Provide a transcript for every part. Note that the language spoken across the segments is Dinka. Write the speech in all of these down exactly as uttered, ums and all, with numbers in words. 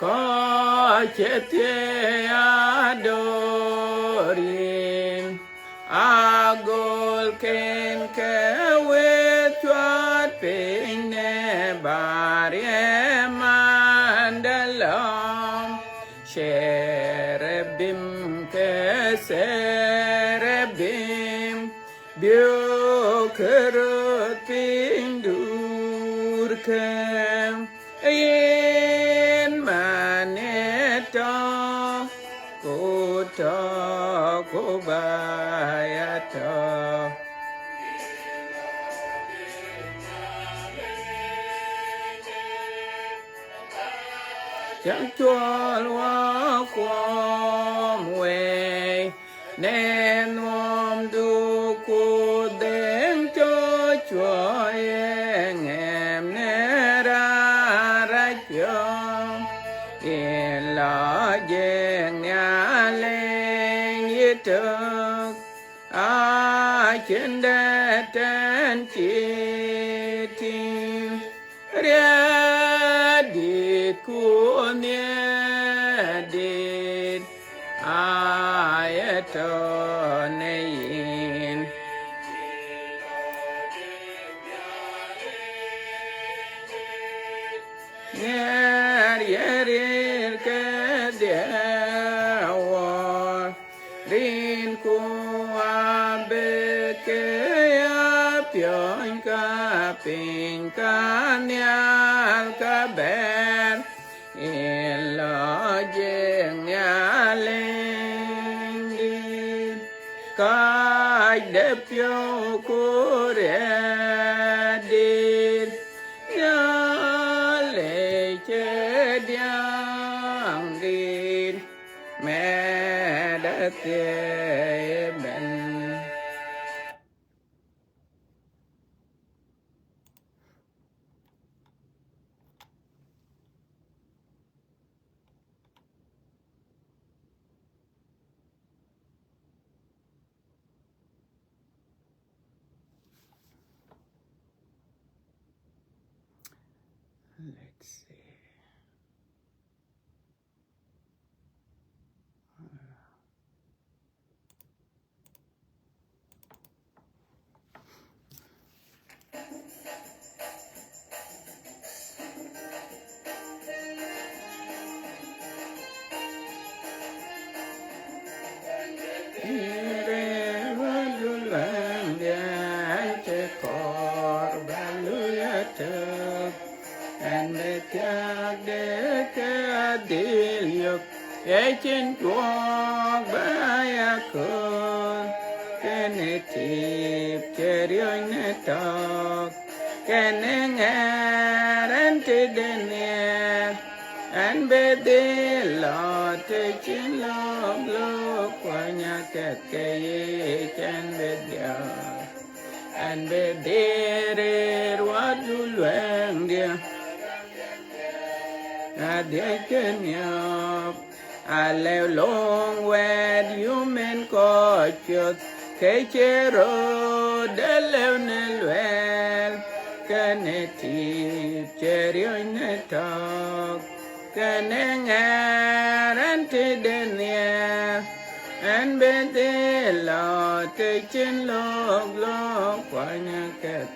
Kɔc cï thiëëc ador yïn, agölken ke wëët cuat piny në bäär ye mandë lɔ̈ɔ̈m. Cherubim ke cherubim, biöökkë röt piny duurkë, yen man ë tɔ̈, ku tɔ̈, ku ba ya tɔ̈. Cäk cuɔl wakuɔm wei, në nuɔmdu ku dhëŋ cɔl cuɔi ë ŋɛm në raan rac piɔ̈u. Yïn lɔ jiëëŋ Nhialic yïtök, acïn dɛ̈t tɛ̈n cï tïŋ. Riɛldït ku nhiërdït aye tɔ̈ në yïn. Nhiɛɛr ye ril kedhie awɔɔr, rinku abëk ke ya piɔ̈ny ka piny ka nhial ka bɛ̈ɛ̈r. Yïn lɔ jiëëŋ Nhialic dït, kacde piɔ̈u ku riɛldït, Nhialic cï diäŋdït mɛt athiëëi ëbɛ̈n. Let's see. Ɣɛn bï thiääk de ke adhil yök, ë cïn tuɔɔk bä ya kööl, kënë tïp cï riɔ̈c në tɔ̈k, kënë ŋɛɛr ɣɛn tëde nhiɛɛr, ɣɛn bï dhil lɔ të cïn lɔ̈k lɔ̈k kuany akɛ̈th ke yic, ɣɛn bï dhiau. Ɣɛn bï dhil rëër wädu luɛɛŋdiɛ̈, adhiɛckë niɔp, alëu löŋ wɛ̈ɛ̈t yum en kɔc piɔ̈th, ke cï röt de lëu në luɛɛl, kënë tïp cï riɔ̈c në tɔ̈k. Kënë ŋɛɛr ɣɛn tëde nhiɛɛr, ɣɛn bï dhil lɔ të cïn lɔ̈k lɔ̈k kuany akɛ̈th.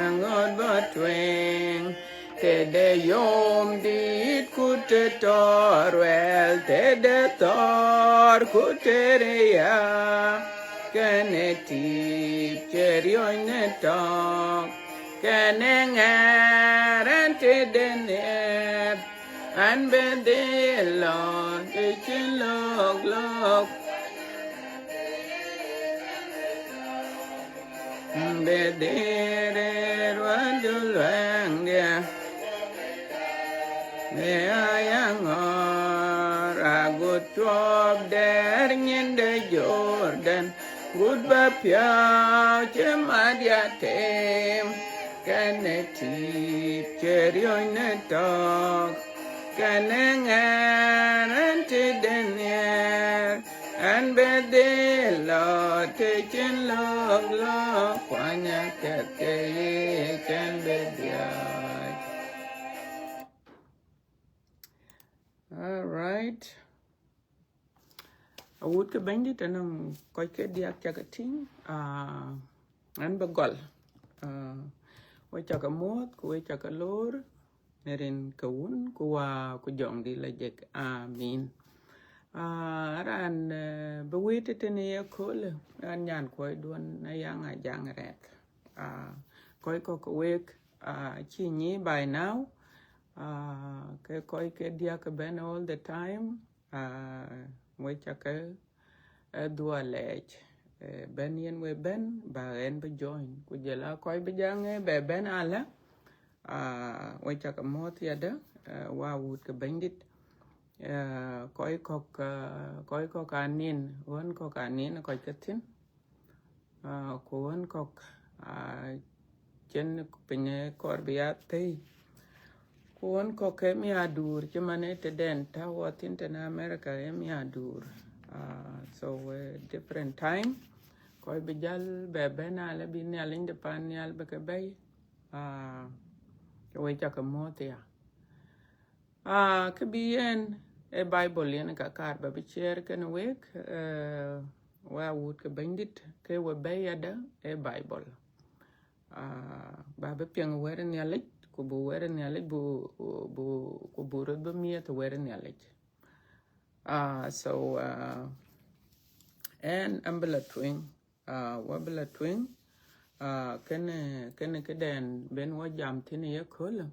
Aŋot bä tueŋ, tëde yom dït ku të tɔɔr wɛl, tëde thɔɔr ku të riääk, Kënë tïp cï riɔ̈c në tɔ̈k, kënë ŋɛɛr ɛn tëde nhiɛɛr, an, bï dhil lɔ të cïn lɔ̈k lɔ̈k. Bï dhil rëër wändu luɛɛŋdiɛ̈, bï aya ŋɔ̈ɔ̈r agut cuɔp dɛ̈ɛ̈r nyin de Jordan. Gut bä piɔ̈u cï mat ya tem, kënë tïp cï riɔ̈c në tɔ̈k, kënë ŋɛɛr ɛn tëde nhiɛɛr, an, bï dhil lɔ të cïn lɔ̈k lɔ̈k, kuany akɛ̈th ke yic, an, bï dhiac. All right. Awut ke Bɛ̈nydït, anɔŋ kɔc ke diäk cak ke tïŋ, ah, an bï gɔl. Ah, we cak ke muɔ̈ɔ̈th, ku we cak ke loor, në rin ke Wun, ku Wä, ku Jɔŋdït lɔ jek. Amin. Ah, raan, eh, bï wëët tëtënë ye köölë, an nyan kuɔcduɔ̈n Ayaŋ Ajaŋ Rɛth. Ah, kɔc kɔ̈k ke wek, ah, cï nyi by now, ah, ke kɔc ke diäk ke bɛ̈n all the time, ah, we cak ke, eh, dhuɔ̈k lɛɛc, eh, bɛ̈n yen we bɛ̈n, bä ɣɛn bï join. Ku jɔl a kɔc bï jaŋ, eh, bɛ bɛ̈n alä, ah, we cak ke muɔ̈ɔ̈th yadë, eh, wä wut ke Bɛ̈nydït. Eh, kɔc kɔ̈k, eh, kɔc kɔ̈k aa nin, ɣän kɔ̈k aa nin kɔc ke thïn. Ah, ku ɣän kɔ̈k, ah, cïn piny kɔɔr bï ya thëi. Ku ɣän kɔ̈k ke miäkduur, cï man ë tëden tɔ̈u wɔ thïn tënë America, ë miäkduur. Ah, so, eh, different time. Kɔc bï jäl bɛ bɛ̈n alë bï Nhialic de pan nhial bï ke bɛ̈i. Ah, ke we cak ke muɔ̈ɔ̈th ya. Ah, kë bï yen ë Bible yen ka kaar bä bï share kenë wek, eh, wä wut ke Bɛ̈nydït, ke we bɛ̈i yadë ë Bible. Ah, bä bï piɛŋ wɛ̈t Nhialic, ku bï wɛ̈t Nhialic, bï, bï, ku bï röt bï miɛth wɛ̈t Nhialic. Ah, so, ah, ɛn, an bï lɔ tueŋ. Ah, wä bï lɔ tueŋ, ah, kënë, kënë këdɛn ben wä jam thïn ye köölë.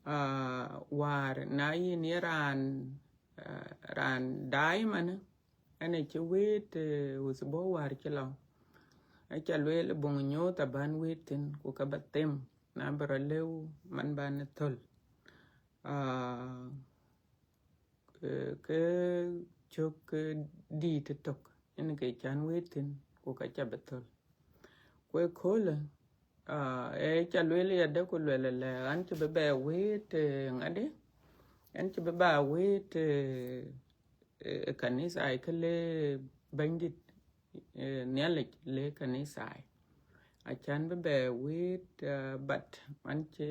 Ah, wäär na yïn ye raan, ah, raan daai manë, ɛn ë cï wëët, eh, usbua wäär cï lɔ. Aca lueel buŋ nyuɔɔth abän wëët thïn, ku ka bä them, na bï rɔ lëu man bän ë thöl. Ah, ke, ke cök, ke dïït ë tök, yen ke cän wëët thïn, ku ka ca bï thöl. Ku ëköölë, ah, ee ca lueel yadë ku lueel ëlë, an cï bï bɛ wëët, eh, ŋadï, an cï bï bɛ wëët, eh, eh, kanitha ai kë le Bɛ̈nydït, eh, Nhialic le kanitha ai. Acan bï bɛ wëët, ah, but an cï,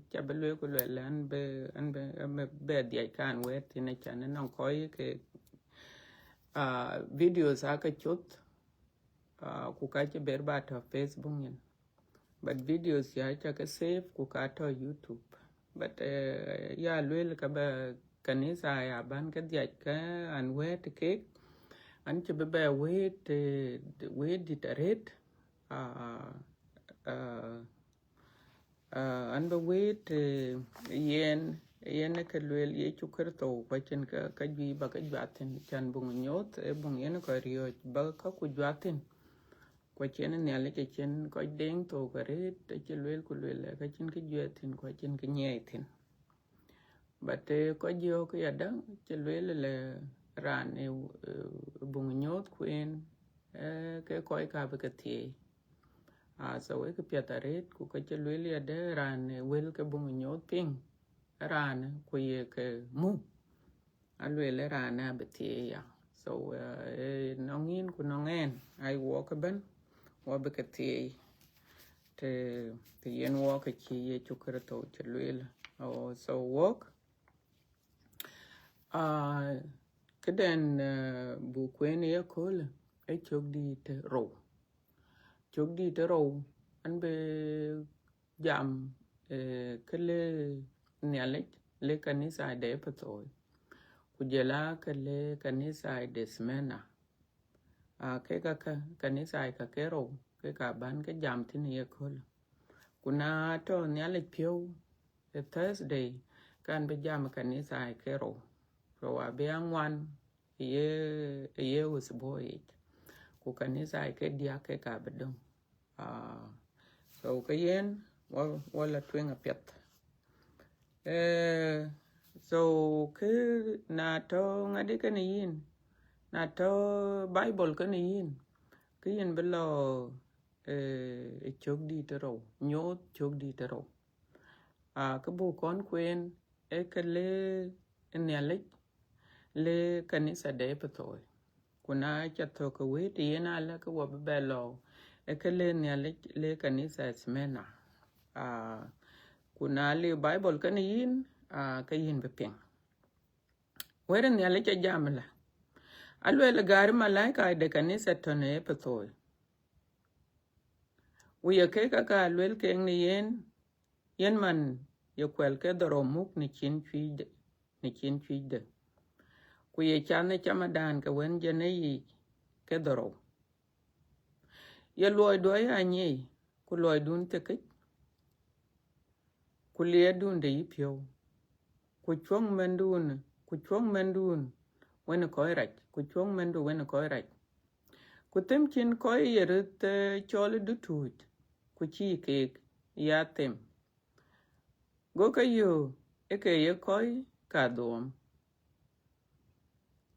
ca bï lueel ku lueel an bï, an bï, an bï bɛ dhiac kan wɛ̈ɛ̈t thïn acan ënɔŋ kɔc ke, ah, videos aa ke coth, ah, ku ka cï ber bä tɔ̈ Facebook nyin. But videos ya ca ke save ku ka tɔ̈ YouTube. But, eh, ya lueel ka bä kanitha ya bän ke dhiac ke an wɛ̈ɛ̈t keek, an cï bï bɛ wëët, eh, wëët dït arëët, ah, ah, ah, an bï wëët, eh, yen, yen ke lueel Yecu Kërtho, ku acïn ka, ka juëc bä ke juath thïn, can buŋ nyuɔɔth, ee buŋ yen kɔc riɔ̈ɔ̈c bä ka ku juath thïn. Ku acïn Nhialic, acïn kɔc deŋ thok arëët, acï lueel ku lueel, ka cïn kë juɛɛth thïn, ku acïn kë nyiɛɛi thïn. But, eh, kɔc jɔɔk yadë, cï lueel ëlë raan ë, eh, buŋ nyuɔɔth kueen, eh, ke kɔc ka bï ke thieei. Ah, so wek piɛth arëët, ku ka cï lueel yadë raan ë wël ke buŋ nyuɔɔth piŋ, raan ku ye ke muk. Alueel raan abï thieei ya. So, eh, eh, nɔŋ yïn ku nɔŋ ɛn, ai wɔk ëbɛ̈n, wɔ bï ke thieei. Të, të yen wɔk acï Yecu Kërtho cï lueel. Oh, so wɔk, ah, këdɛn, eh, buk kueen ye köölë, ee cök dïït rou. Cök dïït rou, an bï jam, eh, kë le Nhialic, le kanitha de Epethoi, ku jɔl a kë le kanitha de Smyrna. Aa, kek aka kanitha aka ke rou, kek abän ke jam thïn ye köölë. Ku na tɔ̈ Nhialic piɔ̈u, ë Thursday, kan bï jam kanitha ke rou. Rou abï aŋuan ye, ye usbuɔ̈ yic. Ku kanitha ke diäk kek abï döŋ. Aa, so ke yen, wa, wa la tueŋ apiɛth. Eh, so ke na tɔ̈ ŋadï kënë yïn, na tɔ̈ Bible kënë yïn, ke yïn bï lɔ, eh, ë cök dït ë rou, nyooth cök dït ë rou. Aa, kë buk kɔn kueen, ee kë le Nhialic, le kanitha de Epethoi. Ku na ca thök ke wëët yen alë ke wɔ bï bɛ lɔ, ee kë le Nhialic, le kanitha Smyrna. Aa, ku na le Bible kënë yïn, aa, ke yïn bï piŋ. Wɛ̈t Nhialic ajam ëlä, aluel gäri malaika de kanitha tɔ̈ në Epethoi. Ku ye kek aka luel keek në yen, yen man ye kuɛl ke dhorou muk në cin cuëcde, në cin cuëcde. Ku ye cath në camadan ke wën jënë yiic ke dhorou. Ye luɔidu aya nyiɛi, ku luɔidun thiekic, ku liɛɛrdun de yïpiɔ̈u, ku cuɔ̈ŋ mɛndun, ku cuɔ̈ŋ mɛndun wën kɔc rac, ku cuɔ̈ŋ mɛndu wën kɔc rac. Ku them cïn kɔc ye röt, eh, cɔl ë dutuuc, ku cïï keek ya them. Go ke yöök ë ke ye kɔc kadhuɔɔm.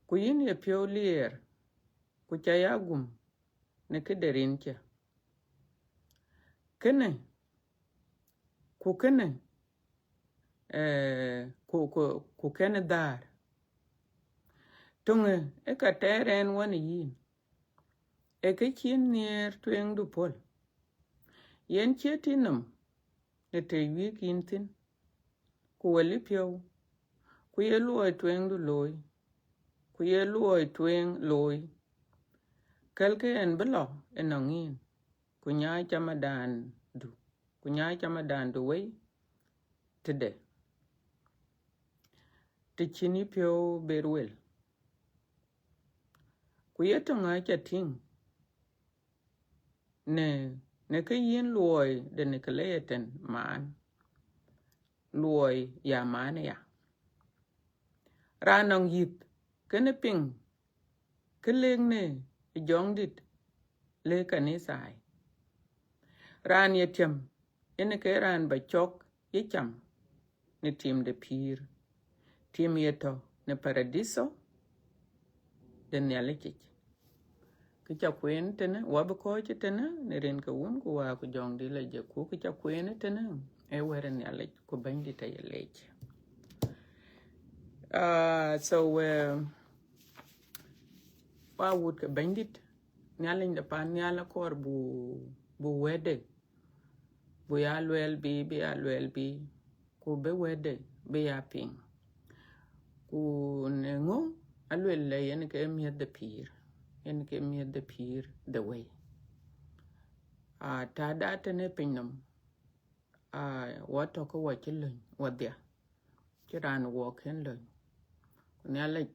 Ku yïn ye piɔ̈u liɛɛr, ku ca ya gum në këde rin cä. Kënë, ku kënë, eh, ku, ku, ku kënë dhäär. Töŋë ë ka tɛɛr ɛn wën yïn, ee kë cïn nhiëër tueŋdu puɔ̈l. Yen cie tïŋ nɔm në të wiëk yïn thïn, ku wël yïpiɔ̈u, ku ye luɔi tueŋdu looi, ku ye luɔi tueŋ looi. Kälkë ɛn bï lɔ ënɔŋ yïn, ku nyaai camadandu, ku nyaai camadandu wei tëde, të cïn yïpiɔ̈u ber wel. Ku ye töŋ aca tïŋ në, në kë yïn luɔi de Nicolaitan maan, luɔi ya maan aya. Raan nɔŋ yïth kënë piŋ kë lëk në ë jɔŋdït le kanithai. Raan ye tiam, yen ke raan ba cɔk ye cam në tim de pïïr, tim ye tɔ̈ në paradiso de Nhialic yic. Kë ca kueen tënë, wa bï kɔ̈ɔ̈c tënë në rin ke Wun ku Wä ku Jɔŋdït la jek, ku kë ca kueen tënë ee wɛ̈t Nhialic ku Bɛ̈nydït aye leec. Ah, so, eh, wa wut ke Bɛ̈nydït, Nhialic de pan nhial akɔɔr bu, bu wɛ̈tde, bu ya luɛɛl bï, bï ya luɛɛl bï, ku bï wɛ̈tde bï ya piŋ. Ku në ŋö aluel lɛ yen ke miëth de pïïr, yen ke miëth de pïïr de wei. Ah, tääda tënë piny nɔm, ah, wa tɔ̈ ke wa cï löny wadhia, cï raan wɔ kën löny. Ku Nhialic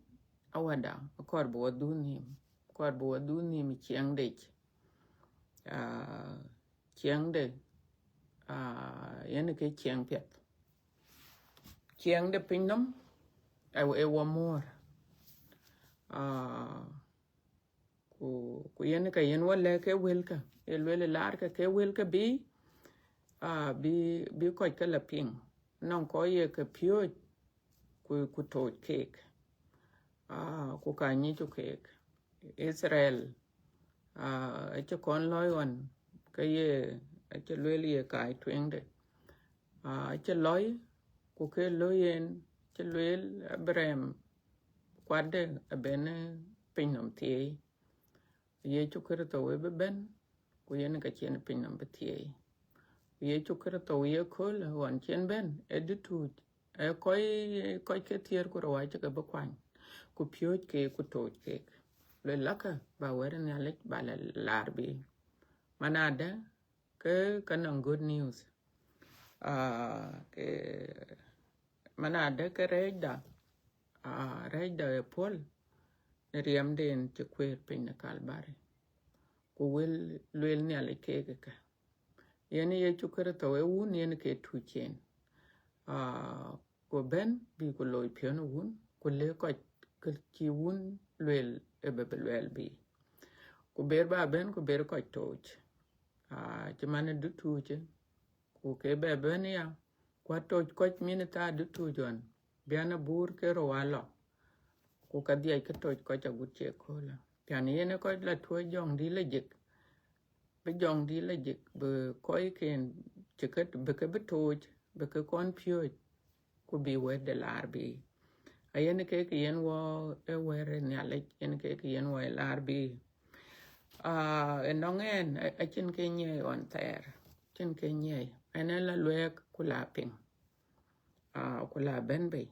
awäda akɔɔr bï wa dhuk nhïïm, akɔɔr bï wa dhuk nhïïm ciɛɛŋde yic. Ah, ciɛɛŋde, ah, yen ke ciɛɛŋ piɛth. Ciɛɛŋde piny nɔm, ë, ë wa muɔ̈ɔ̈r. Ah, ku, ku yen ka yen wa lɛ̈k ke wëlkä, ye lueel laarkë ke wëlkä bï, ah, bï, bï kɔc ke la piŋ. Nɔŋ kɔc ye ke piööc, ku, ku tooc keek. Ah, ku ka nyicu keek. Israel, ah, acï kɔn lɔ̈i ɣɔn, ke ye, acï lueel ye kaai tueŋde. Ah, acï lɔ̈i, ku ke lɔ̈i yen, acï lueel Abraham kuatde abɛn, eh, piny nɔm thieei. Yecu Kërtho ë bï bɛ̈n, ku yen ka cïn piny nɔm bï thieei. Ku Yecu Kërtho ye kööl ɣɔn cïn bɛ̈n, ë dutuuc, ë kɔc, kɔc ke thiëër ku rou acï ke bï kuany, ku piööc keek, ku tooc keek. Luel lakë ba wɛ̈t Nhialic ba la laar bï. Manadë ke, ke nɔŋ good news. Ah, ke, manadë ke rɛɛcda, ah, rɛɛcda ë puɔ̈l, në riɛmden cï kuëër piny në Kalbari, ku wël lueel Nhialic keek ëkä. Yen Yecu Kërtho ë wun yen ke tuuc en. Aa, ku bɛ̈n bï ku looi piɔ̈n ë wun, ku lëk kɔc kë cï wun lueel ë bï bï luɛɛl bï. Ku ber ba bɛ̈n ku ber kɔc tooc. Aa, cï man ë dutuuc, ku ke bɛ bɛ̈n ya, ku atooc kɔc min ë thaa dutuuc ɣɔn, bian abur ke rou alɔ, ku ka dhiac ke tooc kɔc agut cï ëköölë. Piɛn yen ë kɔc la tuɔ̈c jɔŋdït la jik, bï jɔŋdït la jik, bï kɔcken cï ke, bï ke bï tooc, bï ke kɔn piööc, ku bï wɛ̈tde laar bï. Ayen kek yen wɔ ë wɛ̈t ë Nhialic, yen kek yen wɔ ë laar bï. Aa, ënɔŋ ɛn, a-, acïn ke nyiɛɛi ɣɔn thɛɛr, acïn ke nyiɛɛi. Ɛn ë la luɛɛk ku la piŋ, aa, ku la bɛ̈n bei.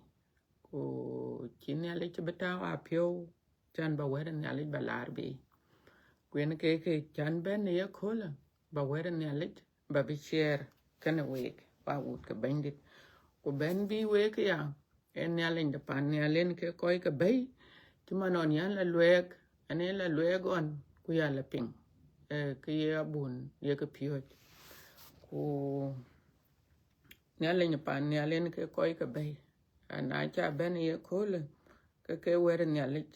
Ku cï Nhialic bï tääu apiɔ̈u, cän ba wɛ̈t ë Nhialic ba laar bï. Ku yen ke ke cän bɛ̈n ë yeköölë, ba wɛ̈t ë Nhialic ba bï ciɛɛr kenë week, wa wut ke Bɛ̈nydït. Ku bɛ̈n bï week ya, ee Nhialic de pan nhial yen ke kɔc ke bɛ̈i, cï man ɣɔn yɛn la luɛɛk, ɛn ë la luɛɛk ɣɔn, ku ya la piŋ, ee, ke ye abun ye ke piööc. Ku Nhialic pan nhial yen ke kɔc ke bɛ̈i. Aa, na ca bɛ̈n ë yeköölë, ke ke wɛ̈t ë Nhialic,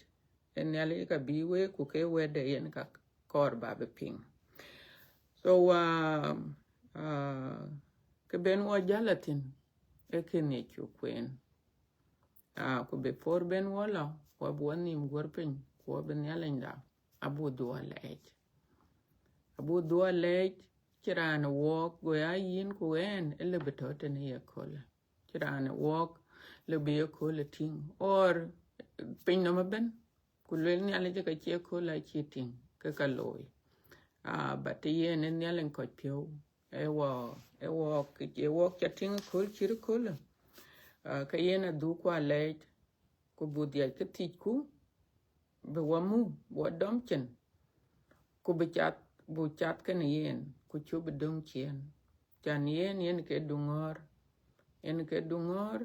ë Nhialic ka bï week, ku ke wɛ̈tde yen ka kɔɔr ba bï piŋ. So, aa, aa, kë ben wɔ jäl athïn, ee kën ye cuk kueen. Aa, ku before ben wɔ lɔ, wɔ bï wɔ nhïïm guɔ̈r piny, ku wɔ bï Nhialicda, abuk dhuɔ̈k alɛɛc. Abuk dhuɔ̈k alɛɛc, cïn raan ë wɔɔk, go ya yïn ku ɣɛn, ë lëu bï tɔ̈ tënë yeköölë. Cïn raan ë wɔɔk lëu bï yeköölë tïŋ, or piny nɔm ëbɛ̈n, ku lueel Nhialic ka cï yeköölë acï tïŋ, ke ka looi. Aa, but yen ë Nhialic kɔc piɔ̈u, ë wɔ, ë wɔɔk, ë wɔɔk ca tïŋ ëkööl cït ëköölë. Aa, ke yen adhukku alɛɛc, ku buk dhiac ke thiëcku, bï wɔ muk, bï wɔ dɔm cin, ku bï cath, buk cath kenë yen, ku cuk bï döŋ ciëën. Cän yen, yen ke duŋɔ̈ɔ̈r, yen ke duŋɔ̈ɔ̈r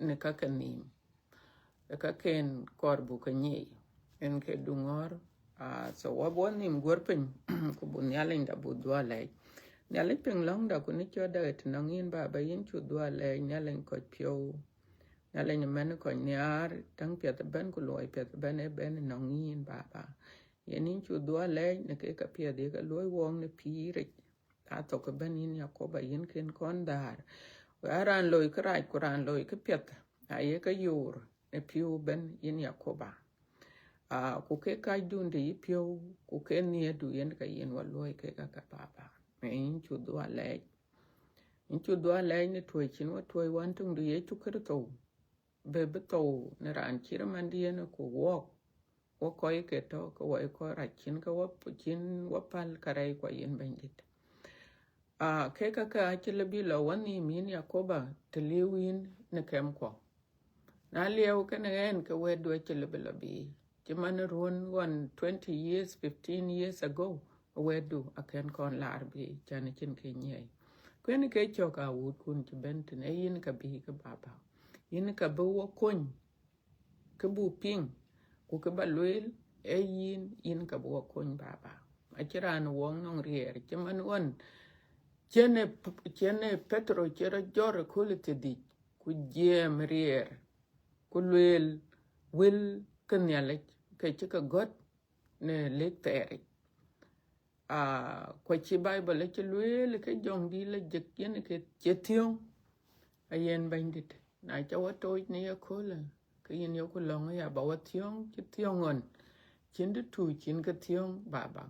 në ka ke nhïïm, ë ka ken kɔɔr buk ke nyiɛɛi, yen ke duŋɔ̈ɔ̈r. Aa, so wɔ bï wɔ nhïïm guɔ̈r piny, ku buk Nhialicda buk dhuɔ̈k alɛɛc. Nhialic piŋ lɔ̈ŋda ku në cɔ̈tda ë tënɔŋ yïn, Baba, yïn cuk dhuɔ̈k alɛɛc, Nhialic kɔc piɔ̈u. Nhialic ë mɛn kɔc nhiaar, täŋ piɛth ëbɛ̈n ku luɔi piɛth ëbɛ̈n ë bɛ̈n ënɔŋ yïn, Baba. Yen yïn cuk dhuɔ̈k alɛɛc në kek ka piɛth ye ke luɔ̈i wɔɔk në pïïric. Athok ëbɛ̈n yïn Yakoba, yïn kën kɔn dhäär. Ku ya raan loi kërac ku raan loi këpiɛth, aye ke yoor në pïu ëbɛ̈n yïn Yakoba. Aa, ku ke kacdun të yï piɔ̈u, ku ke nhiëërdu yen ka yen wɔ luɔ̈i kek aka, Baba. Ee yïn cuk dhuɔ̈k alɛɛc. Yïn cuk dhuɔ̈k alɛɛc në tuɔ̈c cïn wɔ tuɔ̈c wën töŋdu Yecu Kërtho, bï bï thou në raan cït mandiën ku wɔɔk, wɔ kɔc ke tɔ̈ ke wɔ ë kɔc rac cïn ke wɔ, cïn wɔ päl kärɛc kuɔ yïn Bɛ̈nydït. Aa, kek käkë acï lëu bï lɔ wɔ nhïïm yïn Yakoba, të liu yïn në kɛmkuɔ. Na liɛu kenë ɣɛn, ke wɛ̈tdu acï lëu bï lɔ bï. Cï man ruɔ̈n ɣɔn twenty years, fifteen years ago, wɛ̈tdu akën kɔn laar bï, cän acïn kë nyiɛɛi. Ku yen ke cɔk awuutkun cï bɛ̈n tën, ee yïn ka bï ke Baba. Yïn ka bï wɔ kony, kë buk piŋ, ku kë ba lueel, ee yïn, yïn ka bï wɔ kony, Baba. Acïn raan wɔɔk nɔŋ riɛɛr, cï man ɣɔn, cïn ë, cïn ë Petero cï rɔt jɔt ëkööl ë thiërdhïc, ku jiɛɛm riɛɛr, ku lueel wël ke Nhialic, ke cï ke gɔ̈t në lëk thɛɛric. Aa, ku acï Baibol acï lueel ke jɔŋdït la jik yen ke cï thiöŋ, ayen Bɛ̈nydït. Na ca wɔ tooc në yeköölë, ke yïn yeku lɔ̈ŋ aya ba wɔ thiöŋ, cï thiöŋ ɣɔn, cïn dë tuuc cïn ke thiöŋ, Baba.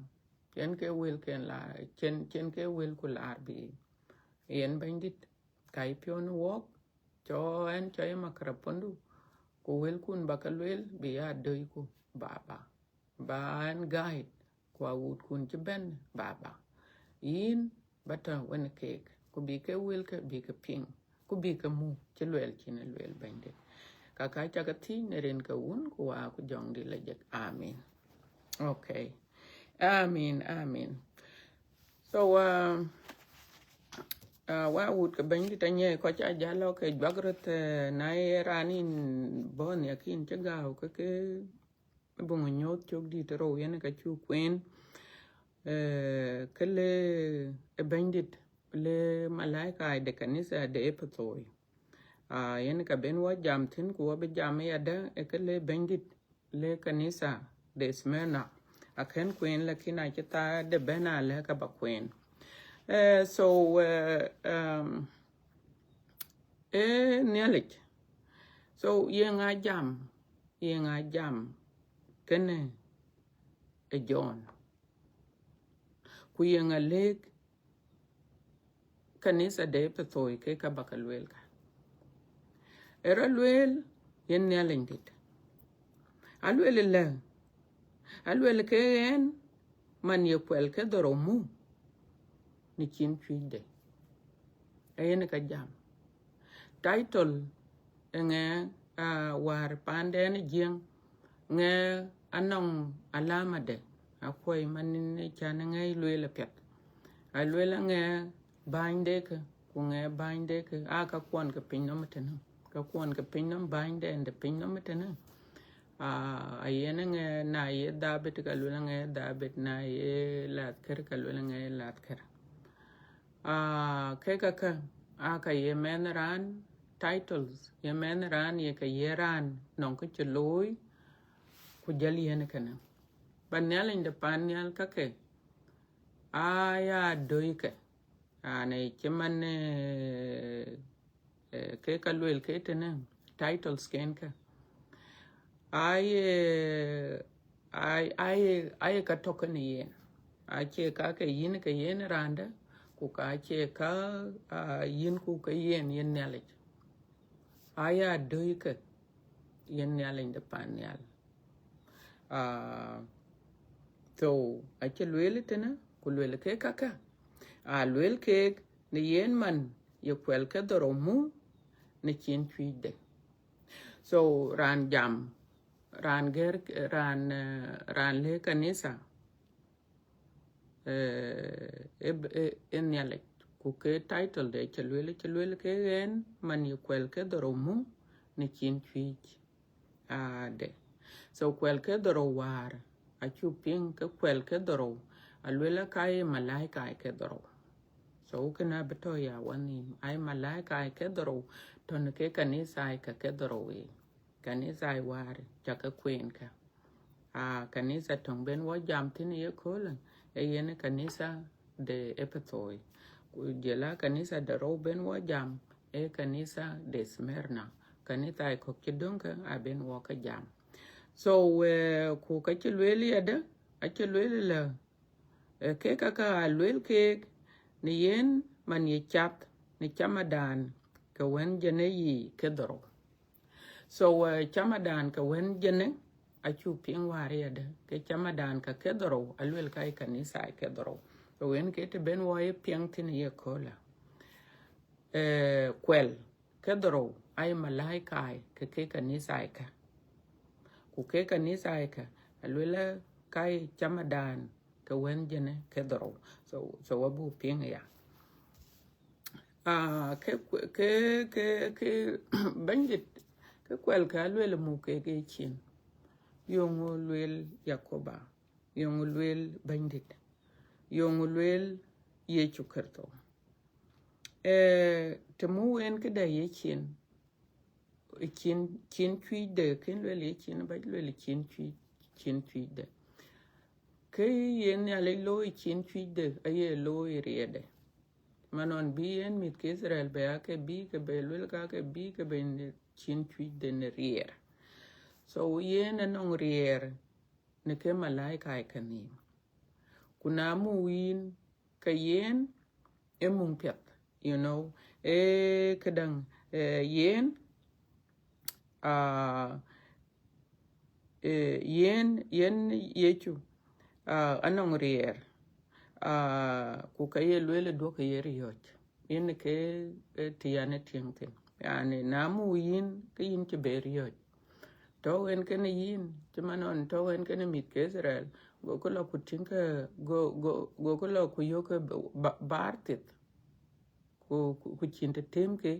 Cïn ke wëlken la, cïn, cïn ke wëlku laar bï. Yen Bɛ̈nydït, ka yï piɔ̈u në wɔɔk, cɔk ɛn, cɔk ye makrapondu, ku wëlkun ba ke lueel, bï ya döiku, Baba. Ba ɛn guide, ku awuutkun cï bɛ̈n, Baba. Yïn ba tɔ̈ wenë keek, ku bï ke wëlkë, bï ke piŋ, ku bï ke muk cï luɛɛl cïn ë lueel Bɛ̈nydït. Ka ka ca ke thiëc në rin ke Wun, ku Wä, ku Jɔŋdït la jik. Amin. Okay. Amin, amin. So, uh, uh, wä wut ke Bɛ̈nydït anyiɛɛi kɔc aa jäl lɔ ke juak röt, uh, na ye raan yïn bɔ̈ nhiäk yïn cï gääu ke ke buŋ nyuɔɔth cök dït rou yen ka cuk kueen. Eh, ke le ë Bɛ̈nydït, le malaika de kanitha de Epethoi. Ah, yen ka ben wɔ jam thïn, ku wɔ bï jam yadë, ë ke le Bɛ̈nydït, le kanitha de Smyrna. Akën kueen, lakin acï thaa de bɛ̈n alë ka ba kueen. Eh, so, eh, um, eh, Nhialic. So, ye ŋa jam, ye ŋa jam kënë ë John? Ku ye ŋa lëk kanitha de Epethoi ke ka ba ke lueel ka? Ë rɔt lueel yen Nhialic dït. Alueel ëlë, alueel ke ɣɛn man ye kuɛl ke dhorou mu në cin cuëcde. Ee yen ka jam. Title ë ŋɛ, ah, wäär paanden ë Jiëŋ, ŋɛ anɔŋ alama de, akuɔi man ë can ŋɛ lueel apiɛth. Alueel aŋɛ bäny de kë, ku ŋɛ bäny de kë, aa ka kuɔn ke piny nɔm tënë, ka kuɔn ke piny nɔm, bäny de, de piny nɔm tënë. Ah, ayen ŋɛ, na ye dhabit ka lueel ŋɛ dhabit, na ye lathkër ka lueel ŋɛ lathkër. Ah, ke ka kë, aa ka ye mɛnh raan, titles, ye mɛnh raan, ye ka ye raan nɔŋ kë cï looi, ku jɔl yen kënë. Ba Nhialic de pan nhial kakë, aa ya döi ke. Ani cï man, eh, eh, ke ka lueel ke tënë, titles ken ke. Aye, eh, aye, aye, aye ka tɔ̈ kenë yen. Acie ka ke yïn ke yen raandë, ku ka cie ka, ah, yïn ku ke yen, yen Nhialic. Aye adöi ke yen Nhialic de pan nhial. Ah, so, acï lueel tënë, ku lueel ke kakë. A lueel keek në yen man ye kuɛl ke dhorou mu në cin cuëcde. So, raan jam, raan gɛr, raan, eh, raan le kanitha, eh, e, e, e Nhialic. Ku ke title de cï lueel, cï lueel ke ɣɛn man ye kuɛl ke dhorou mu në cin cuëc, ah, de. So kuɛl ke dhorou wäär, acuk piŋ ke kuɛl ke dhorou, alueel aka ye malaika ke dhorou. So kënë abï tɔ̈ ya wanhïïm, aye malaika ke dhorou, tɔ̈ në ke kanitha ka ke dhorou ë. Kanitha wäär ca ke kueen ka. Ah, kanitha töŋ ben wɔ jam thïn ye köölë, ee yen kanitha de Epethoi. Ku jɔl a kanitha de rou ben wɔ jam, ee kanitha de Smyrna. Kanitha kɔ̈k cï döŋ ke a ben wɔ ke jam. So, eh, ku ka cï lueel yadë, acï lueel lë, eh, ke ka ka a lueel keek në yen man ye cath në camadan ke wën jënë yiic ke dhorou. So, eh, camadan ke wën jënë, acuk piŋ wäär yadë, ke camadan ka ke dhorou, alueel ka ye kanitha ke dhorou. So, yen ke të ben wɔ ye piɛŋ thïn ye köölë. Eh, kuɛl ke dhorou, aye malaika ke ke kanitha ka. Ku ke kanitha ka, alueel ka ye camadan ke wën jënë ke dhorou. So, so abuk piŋ ya. Ah, ke, ke, ke, ke, Bɛ̈nydït, ke kuɛl ke alueel muk ke ke cin. Yöŋ lueel Yakoba, yöŋ lueel Bɛ̈nydït, yöŋ lueel Yecu Kërtho. Eh, të muk yen këdë ye cin, cin, cin cuëcde, kën lueel ye cin, ba lueel cin cuëc, cin cuëcde. Ke yen Nhialic looi cin cuëcde, aye looi riɛɛrde. Manɔn bï yen mïth ke Itharel bɛ ya ke bï ke bɛ lueel ka ke bï ke bɛ në cin cuëcde në riɛɛr. So yen anɔŋ riɛɛr në ke malaika ke nhïïm. Ku na muk yïn ke yen, e muk piɛth, you know, e këdäŋ, eh, yen, ah, eh, yen, yen Yecu, ah, anɔŋ riɛɛr, ah, ku ka ye lueel duɔ̈k ye riɔ̈c. Yen ke, eh, të yan e tiɛŋ thïn. Yani, na muk yïn, ke yïn cï bɛ riɔ̈c. Tɔ̈u yen kenë yïn, cï manɔn tɔ̈u yen kenë mïth ke Itharel, gokï lɔ ku tïŋ ke, go, go, gokï lɔ ku yök ke ba-, baar thith. Ku, ku, ku cïn të tëm ke.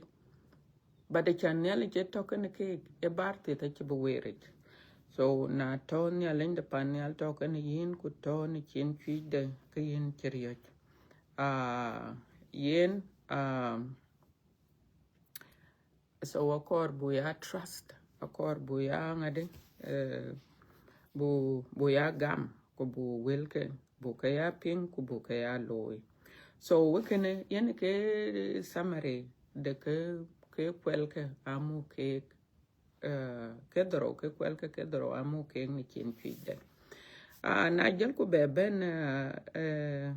But acan Nhialic cï tɔ̈ kenë keek, e baar thith acï bï wëër yic. So na tɔ̈ Nhialic de pan nhial tɔ̈ kenë yïn, ku tɔ̈ në cin cuëcde, ke yïn cï riɔ̈c. Ah, yen, ah, so akɔɔr bu ya trust, akɔɔr bu ya ŋadï, eh, bu, bu ya gam, ku bu wëlke, bu ke ya piŋ, ku bu ke ya looi. So wëkënë yen ke summary de ke, ke kuɛlkë amuk keek, eh, ke dhorou, ke kuɛlkë ke dhorou amuk keek në cin cuëcde. Ah, na jɔlku bɛ bɛ̈n, eh, eh,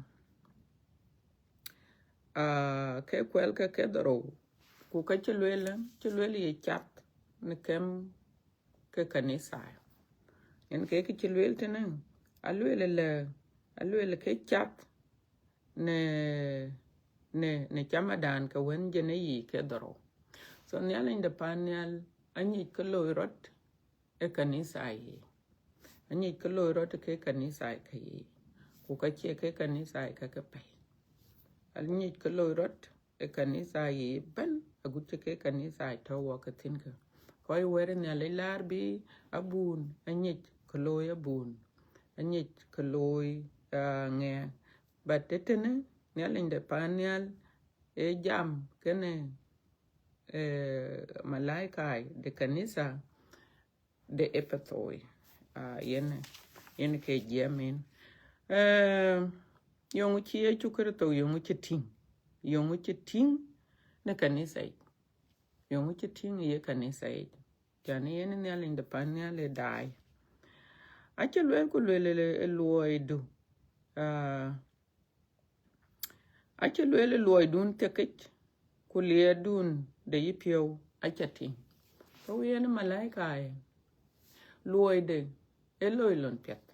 ah, ke kuɛlkë ke dhorou, ku ka cï lueel, cï lueel ye cath në kɛm ke kanitha. Yen ke kë cï lueel tënë, alueel lɛ, alueel ke cath në, në, në camadan ke wën jënë yiic ke dhorou. So Nhialic de pan nhial anyic ke loi rɔt ë kanitha yiic. Anyic ke loi rɔt ke kanitha ke yiic. Ku ka cie ke kanitha ke ke pɛ̈i. Anyic ke loi rɔt ë kanitha yiic ëbɛ̈n, agut cï ke kanitha tɔ̈ wɔ ke thïn kë. Kɔc wɛ̈t Nhialic laar bï abun anyic ke looi abun, anyic ke looi, ah, ŋɛɛ. But tëtënë Nhialic de pan nhial ë jam kenë, eh, malaika de kanitha de Epethoi. Ah, yen, yen ke jiɛɛm en. Eh, yöŋ cï Yecu Kërtho, yöŋ cï tïŋ, yöŋ cï tïŋ në kanitha yic, yöŋ cï tïŋ ye kanitha yic. Can yen Nhialic de pan nhial ë daai. Acï lueel ku lueel ë, ë luɔidu. Ah, acï lueel ë luɔidun thiekic, ku liɛɛrdun de yïpiɔ̈u aca tïŋ. Ke yen malaika ë, luɔide ë loi lon piɛth.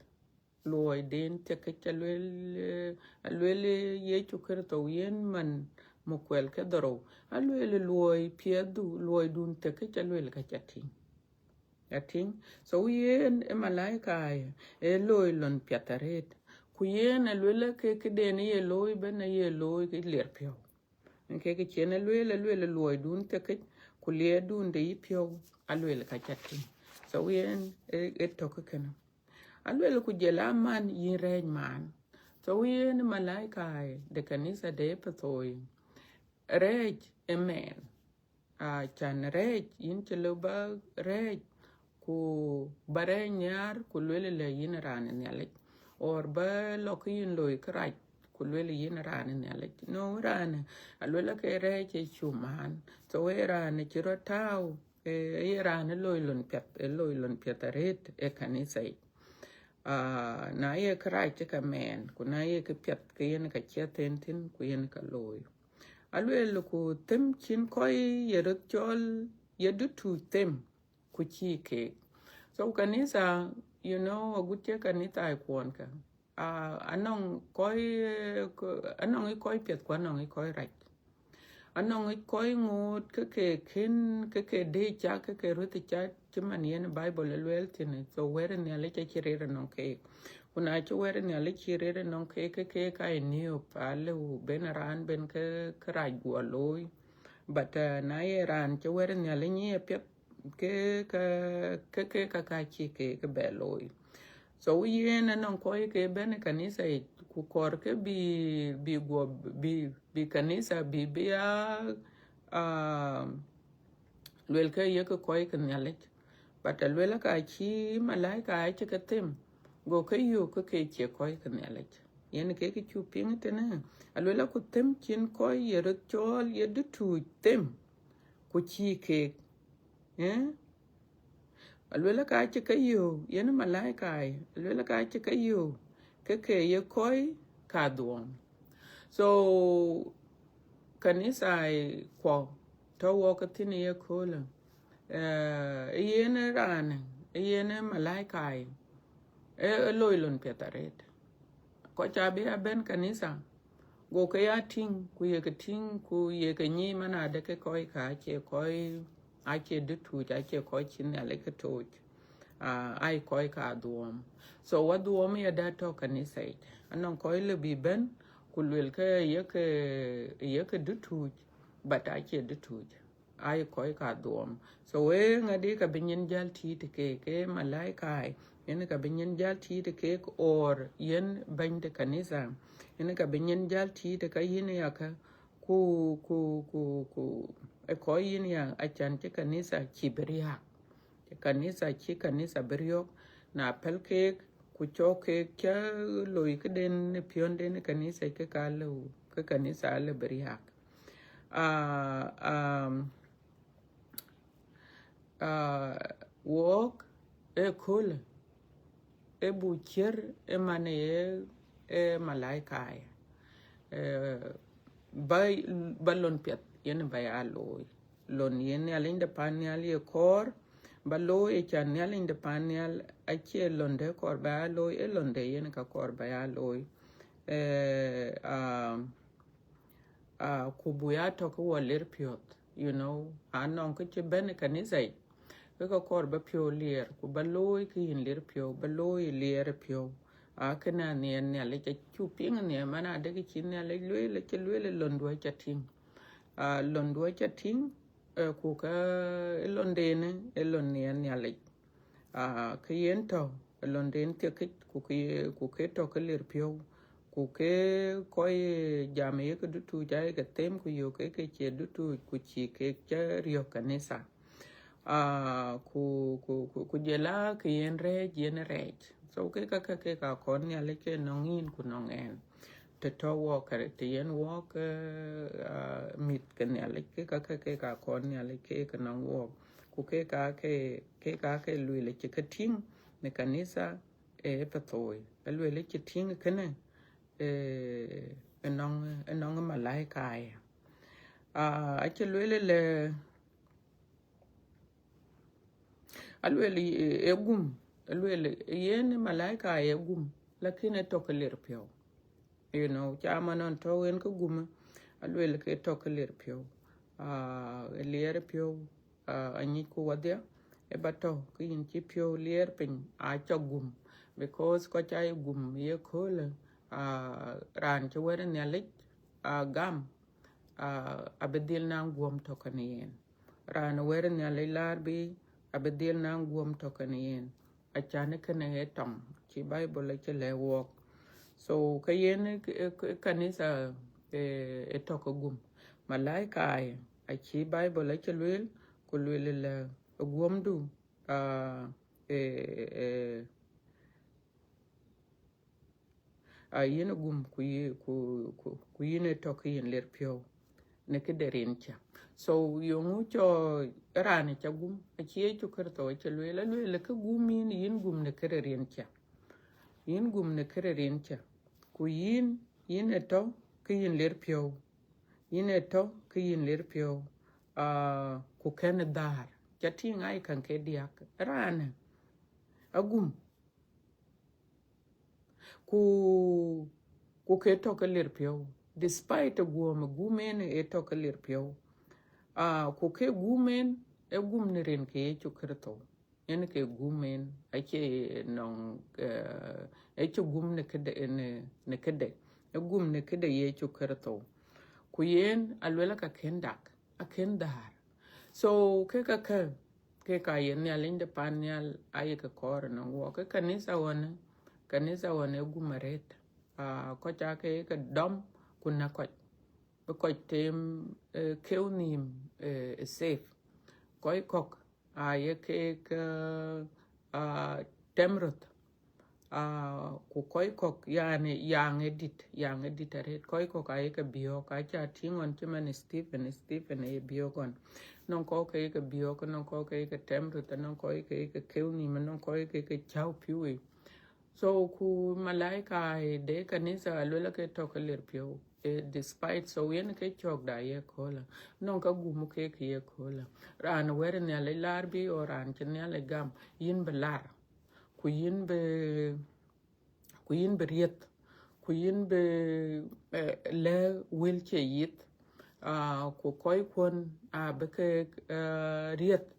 Luɔiden thiekic alueel, eh, alueel Yecu Kërtho yen man mukuɛl ke dhorou. Alueel luɔi piɛthdu, luɔidun thiekic alueel ka ca tïŋ. Atïŋ. So yen ë malaika ë, ë loi lon piɛth arëët. Ku yen alueel ke këden ye looi bɛ̈n aye looi ke liɛr piɔ̈u. Ke kë cïn alueel, alueel luɔidun thiekic, ku liɛɛrdun de yïpiɔ̈u alueel ka ca tïŋ. So yen ë, ë tök kënë. Alueel ku jël aman yïn rɛɛc man. So yen malaika de kanitha de Epethoi, rɛɛc ë mɛɛn. Ah, can rɛɛc, yïn cï lëu ba rɛɛc, ku ba rɛɛc nhiaar, ku lueel lɛ yïn raan ë Nhialic. Or ba lɔ kë yïn loi kërac, ku lueel yïn raan ë Nhialic. No, raan alueel ke rɛɛc ë cu man. So ë raan cï rɔt tääu, ë, ë ye raan ë loi lon piɛth, ë loi lon piɛth arëët ë kanitha yic. Ah, na ye kërac cï ka mɛɛn, ku na ye kë piɛth, ke yen ka ciɛth en thïn, ku yen ka looi. Alueel ku them cïn kɔc ye röt cɔl ye dutuuc them, ku cïï keek. So kanitha, you know, agut cï kanitha kuɔn ka, ah, anɔŋ kɔc, eh, kö-, anɔŋ ë kɔc piɛth ku anɔŋ ë kɔc rac. Anɔŋ ë kɔc ŋoot ke ke kën, ke ke dee ca, ke ke rueth ca, cï man yen Bible ë lueel thïn. So wɛ̈t ë Nhialic acï rëër ënɔŋ keek. Ku na cï wɛ̈t ë Nhialic cï rëër ënɔŋ keek, ke keek aa ë niöp, alëu ben raan ben ke, ke rac guɔ looi. But, uh, na ye raan cï wɛ̈t ë Nhialic nyic apiɛth, ke, ke, ke, ke ka, ka cï ke, ke bɛ looi. So yen anɔŋ kɔc ke bɛ̈n ë kanitha yic, ku kɔɔr ke bï, bï guɔ, bï, bï kanitha bï, bï ya, ah, luel ke yek kɔc ke Nhialic. But aluel ka cï malaika acï ke them, go ke yök ke ke cie kɔc ke Nhialic. Yen ke kë cuk piŋ tënë, aluel ku them cïn kɔc ye röt cɔɔl ye dutuuc them, ku cïï keek. Eh? Aluel ka cï ke yök, yen malaika, aluel ka cï ke yök, ke ke ye kɔc ka dhuɔɔm. So, kanitha kuɔ tɔ̈ wɔ ke thïn ye köölë, eh, yen raan, yen malaika, e, e loi lon piɛth arëët. Kɔc abï abɛ̈n kanitha, go ke ya tïŋ, ku ye ke tïŋ, ku ye ke nyic man adë ke kɔc ka acie kɔc, acie dutuuc, acie kɔc cï Nhialic ke tooc. Ah, ai kɔc ka dhuɔɔm. So wa dhuɔɔm ya da tɔ̈ kanitha yic. Anɔŋ kɔc lë bï bɛ̈n, ku luel ke ye ke, ye ke dutuuc, but acie dutuuc. aye kɔc ka dhuɔɔm. So, ee ŋadï ka bï nyin jäl tiit keek, ee malaika, yen ka bï nyin jäl tiit keek, or yen bɛ̈ny de kanitha, yen ka bï nyin jäl tiit ka yïn yakë, ku, ku, ku, ku, ë kɔc yïn ya, acan cï kanitha cï bï riääk. Cï kanitha, cï kanitha bï riɔ̈k, na pɛ̈l keek, ku cɔk keek cä loi këden në piɔ̈nden ë kanitha, ke ka lëu, ke kanitha alë bï riääk. Ah, um, ah, wɔk ë köölë, ë bu ciër ë man ë, ë malaika aya. Eh, ba, ba lon piɛth yen ba ya looi. Lon yen Nhialic de pan nhial ye kɔɔr ba looi, acan Nhialic de pan nhial acie lon de kɔɔr ba ya looi, ë lon de yen ka kɔɔr ba ya looi. Eh, ah, ah, ku bu ya tɔ̈ ke wɔ lir piɔ̈th, you know, anɔŋ kë cï bɛ̈n ë kanitha yic, ke ka kɔɔr ba piɔ̈u liɛɛr, ku ba looi ke yïn lir piɔ̈u, ba looi liɛɛr piɔ̈u. Aa, kënë anhiɛɛn Nhialic, acu piŋ anhiɛɛn, man adek cï Nhialic lueel, acï lueel ë londu aca tïŋ. Aa, londu aca tïŋ, eh, ku ka ë londenë, ë lon nhiɛɛn Nhialic. Aa, ke yen tɔ̈ ë londen thiekic, ku ke, ku ke tɔ̈ ke lir piɔ̈u, ku ke kɔc jam ye ke dutuuc, aye ke them, ku yök ke ke cie dutuuc, ku cï kek cä riɔ̈k kanitha. Ah, ku, ku, ku, ku jɔl a ke yen rɛɛc, yen rɛɛc. So, ke ka, ka, ke ka kɔn Nhialic ke nɔŋ yïn ku nɔŋ ɛn. Të tɔ̈ wɔk kërë, të yen wɔk, eh, ah, mïth ke Nhialic, ke ka, ke, ke ka kɔn Nhialic ke, ke nɔŋ wɔk. Ku ke ka ke, ke ka ke lueel cï ke tïŋ në kanitha ë Epethoi. Alueel cï tïŋ kënë, eh, ënɔŋ, ënɔŋ malaika aya. Ah, acï lueel lɛ, alueel, eh, ë gum, alueel yen malaika ë gum, lakin ë tɔ̈ ke lir piɔ̈u. You know, ca man ɣɔn tɔ̈ yen ke gum, alueel ke tɔ̈ ke lir piɔ̈u. Ah, ë liɛɛr piɔ̈u, ah, anyic ku wadhia, ë ba tɔ̈ ke yïn cï piɔ̈u liɛɛr piny, acä gum, because kɔc aye gum ye köölë, ah, raan cï wɛ̈t Nhialic, ah, gam, ah, abï dhil naŋ guɔ̈m tɔ̈ kenë yen. Raan wɛ̈t Nhialic laar bï, abï dhil naŋ guɔ̈m tɔ̈ kenë yen. Acan kënë ë tɔŋ cï Bible acï lɛ̈k wɔk. So, ke yen ë, ë, ë kanitha, ë, ë tɔ̈ ke gum. Malaika aya, acï Bible acï lueel, ku lueel lɛ ë guɔ̈mdu, ah, ë, ë, a yïn ë gum, ku yï, ku, ku, ku yïn ë tɔ̈ ke yïn lir piɔ̈u në këde rin cä. So, yeŋö cɔl raan cä gum? Acï Yecu Kërtho acï lueel, alueel ke gum yïn, yïn gum në këde rin cä. Yïn gum në këde rin cä. Ku yïn, yïn ë tɔ̈ ke yïn lir piɔ̈u. Yïn ë tɔ̈ ke yïn lir piɔ̈u. Ah, ku kën dhäär. Ca tïŋ aa ye käŋ ke diäk. Raanë agum. Ku, ku ke tɔ̈ ke lir piɔ̈u. Despite guɔ̈m ë gum en ë tɔ̈ ke lir piɔ̈u. Ah, ku ke gum en, ë gum në rin ke Yecu Kërtho. Yen ke gum en, acie nɔŋ, eh, ë cï gum në këde, në, në këde. Ë gum në këde Yecu Kërtho. Ku yen alueel ka kën dak, akën dhäär. So, ke ka kë, ke ka ye Nhialic de pan nhial, aye ke kɔɔr ënɔŋ wɔk. Ke kanitha ɣɔn, kanitha ɣɔn ë gum arëët. Ah, kɔc aa ke ke dɔm, ku näk kɔc. Bï kɔc tem, eh, keu nhïïm, eh, safe. Kɔc kɔ̈k, ah, ye kek, eh, ah, tɛm röth. Ah, ku kɔc kɔ̈k, yani, yaŋ ë dït, yaŋ ë dït arëët. Kɔc kɔ̈k aa ye ke biɔ̈ɔ̈k, aca tïŋ ɣɔn cï man Stephen, Stephen ë ye biɔ̈ɔ̈k ɣɔn. Nɔŋ kɔ̈k ke ye ke biɔ̈ɔ̈k, nɔŋ kɔ̈k ke ye ke tɛm röth, nɔŋ kɔ̈k ke ye ke keu nhïïm, nɔŋ kɔ̈k ke ye ke cäu pïu yiic. So, ku malaika de kanitha alueel ke tɔ̈ ke lir piɔ̈u, eh, despite, so, yen ke cɔ̈k da ye köölë, nɔŋ ka gum ke ke ye köölë. Raan wɛ̈t Nhialic laar bï, o raan cï Nhialic gam, yïn bï lar, ku yïn bï, ku yïn bï rieth, ku yïn bï, eh, lɛ̈k wël cie yith, ah, ku kɔc kuɔ̈n abï ke, eh, rieth.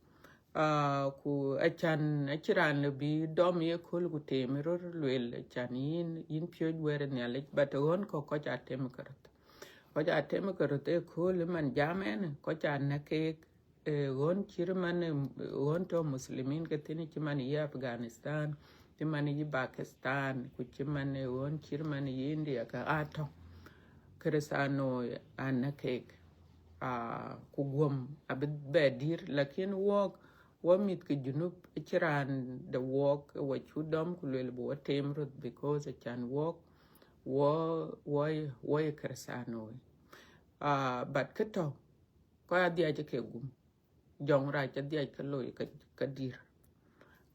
Ah, ku acan, acïn raan lëu bï dɔm ye kööl ku teem ë röt lueel, acan yïn, yïn piööc wɛ̈t Nhialic, but ɣɔn kɔ̈k kɔc aa tem ke röt. Kɔc aa tem ke röt ë kööl ë man jam ɛn, kɔc aa näk keek, eh, ɣön cït man, eh, ɣön tɔ̈ Muslimin ke thïn, cï man yï Afghanistan, cï man yï Pakistan, ku cï man, eh, ɣön cït man yï India, ke atɔ̈ Krïthiano, anɔŋ keek. Ah, ku guɔ̈m abï bɛ dïr, lakin wɔk, wɔ mïth ke Junub, cï raan de wɔk, wɔ cuk dɔm ku luel bï wɔ tem röt, because acan wɔk, wɔ, wɔ, wɔ ye Krïthiano. Ah, but kë tɔ̈, kɔc adhiac ke gum. Jɔŋrac adhiac ke looi ka, ka dïr.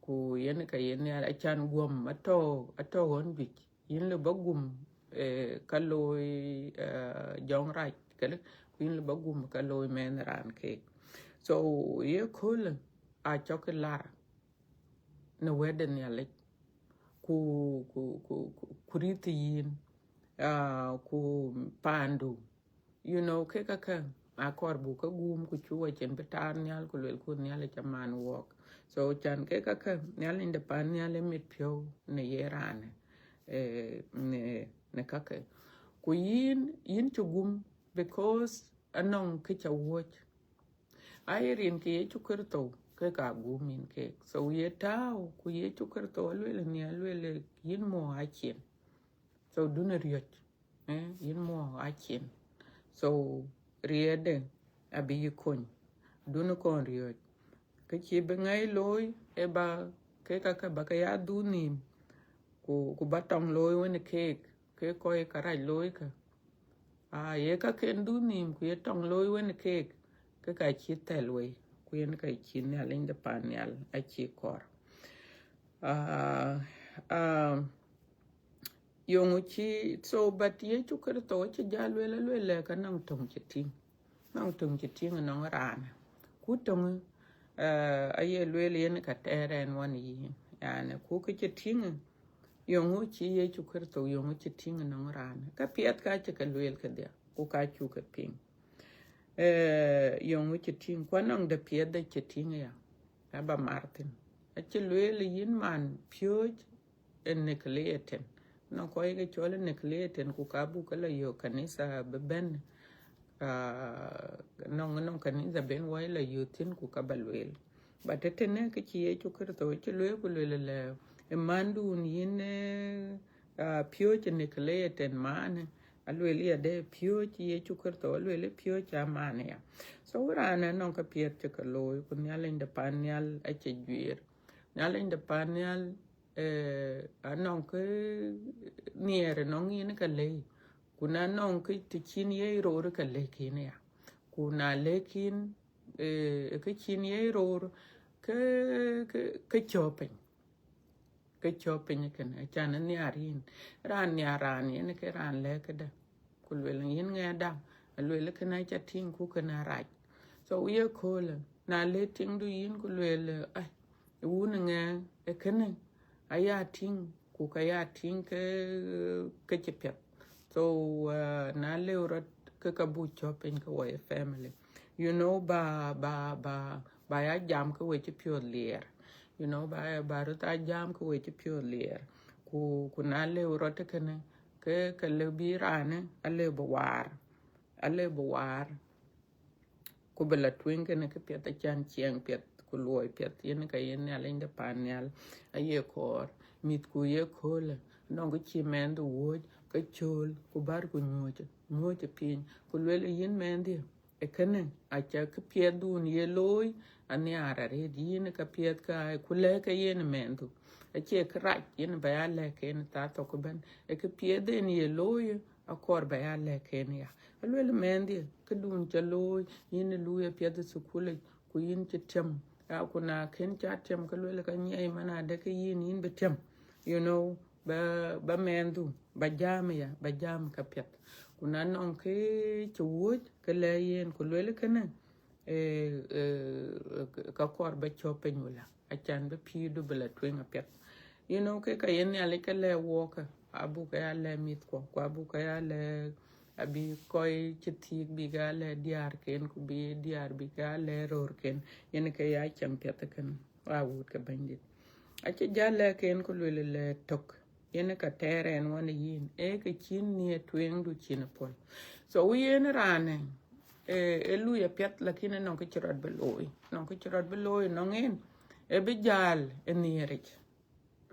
Ku yen ka yen nhial, acan guɔ̈m atɔ̈, atɔ̈ ɣön juëc. Yïn lëu ba gum, eh, ka looi, eh, jɔŋrac këlë, ku yïn lëu ba gum ka looi mɛnh raan keek. So, ye köölë, acɔk lar në wɛ̈t de Nhialic, ku, ku, ku, ku, ku rïth yïn, ah, ku paandu. You know, kek käkë, akɔɔr buk ke gum, ku cuk wacin bï taar nhial, ku luelku Nhialic aman wɔk. So, can kek käkë, Nhialic de pan nhial ë mit piɔ̈u në ye raanë, eh, në, në käkë. Ku yïn, yïn cï gum, because anɔŋ kë ca wuɔ̈c. Aye rin ke Yecu Kritho, ke ka gum yïn keek. So, ye tääu, ku Yecu Kritho aluel nhial, aluel yïn muɔ̈ɔ̈ acin. So, dunë riɔ̈c, eh, yïn muɔ̈ɔ̈ acin. So, riɛɛtde abï yï kony. Dunë kɔn riɔ̈c. Kë cï bï ŋɛi looi, ë ba, kek käkë ba ke ya dhuk nhïïm, ku, ku ba tɔŋ looi wën keek, ke kɔc kärac looi kë. Ah, ye käken dhuk nhïïm, ku ye tɔŋ looi wën keek, ke ka cï thɛl wei, ku yen ka cï Nhialic de pan nhial acï kɔɔr. Ah, ah, yöŋ cï, so, but Yecu Kritho acï jal luel, aluel lɛ ka nɔŋ töŋ cï tïŋ. Nɔŋ töŋ cï tïŋ nɔŋ raanë. Ku töŋ, eh, aye luel yen ka tɛɛr ɛn wan yïn. Yani, ku kë cï tïŋ, yöŋ cï Yecu Kritho, yöŋ cï tïŋ nɔŋ raanë. Ka piɛth ka cï ke luel kedhia, ku ka cuk ke piŋ. Eh, yöŋ cï tïŋ, ku anɔŋ de piɛth de cï tïŋ ya. Aba mar thïn. Acï lueel yïn man piööc ë Nicolaitan. Nɔŋ kɔc ke cɔl ë Nicolaitan, ku ka buk ke la yök kanitha bï bɛ̈n, ah, nɔŋ, nɔŋ kanitha ben wai la yök thïn, ku ka ba lueel. But ëtënë kë cï Yecu Kritho cï lueel, ku lueel lɛ, ë mandun yïn, eh, ah, piööc ë Nicolaitan maanë, alueel ya de piööc Yecu Kritho, alueel piööc amanë ya. So, raan anɔŋ ka piɛth cï ke looi, ku Nhialic de pan nhial acï juiir. Nhialic de pan nhial, eh, anɔŋ kë nhiɛɛr nɔŋ yïn ka lëi, ku na nɔŋ kë të cïn ye ror ka lëk yïn ya. Ku na lëk yïn, eh, kë cïn ye ror, ke, ke, ke cɔ̈ɔ̈p piny. Ke cɔ̈ɔ̈p piny kënë, acan nhiaar yïn. Raan nhiaar raan yen ke raan lɛ̈k këdë. Ku lueel yïn ŋɛɛda, alueel kënë aca tïŋ ku kënë arac. So, ye köölë, na le tiŋdu yïn ku lueel, ai, wun ŋɛɛ, ë kënë, aya tïŋ, ku ka ya tïŋ ke, ke cï piɛth. So, uh, na lëu rɔt ke ka buk cɔ̈ɔ̈p piny ke wɔ ye family. You know, ba, ba, ba, ba ya jam ke we cï piɔ̈ɔ̈th liɛɛr. You know, ba, ba röt a jam ke we cï piɔ̈ɔ̈th liɛɛr. Ku, ku na lëu rɔt kënë, ke, ke lëu bï raanë, alëu bï waar. Alëu bï waar. Ku bï la tueŋ kënë kë piɛth, acan ciɛɛŋ piɛth, ku luɔi piɛth, yen ka yen Nhialic de pan nhial, aye kɔɔr, mïthku ye köölë, nɔŋ kë cï mɛnhdu wuɔ̈c, ke cööl, ku bär ku nyuɔ̈c, nyuɔ̈c piny, ku lueel yïn mɛnhdiɛ̈, ë kënë, aca kë piɛthdun ye looi, anhiaar arëët yïn ka piɛth ka, ku lɛ̈k ke yen mɛnhdu. Acie kë rac yen ba ya lɛ̈k yen thaa thok ëbɛ̈n, ë kë piɛth en ye looi, akɔɔr ba ya lɛ̈k yen ya. Alueel mɛnhdiɛ̈, këdun ca looi, yïn ë luui apiɛth ë thukulic, ku yïn cï tiam. Ya, ku na kën ca tiam, ke lueel ka nyiɛɛi man adë ke yïn, yïn bï tiam. You know, ba, ba mɛnhdu, ba jam ya, ba jam ka piɛth. Ku na nɔŋ kë cï wuɔ̈c, ke lɛ̈k yen, ku lueel kënë, eh, eh, ka kɔɔr ba cɔ̈ɔ̈p piny wala. Acan bï pïïrdu bï la tueŋ apiɛth. You know, ke ka yen Nhialic ke lɛ̈k wɔɔk, abuk ke ya lɛ̈k mïthkuɔ, ku abuk ke ya lɛ̈k, abï kɔc cï thiëëk bïk ya lɛ̈k diäärken, ku bï diäär bïk ya lɛ̈k röörken, yen ke ya cäŋ piɛth ëkën, wa wut ke Bɛ̈nydït. Acï jal lɛ̈k en ku lueel lɛ̈k tök, yen ka tɛɛr ɛn wan yïn, ee ke cïn nhiɛɛr tueŋdu cïn puɔl. So, yen raanë, e lui apiɛth, lakin ënɔŋ kë cï rɔt bï looi, nɔŋ kë cï rɔt bï looi nɔŋ en, e bï jäl ë nhiëëric.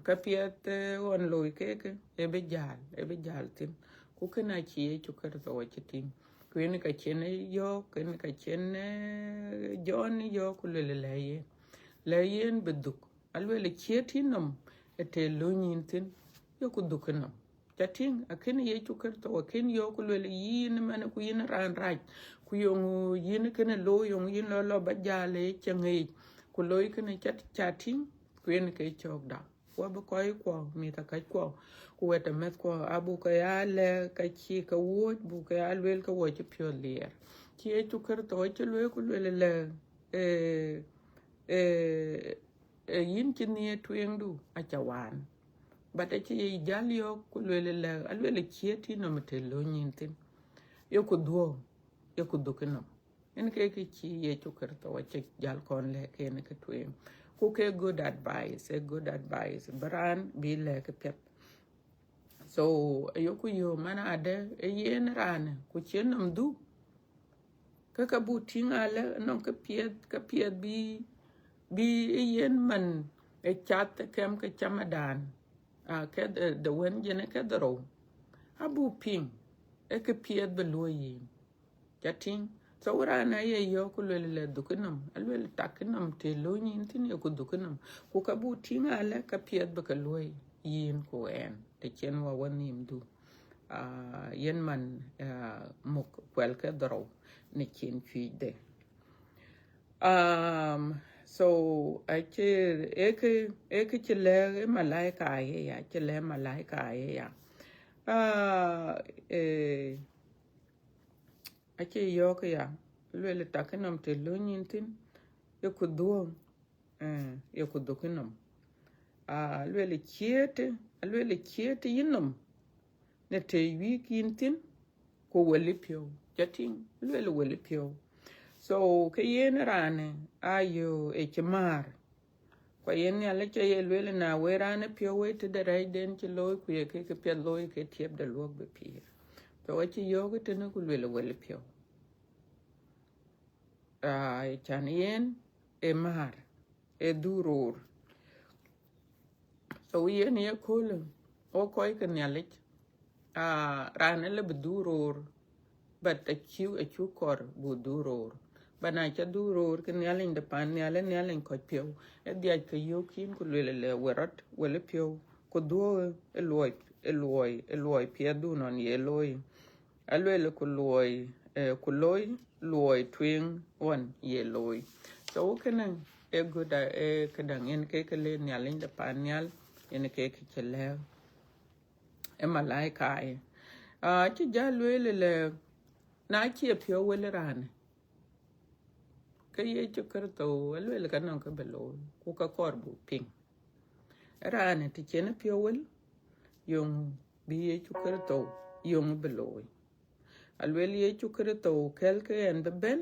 Ka piɛth ɣɔn looi kekë, e bï jäl, e bï jäl thïn. Ku kënë acï Yecu Kërtho acï tïŋ. Ku yen ka cïn yɔ̈ɔ̈k, yen ka cïn Jɔn yɔ̈ɔ̈k, ku lueel lɛ̈k yen, lɛ̈k yen bï dhuk. Alueel, ciët yïnɔm ë të lööny yïn thïn, yeku dhuk yïnɔm. Ca tïŋ, akën Yecu Kërtho akën yɔ̈ɔ̈k ku lueel, yïn ëmɛnë, ku yïn raan rac, ku yöŋ yïn kënë looi, yöŋ yïn lɔ lɔ ba jäl ë cieŋ yic, ku looi kënë, ca, ca tïŋ, ku yen ke cɔ̈ɔ̈kda. Ku abï kɔc kuɔ, mïth akac kuɔ, ku wɛ̈t amɛ̈th kuɔ, abuk ke ya lɛ̈k ka cï ke wuɔ̈c, buk ke ya lueel ke wuɔ̈c cï piɔ̈ɔ̈th liɛɛr. Cï Yecu Kërtho acï lueel ku lueel lɛ̈k, e, e, e, yïn cï nhiëër tueŋdu aca waan. But acï jäl yɔ̈ɔ̈k ku lueel lɛ̈k, alueel, ciët yïnɔm ë të lööny yïn thïn, yeku dhuɔ̈k, yeku dhuk yïnɔm. Yen ke kë cï Yecu Kërtho acï jäl kɔn lɛ̈k yen ke tueŋ. Ku ke good advice, a good advice, bï raan bï lɛ̈k piɛth. So, ayoku yöök man adë, e yen raan, ku cï nɔm dhuk, ke ka buk tïŋ alë, nɔŋ kë piɛth, kë piɛth bï, bï e yen man, e cath kɛm ke camadan, a, ke, e, de wën jënë ke dhorou. Abuk piŋ, e kë piɛth bï luɔ̈i yïn. Ca tïŋ? So raan aye yɔ̈ɔ̈k ku lueel lɛ̈k dhuk yïnɔm, alueel tak yïnɔm të lööny yïn thïn, yeku dhuk yïnɔm. Ku ka buk tïŋ alë, ka piɛth bï ke luɔ̈i yïn ku ɛn, të cïn wɔ wɔ nhïïm dhuk. A, yen man, a, muk kuɛl ke dhorou në cin cuëcde. Um, so, acï, e kë, e kë cï lɛ̈k ë malaika aye ya, cï lɛ̈k malaika aye ya. A, e, acï yɔ̈ɔ̈k ya, lueel tak yïnɔm të lööny yïn thïn, yeku dhuɔ̈k, e, yeku dhuk yïnɔm. A, lueel ciët, alueel ciët yïnɔm në të wïïk yïn thïn, ku wël piɔ̈u. Ca tïŋ? Lueel wël piɔ̈u. So, ke yen raanë, ayo, e cï määr. Ku yen Nhialic aye lueel, na wël raan piɔ̈u wei tëde rɛɛcden cï looi, ku ye ke, ke piɛth looi ke tiɛpde luɔ̈k bï pïïr. So, acï yɔ̈ɔ̈k tënë ku lueel wël piɔ̈u. A, can yen e määr, e dhuk röör. So yen ye köölë, wo kɔc ke Nhialic, a, raan ë lë bï dhuk röör, but acï, acuk kɔɔr buk dhuk röör. But na ca dhuk röör, ke Nhialic de pan nhial, e Nhialic kɔc piɔ̈u, e dhiac ke yöök yïn ku lueel lɛ̈k wël rɔt, wël piɔ̈u, ku dhuɔ̈k ë luɔi, ë luɔi, ë luɔi piɛthdu nɔn ye looi. Alueel ku luɔi, e, ku looi luɔi tueŋ ɣɔn ye looi. So kënë e good, e këdäŋ, yen ke kë lë Nhialic de pan nhial, yen ke kë cï lɛ̈k ë malaika. A, acï jäl lueel lɛ̈k, na cie piɔ̈u wël raanë, ke Yecu Kërtho alueel ka nɔŋ kë bï looi, ku ka kɔɔr buk piŋ. Raanë të cïn piɔ̈u wël, yöŋ bï Yecu Kërtho, yöŋ bï looi. Alueel Yecu Kërtho kɛ̈l ke ɣɛn bï bɛ̈n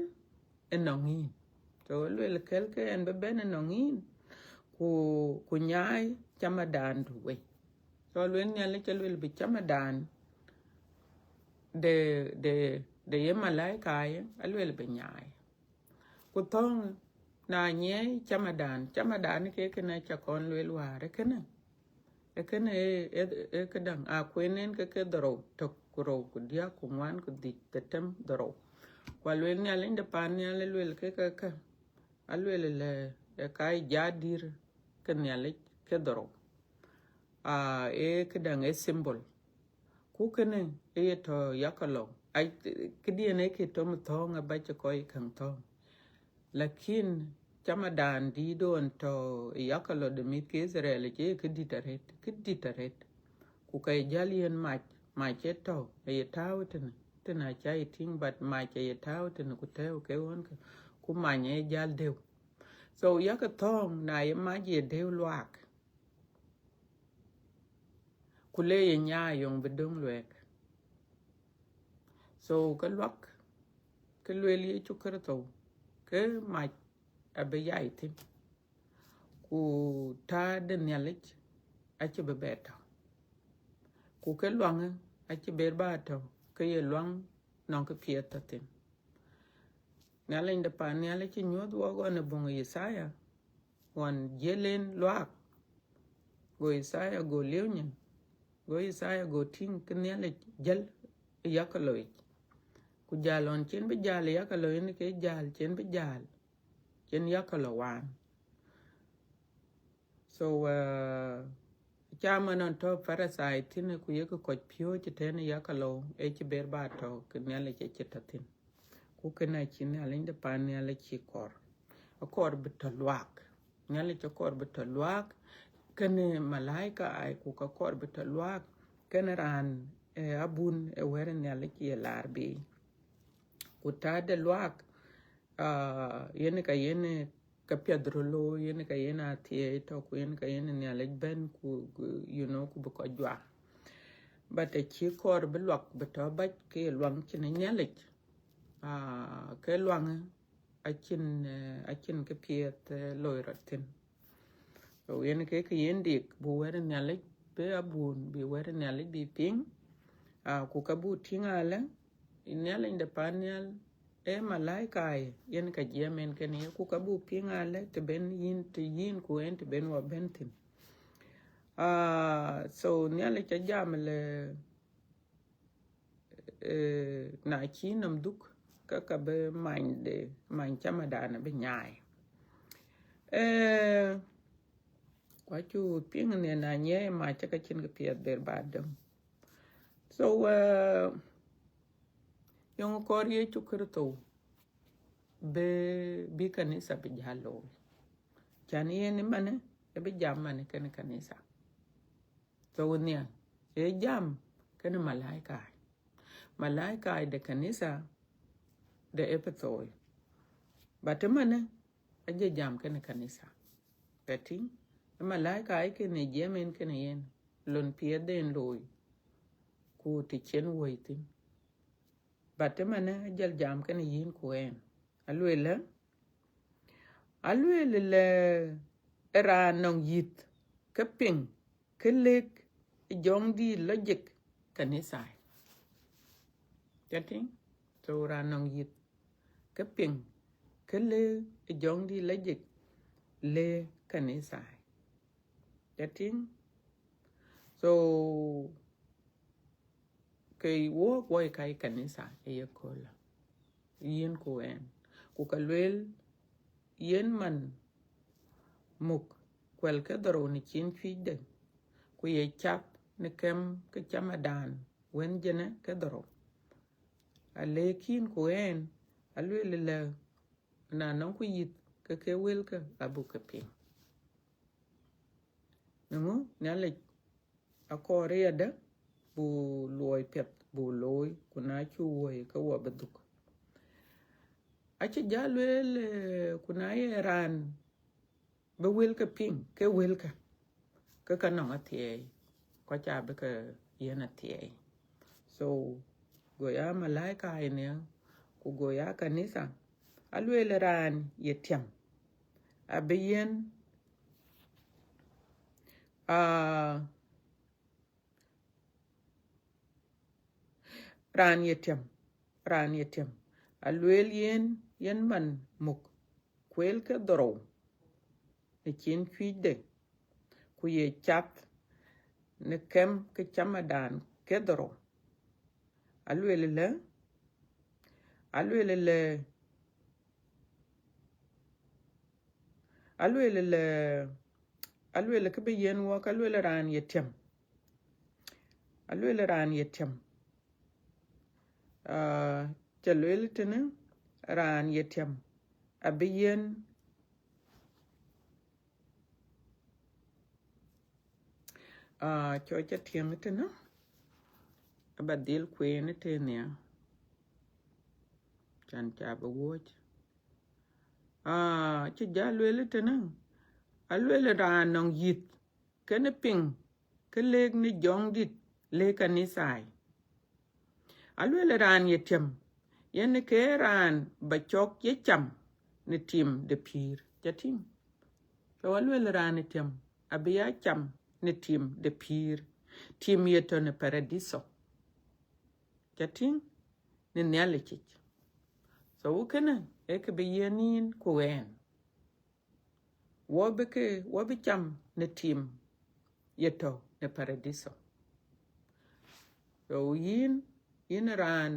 ënɔŋ yïn. So alueel kɛ̈l ke ɣɛn bï bɛ̈n ënɔŋ yïn, ku, ku nyaai camadandu wei. So alueel Nhialic alueel bï camadan de, de, de ye malaika ye, alueel bï nyaai. Ku thɔ̈ŋ, na nyiɛɛi camadan, camadan ke kënë ca kɔn lueel wäär, e kënë, e kënë e, e, e këdäŋ, a kueen en ke, ke dhorou, tök ku rou ku diäk ku ŋuan ku dhïc, dhetem, dhorou. Ku alueel Nhialic de pan nhial, alueel ke, ke, ke, alueel lɛ̈k, e ka ye jat dïïr ke Nhialic ke dhorou. A, e këdäŋ, e symbol. Ku kënë ë ye tɔ̈ yakë lɔ, ai, këdiɛn ë ke tɔ̈ më thɔ̈ɔ̈ŋ abac ë kɔc käŋ thɔ̈ɔ̈ŋ. Lakin camadan dïït ɣɔn tɔ̈ ë yakë lɔ de mïth ke Itharel, ë kë dït arëët, kë dït arëët. Ku ka ye jäl yiɛ̈n mac, mac ë tɔ̈, aye tääu tënë, tënë acä ye tïŋ, but mac aye tääu tënë, ku tɛ̈ɛ̈u ke ɣönkë, ku many aye jäl dëu. So yakë thɔ̈ɔ̈ŋ, na ye mac ye dëu luaak, ku le ye nyaai yöŋ bï döŋ luɛɛk. So ke luak, ke lueel Yecu Kërtho, ke mac abï yai thïn, ku tääu de Nhialic acï bï bɛ tɔ̈, ku ke luaŋë acï bï bɛ tɔ̈, ke ye luaŋ nɔŋ kë piɛth tɔ̈ thïn. Nhialic de pan nhial acï nyuɔ̈th wɔk ɣɔn ë buŋ Yithaya, ɣɔn jiël en luaak. Go Yithaya go liëu nyin, go Yithaya go tïŋ ke Nhialic jäl ë yakalo yic. Ku jäl ɣɔn cïn bï jäl ë yakalo, yen ke jäl cïn bï jäl, cïn yakalo waan. So, uh, caman ɣɔn tɔ̈ Parithai thïn, ku yek kɔc piööc tënë yakalo, ë cï ber ba tɔ̈ ke Nhialic ë cï tɔ̈ thïn. Ku kënë acï Nhialic de pan nhial acï kɔɔr. Akɔɔr bï tɔ̈ luaak. Nhialic akɔɔr bï tɔ̈ luaak kenë malaika ai, ku ka kɔɔr bï tɔ̈ luaak kenë raan, eh, abun ë wɛ̈t Nhialic ye laar bei. Ku taat de luaak, ah, yen ka yen ka piɛth röt looi, yen ka yen athiɛɛi tɔ̈, ku yen ka yen Nhialic bɛ̈n, ku, ku, you know, ku bï kɔc juak. But acï kɔɔr bï luak bï tɔ̈ bac ke ye luaŋ cïn Nhialic. Ah, ke luaŋë acïn, eh, acïn kë piɛth, eh, loi rɔt thïn. So, yen ke kë yen dik, bï wɛ̈t Nhialic, bï abun, bï wɛ̈t Nhialic bï piŋ. Ah, ku ka buk tïŋ alë, Nhialic de pan nhial, ee malaika ye, yen ka jiɛɛm en kenë ye, ku ka buk piŋ alë, të ben yïn, të yïn ku en, të ben wɔ bɛ̈n thïn. Ah, so Nhialic ajam lë, eh, na cï nɔm dhuk, ka ka bï many de, many camadan bï nyaai. Eh, ku acuk piŋ në na nyiɛɛi mac, ka cïn kë piɛth ber ba döŋ. So, uh, yöŋ kɔɔr Yecu Kërtho bï, bï kanitha bï jäl looi. Can yen ëmanë, ë bï jam manë kenë kanitha. So, nhial, ë jam kenë malaika. Malaika de kanitha de Epethoi. But ëmanë, ajë jam kenë kanitha. Ka tïŋ, ë malaika ë kenë jiɛɛm en kenë yen, lon piɛth den looi, ku të cïn wöi thïn. But ëmanë ajël jam kenë yïn ku en. Alueel lë, alueel lë, ë raan nɔŋ yïth ke piŋ ke lëk ë jɔŋdït lɔ jik kanitha. Ca tïŋ? So raan nɔŋ yïth ke piŋ ke lëk ë jɔŋdït lɔ jik, lëk kanitha. Ca tïŋ? So, ke wok woi ka ye kanitha ë ye köölë, yïn ku en. Ku ka lueel, yen man muk kuɛl ke dhorou në cin cuëcde, ku ye cath në kɛm ke camadan wën jënë ke dhorou. Alëk yïn ku en, alueel lë, na nɔŋku yïth ke ke wëlkë, abuk ke piŋ. Në ŋö? Nhialic akɔɔr yadë bu luɔi piɛth bu looi, ku na cuk woi ke wɔ bï dhuk. Acï jal lueel, eh, ku na ye raan bï wëlkë piŋ, ke wëlkë, ke ka nɔŋ athiɛɛi, kɔc abï ke yiɛ̈n athiɛɛi. So, go ya malaika ënë, ku go ya kanitha, alueel raan ye tiam, abï yiɛ̈n, ah, raan ye tiam, raan ye tiam, alueel yen, yen man muk kuɛl ke dhorou në cin cuëcde, ku ye cath në kɛm ke camadan ke dhorou. Alueel lë, alueel lë, alueel lë, alueel kë bï yiɛ̈n wɔ, alueel raan ye tiam. Alueel raan ye tiam. Ah, ca lueel tënë, raan ye tiam abï yiɛ̈n, ah, cɔk ca tiɛŋ tënë, aba dhil kueen tënë ya, can ca bï wuɔ̈c. Ah, cï jal lueel tënë, alueel raan nɔŋ yïth kenë piŋ ke lëk në jɔŋdït lëk kanithai. Alueel raan ye tiam, yen ke raan ba cɔk ye cam në tim de pïïr. Ca tïŋ? So alueel raan ye tiam abï ya cam në tim de pïïr, tim ye tɔ̈ në Paradiso. Ca tïŋ? Në Nhialic yic. So kënë, ee kë bï yiën yïn ku ɣɛn. Wɔ bï ke, wɔ bï cam në tim ye tɔ̈ në Paradiso. So yïn, yïn raan,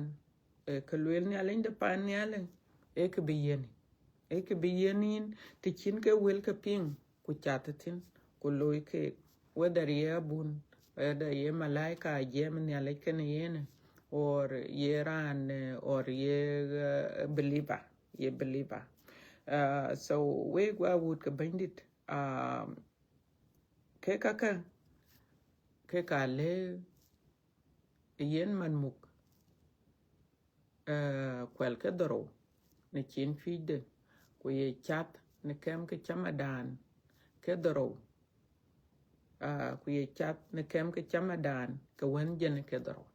eh, ke lueel Nhialic de pan nhial, ee kë bï yiën, ee kë bï yiën yïn, të cïn ke wël ke piŋ, ku cath thïn, ku looi keek, whether ye abun, whether ye malaika jiɛɛm Nhialic kenë yen, or ye raan, eh, or ye, eh, believer, ye believer. Uh, so wek wa wut ke Bɛ̈nydït, um, ke kakë, ke ka lëë yen man muk, eh, kuɛl ke dhorou në cin cuëcde, ku ye cath në kɛm ke camadan ke dhorou, ah, ku ye cath në kɛm ke camadan ke wën jɛn ke dhorou.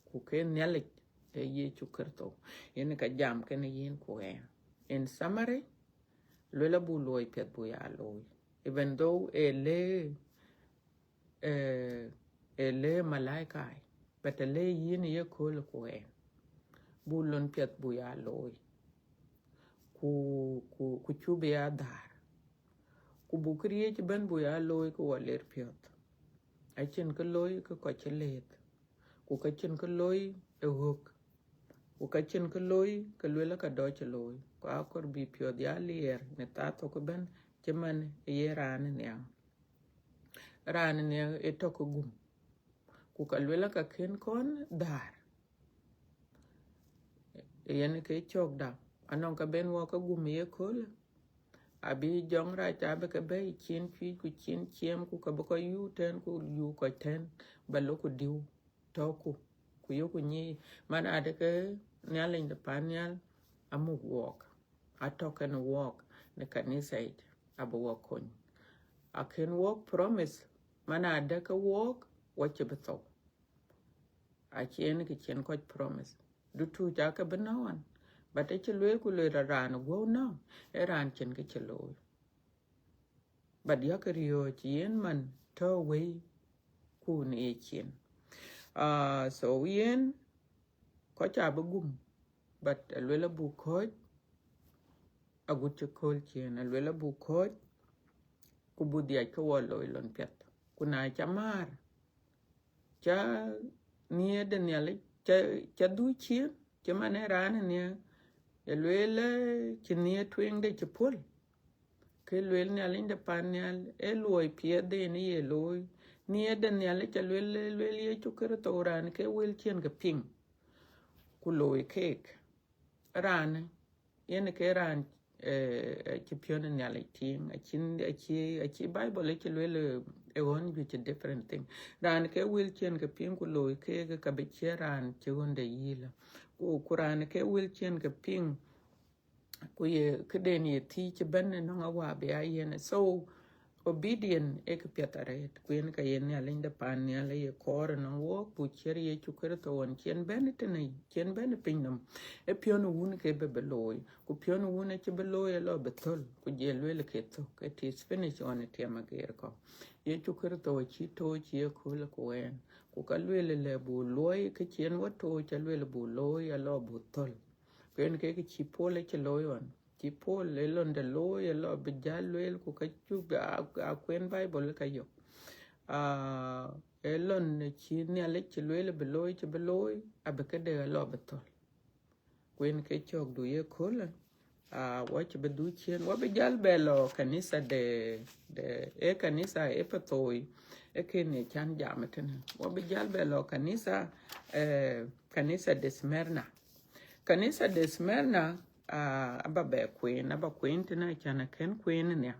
Ku ke Nhialic ee Yecu Kërtho, yen ka jam kenë yïn ku ɣɛn. In summary, luel abuk luɔi piɛth buk ya looi. Even though ee lëë, eh, ee lëë malaika, but ee lëë yïn ye kööl ku ɣɛn. Buk lon piɛth buk ya looi. Ku, ku, ku cuk bï ya dhäär. Ku buk këriëëc ëbɛ̈n buk ya looi ke wɔ ler piɔ̈th. Acïn kë looi ke kɔc cï lëëth. Ku ka cïn kë looi ë ɣöök. Ku ka cïn kë looi ke luel ka dɔc ë looi. Ku akɔɔr bï piɔ̈th ya liɛɛr në thaa thok ëbɛ̈n cï man ye raan ë nhiaŋ. Raan ë nhiaŋ ë tɔ̈ ke gum. Ku ka luel ka kën kɔn dhäär. Yen ke cɔ̈kda, anɔŋ ka ben wɔ ke gum ye kööl, abï jɔŋrac abï ke bɛ̈i cin cuëc ku cin ciɛɛm, ku ka bï kɔc yuu tɛ̈n ku yuu kɔc tɛ̈n, ba lok ku diu tɔ̈ku, ku yoku nyic, man adë ke Nhialic de pan nhial amuk wɔɔk, atɔ̈ kenë wɔɔk në kanitha yic, abï wɔ kony. Akën wɔɔk promise, man adë ke wɔɔk, wɔ cï bï thou. Acïn kë cïn kɔc promise. Dutuuc aake bï nɔ̈k ɣɔn, but acï lueel ku lueel raan guɔ̈u nɔ̈k, ee raan cïn kë cï looi. But yakë riɔ̈ɔ̈c yen man tɔ̈ wëi ku në ye cin. Ah, so yen kɔc abï gum, but aluel abuk kɔ̈ɔ̈c agut cï kööl ciëën, aluel abuk kɔ̈ɔ̈c, ku buk dhiac ke wɔ looi lon piɛth. Ku na ca määr, ca nhiëër de Nhialic, ca, ca dhuk ciëën, cï man ee raan ë nhiëër, ye lueel, eh, cï nhiëër tueŋde cï puɔ̈l. Ke lueel Nhialic de pan nhial, ee luɔi piɛth den ye looi. Nhiëër de Nhialic ca lueel, lueel Yecu Kërtho raan ke wël ciën ke piŋ, ku looi keek. Raanë, yen ke raan, eh, cï piɔ̈n ë Nhialic tïŋ, acïn, acï, acï Bible acï lueel, eh, ë ɣɔn juëc a different thing. Raan ke wël ciën ke piŋ ku looi keek, ka bï cie raan cï ɣönde yïlë. Ku, ku raan ke wël ciën ke piŋ, ku ye këden ye thiëc ëbɛ̈n ënɔŋ awä bï ya yen. So, obedient ee kë piɛth arëët, ku yen ka ye Nhialic de pan nhial ye kɔɔr ënɔŋ wɔɔk, buk ciɛ̈t Yecu Kërtho ɣɔn cï yen bɛ̈n tënë, cï yen bɛ̈n piny nɔm. Ee piɔ̈n ë wun ke bï bï looi, ku piɔ̈n ë wun acï bï looi alɔ bï thöl, ku jɔl lueel ke thök, it is finished ɣɔn ë tiɛm ageer kɔ̈u. Yecu Kërtho acï tooc ye kööl ku ɣɛn, ku ka lueel lɛ buk luɔi, kë cï yen wɔ tooc, alueel buk looi alɔ buk thöl. Ku yen kek cï Paul acï looi ɣɔn. Cï Paul ë londe looi alɔ bï jäl lueel, ku ka cuk a, a kueen Bible ka yök. Ah, ë lon cï Nhialic cï lueel bï looi, cï bï looi, abï këde alɔ bï thöl. Ku yen ke cɔ̈kdu ye köölë, ah, wɔ cï bï dhuk ciëën, wɔ bï jäl bɛ lɔ kanitha de, de, ee kanitha Epethoi, ee kën ye can jam ëtënë. Wɔ bï jäl bɛ lɔ kanitha, eh, kanitha de Smyrna. Kanitha de Smyrna, ah, aba bɛ kueen, aba kueen tënë, can akën kueen nia.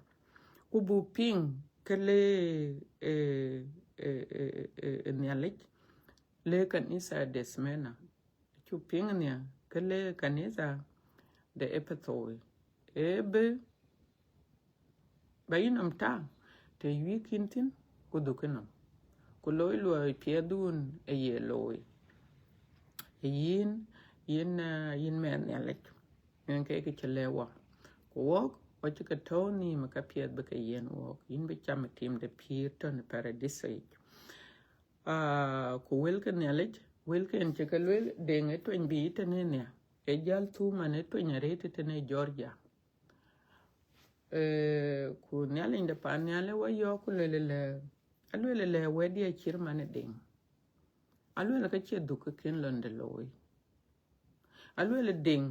Ku buk piŋ kë le, eh, eh, eh, eh, eh, Nhialic, le kanitha de Smyrna. Cuk piŋ nia, kë le kanitha de Epethoi. Ee bï ba yïnɔm tak të wiëk yïn thïn, ku dhuk yïnɔm, ku looi luɔi piɛth wun ë ye looi. Ë yïn, yïn, ah, yïn mɛnh Nhialic, yen ke kë cï lɛ̈k wɔ. Ku wɔk, wɔ cï ke tɔ̈u nhïïm ë ka piɛth bï ke yiën wɔk, yïn bï cam ë tim de pïïr tɔ̈ në Paradiso yic. Ah, ku wël ke Nhialic, wël ke yen cï ke lueel, deŋ ë tueny bï yï tënë nia, Ë jäl thum man ë tueny arëët tënë Georgia. Eh, ku Nhialic de pan nhial ë wɔ yɔ̈ɔ̈k ku lueel lɛ, alueel lɛ wɛ̈tdiɛ̈ acït man ë Deŋ. Alueel ke cie dhuk ke kën lɔnde looi. Alueel Deŋ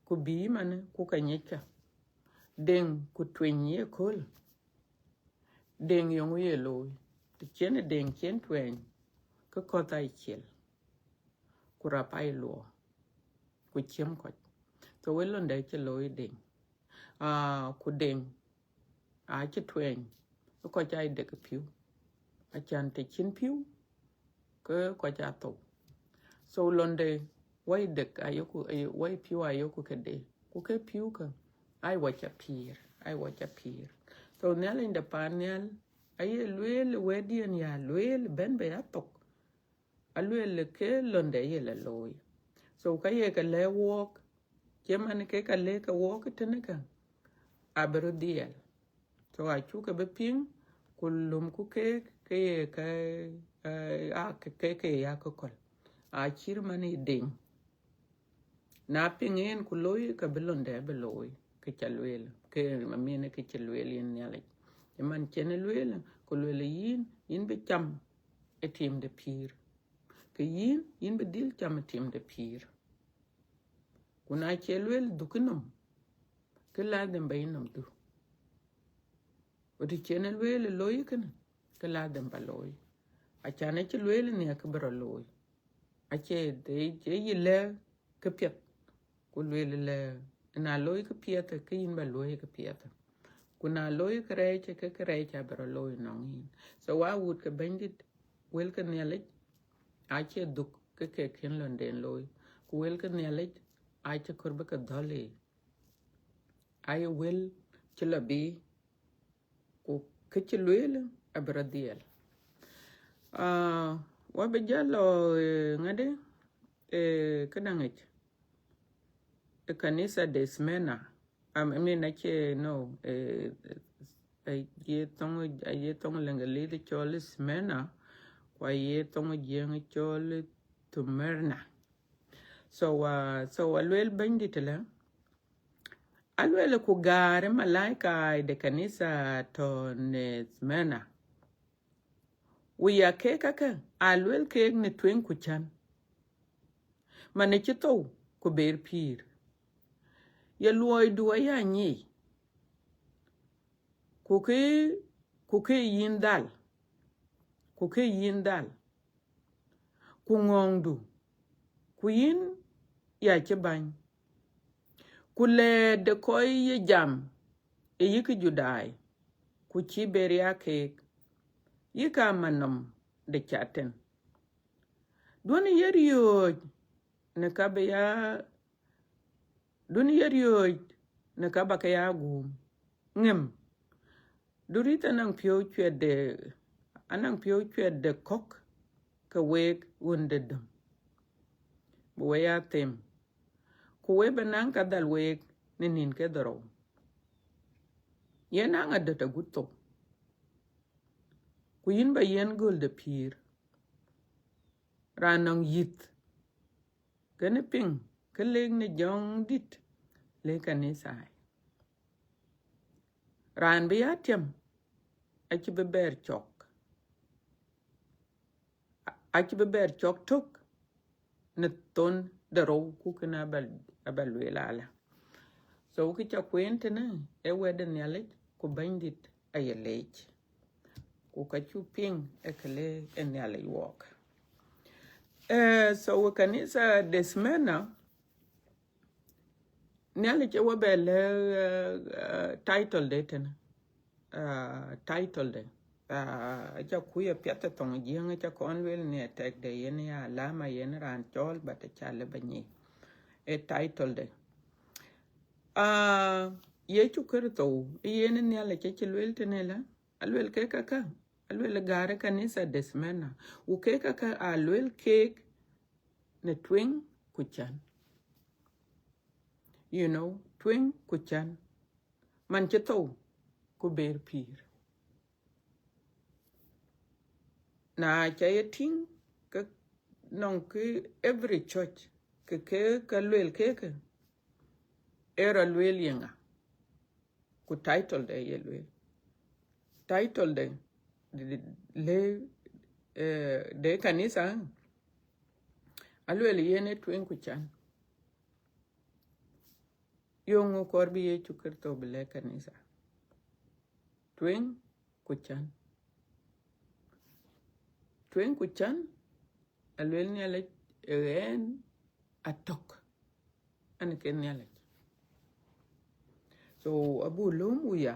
ku bï man ku ka nyiɛckë. Deŋ ku tueny ye kööl. Deŋ yɔŋ ye looi. Të cïn Deŋ cïn tuɛny, ke kɔ̈th aa ciɛl, ku rap aa luɔɔ, ku ciem kɔc. So wek lɔnde cï looi Deŋ. Ah, ku Deŋ acï tuɛny, ë kɔc aa dek pïu. Acan të cïn pïu, ke kɔc aa thou. So lɔnde wai dek ayoku, ayo-, wai pïu ayoku këde. Ku ke pïu ke, ai wɔ ca pïïr, ai wɔ ca pïïr. So Nhialic de pan nhial, aye lueel wɛ̈tdiɛ̈n ya lueel bɛ̈n bï ya thok. Alueel ke lɔnde ye la looi. So ka ye ke lɛ̈k wɔɔk, cï man ke ka lɛ̈k ke wɔɔk tënë ka, abï röt dhiɛl. So acuk ke bï piŋ, ku lömku keek, ke ye ke, eh, a ke, ke, ke ya ke kööl. Acït man ë Deŋ. Na piŋ yen ku looi, ka bï lɔnde bï looi, ke ca lueel, ke amin ke cï lueel yen Nhialic. Ë man cïn lueel, ku lueel yïn, yïn bï cam ë tim de pïïr. Ke yïn, yïn bï dhil cam ë tim de pïïr. Ku na cie lueel dhuk yïnɔm, ke ladhim ba yïnɔm dhuk. Ku të cïn lueel looi kënë, ke ladhim ba looi. Acan acï lueel nhiɛk ke bï rɔt looi. Acie të, të yï lɛ̈k ke piɛth, ku lueel lɛ, na looi ke piɛth, ke yïn ba luɔ̈i ke piɛth. Ku na looi ke rɛɛc, ke ke rɛɛc abï rɔt looi nɔŋ yïn. So wa wut ke Bɛ̈nydït, wël ke Nhialic acie dhuk ke ke kën lɔnden looi. Ku wël ke Nhialic acie kɔɔr bï ke dhɔ̈l yiic. Aye wël cï la bï, ku kë cï lueel abï rɔt dhiɛl. Ah, wa bï jäl lɔ, eh, ŋadï, eh, këdäŋ yic, eh, kanitha de Smyrna. Am, I mean, acie, no, eh, aye thoŋ, aye thoŋ Lëŋëlith cɔl Smyrna, ku aye thoŋ Jiëŋ cɔl Thumerna. So, uh, so alueel Bɛ̈nydït lɛ, alueel ku gäär ë malaika de kanitha tɔ̈ në Smyrna. Wëya keek käkë, alueel keek në tueŋ ku cän, man ë cï thou ku ber pïïr. Ye luɔidu aya nyic, ku ke, ku ke yïn dhal, ku ke yïn dhal, ku ŋɔ̈ɔ̈ŋdu, ku yïn ya cï bäny. Ku lɛɛt de kɔc ye jam ë yïk Judai, ku cïï ber ya keek, yïk amanɔm de cath tɛ̈n. Duɔ̈n ye riɔ̈ɔ̈c në ka bï ya, duɔ̈n ye riɔ̈ɔ̈c në ka ba ke ya guum. Ŋëm, du rïth anɔŋ piɔ̈u cuɛt de, anɔŋ piɔ̈u cuɛt de kɔ̈k ke week ɣön de döm, bï we ya them, ku we bï naŋ ka dhal week në nïn ke dhorou. Ye naŋ adöt agut thou, ku yïn ba yiɛ̈n göl de pïïr. Raan nɔŋ yïth, kënë piŋ kë lëk në Jɔŋdït, lëk kanithai. Raan bï ya tiam, acï bï bɛɛr cɔk, acï bï bɛɛr cɔk tök në thon de rou, ku kënë aba, aba lueel alä. So kë ca kueen tënë, ee wɛ̈t de Nhialic, ku Bɛ̈nydït aye leec. Ku ka cuk piŋ ë kë le ë Nhialic wɔɔk. Eh, so wek kanitha de Smyrna, Nhialic ë wɔ bɛ lɛ̈k, eh, eh, title de tënë. Ah, title de. Ah, aca kuc apiɛth ë thoŋ Jiëŋ, aca kɔn lueel në atɛk de yen ya alama yen raan cɔɔl, but aca lëu ba nyic. Ee title de. Ah, Yecu Kërtho, yen Nhialic acï lueel tënë lä, alueel keek käkkä, alueel gäär ë kanitha de Smyrna. Ku keek käkkä alueel keek në tueŋ ku cän. You know, tueŋ ku cän. Man cï thou ku ber pïïr. Na ca ye tïŋ, ke nɔŋ kë every church ke ke ka luel keke, era luel yeŋa, ku title de ye luel. Title de, de, de, le, eh, de kanitha, aluel yen e tueŋ ku can. Yeŋö kɔɔr bï Yecu Kritho bï lɛ̈k kanitha? Tueŋ ku can. Tueŋ ku can, aluel Nhialic ë ɣɛn atök, an ke Nhialic. So, abuk lööm wuya,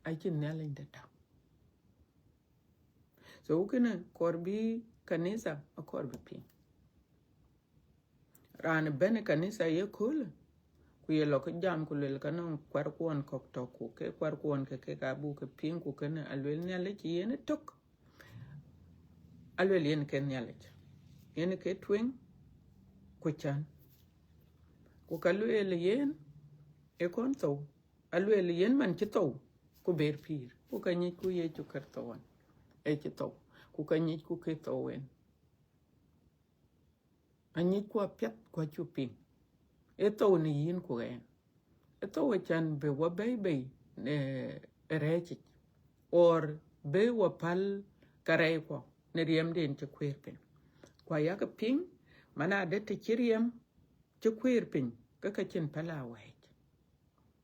acïn Nhialic de tök. So, kënë kɔɔr bï kanitha, akɔɔr bï piŋ. Raan bɛ̈n ë kanitha ye köölë, ku ye lɔ ke jam ku luel ka nɔŋ kuarkuɔn kɔ̈k tɔ̈, ku ke kuarkuɔn ke kek abuk ke piŋ, ku kënë aluel Nhialic yen ë tök. Aluel yen ke Nhialic, yen ke tueŋ ku can. Ku ka luel yen ë kɔn thou, aluel yen man cï thou, ku ber pïïr, ku ka nyic ku Yecu Kritho wan ë cï thou, ku ka nyic ku ke thou en. Anyic ku apiɛth ku acuk piŋ. Ë thou në yïn ku ɣɛn. Ë thou acan bï wɔ bɛ̈i bei, eh, rɛ̈ɛ̈cic, or bï wɔ päl karɛckuɔ në riɛmden cï kuëër piny. Ku ayak piŋ, man adë të cï riɛm cï kuëër piny, ke ka cïn päl awɛɛc.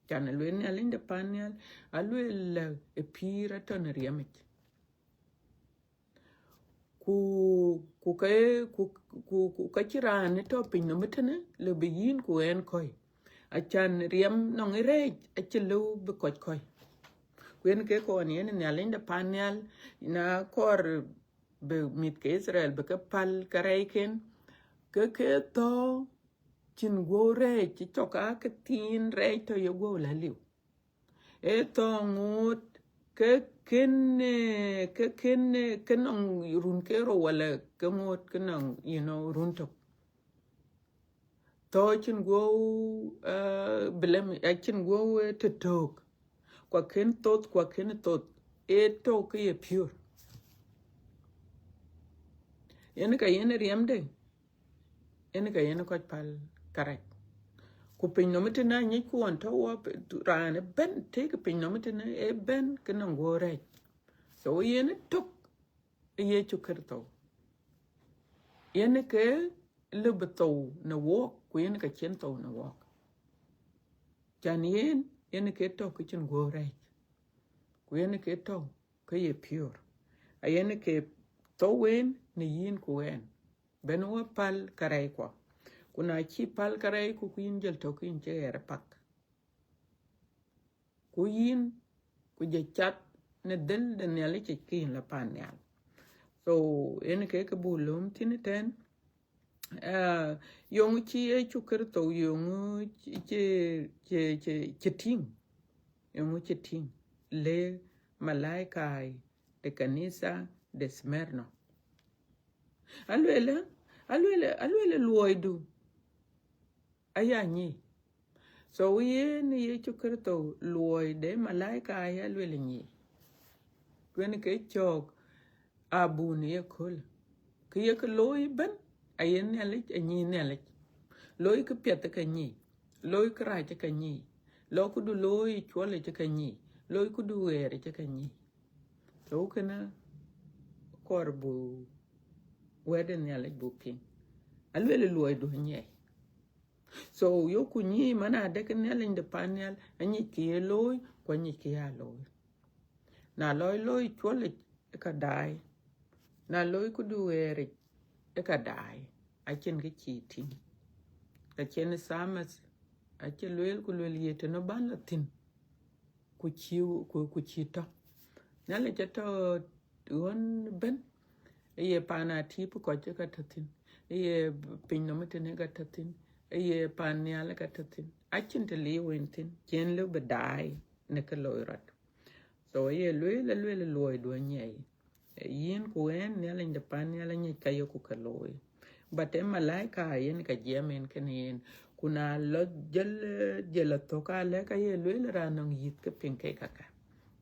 Can aluel Nhialic de pan nhial, aluel lɛ ë pïïr atɔ̈ në riɛmic. Ku, ku ke, ku, ku, ku ka cï raan ë tɔ̈ piny nɔm ëtënë, lë bï yïn ku ɣɛn kɔ̈i. Acan riɛm nɔŋ ë rɛɛc, acï lëu bï kɔc kɔ̈i. Ku yen ke kɔn yen Nhialic de pan nhial, na kɔɔr bï mïth ke Itharel bï ke päl karɛcken, ke ke thɔ̈ cïn guɔ̈u rɛɛc cï cɔk aa ke thiin rɛɛc tɔ̈ ye guɔ̈u la liu. Ee thɔ̈ ŋoot ke kën, eh, ke kën, eh, ke nɔŋ run ke rou wala ke ŋoot ke nɔŋ, you know, run tök. Thɔ̈ cïn guɔ̈u, eh, bilem, eh, cïn guɔ̈u, eh, tëtök. Ku akën thoth, ku akën thoth. Ee tɔ̈ ke ye pure. Yen ka yen riɛmde, yen ka yen kɔc päl karɛc. Ku piny nɔm ëtënë anyic ku ɣɔn tɔ̈ wɔ pe-, raan ëbɛ̈n tëëk piny nɔm ëtënë ëbɛ̈n ke nɔŋ guɔ̈u rɛɛc. So yen ë tök ë Yecu Kritho. Yen ke lëu bï thou në wɔk, ku yen ka cïn thou në wɔk. Can yen, yen ke tɔ̈ ke cïn guɔ̈u rɛɛc. Ku yen ke tɔ̈ ke ye pure. Ayen ke thou wen në yïn ku ɣɛn. Bɛ̈n wɔ päl karɛckuɔ. Ku na cï päl karɛcku, ku yïn jɔl tɔ̈ ke yïn cï ɣɛɛr pak. Ku yïn, ku jɔ cath në dhël de Nhialic yic ke yïn la pan nhial. So, yen ke ke buk lööm thïn ëtɛ̈n. Ah, yeŋö cï Yecu Kritho, yeŋö cï, cï, cï, cï, cï tïŋ? Yeŋö cï tïŋ? Le malaika de kanitha de Smyrna. Aluel, aluel, aluel luɔidu aya nyic. So yen Yecu Kritho luɔi de malaika aya luel nyic. Kuen ke cɔk abun ye köl. Kë ye ke looi ëbɛ̈n, aye Nhialic, anyic Nhialic. Looi kë piɛth ke nyic, looi kë rac ke nyic, lɔ këdu looi cuɔl ke nyic, looi këdu ɣɛɛr ke nyic. So kënë kɔɔr buk wɛ̈t de Nhialic buk piŋ. Aluel luɔidu anyic. So, yoku nyic man adë ke Nhialic de pan nhial, anyic kë ye looi, ku anyic kë ya looi. Na lɔi looi cuɔlic, ë ka daai. Na looi këdu ɣɛɛric, ë ka daai. Acïn kë cï tïŋ. Ka cïn Thamas, acï lueel ku lueel ye tënë ban la thïn. Ku cï, ku, ku cï tɔ̈. Nhialic atɔ̈ ɣɔn ëbɛ̈n, ë ye paan atïïp kɔc ë ka tɔ̈ thïn, ë ye piny nɔm ëtënë ka tɔ̈ thïn, ë ye paan nhial ë ka tɔ̈ thïn. Acïn të liu en thïn, cïn lëu bï daai në kë loi rɔt. So, ë ye lueel, aluel luɔidu anyic. Yïn ku ɣɛn, Nhialic de pan nhial anyic ka yeku ke looi. But ë malaika yen ka jiɛɛm en kënë yen. Ku na lɔ jël, jël athök alɛ̈k aye lueel raan nɔŋ yïth ke piŋ ke kaka.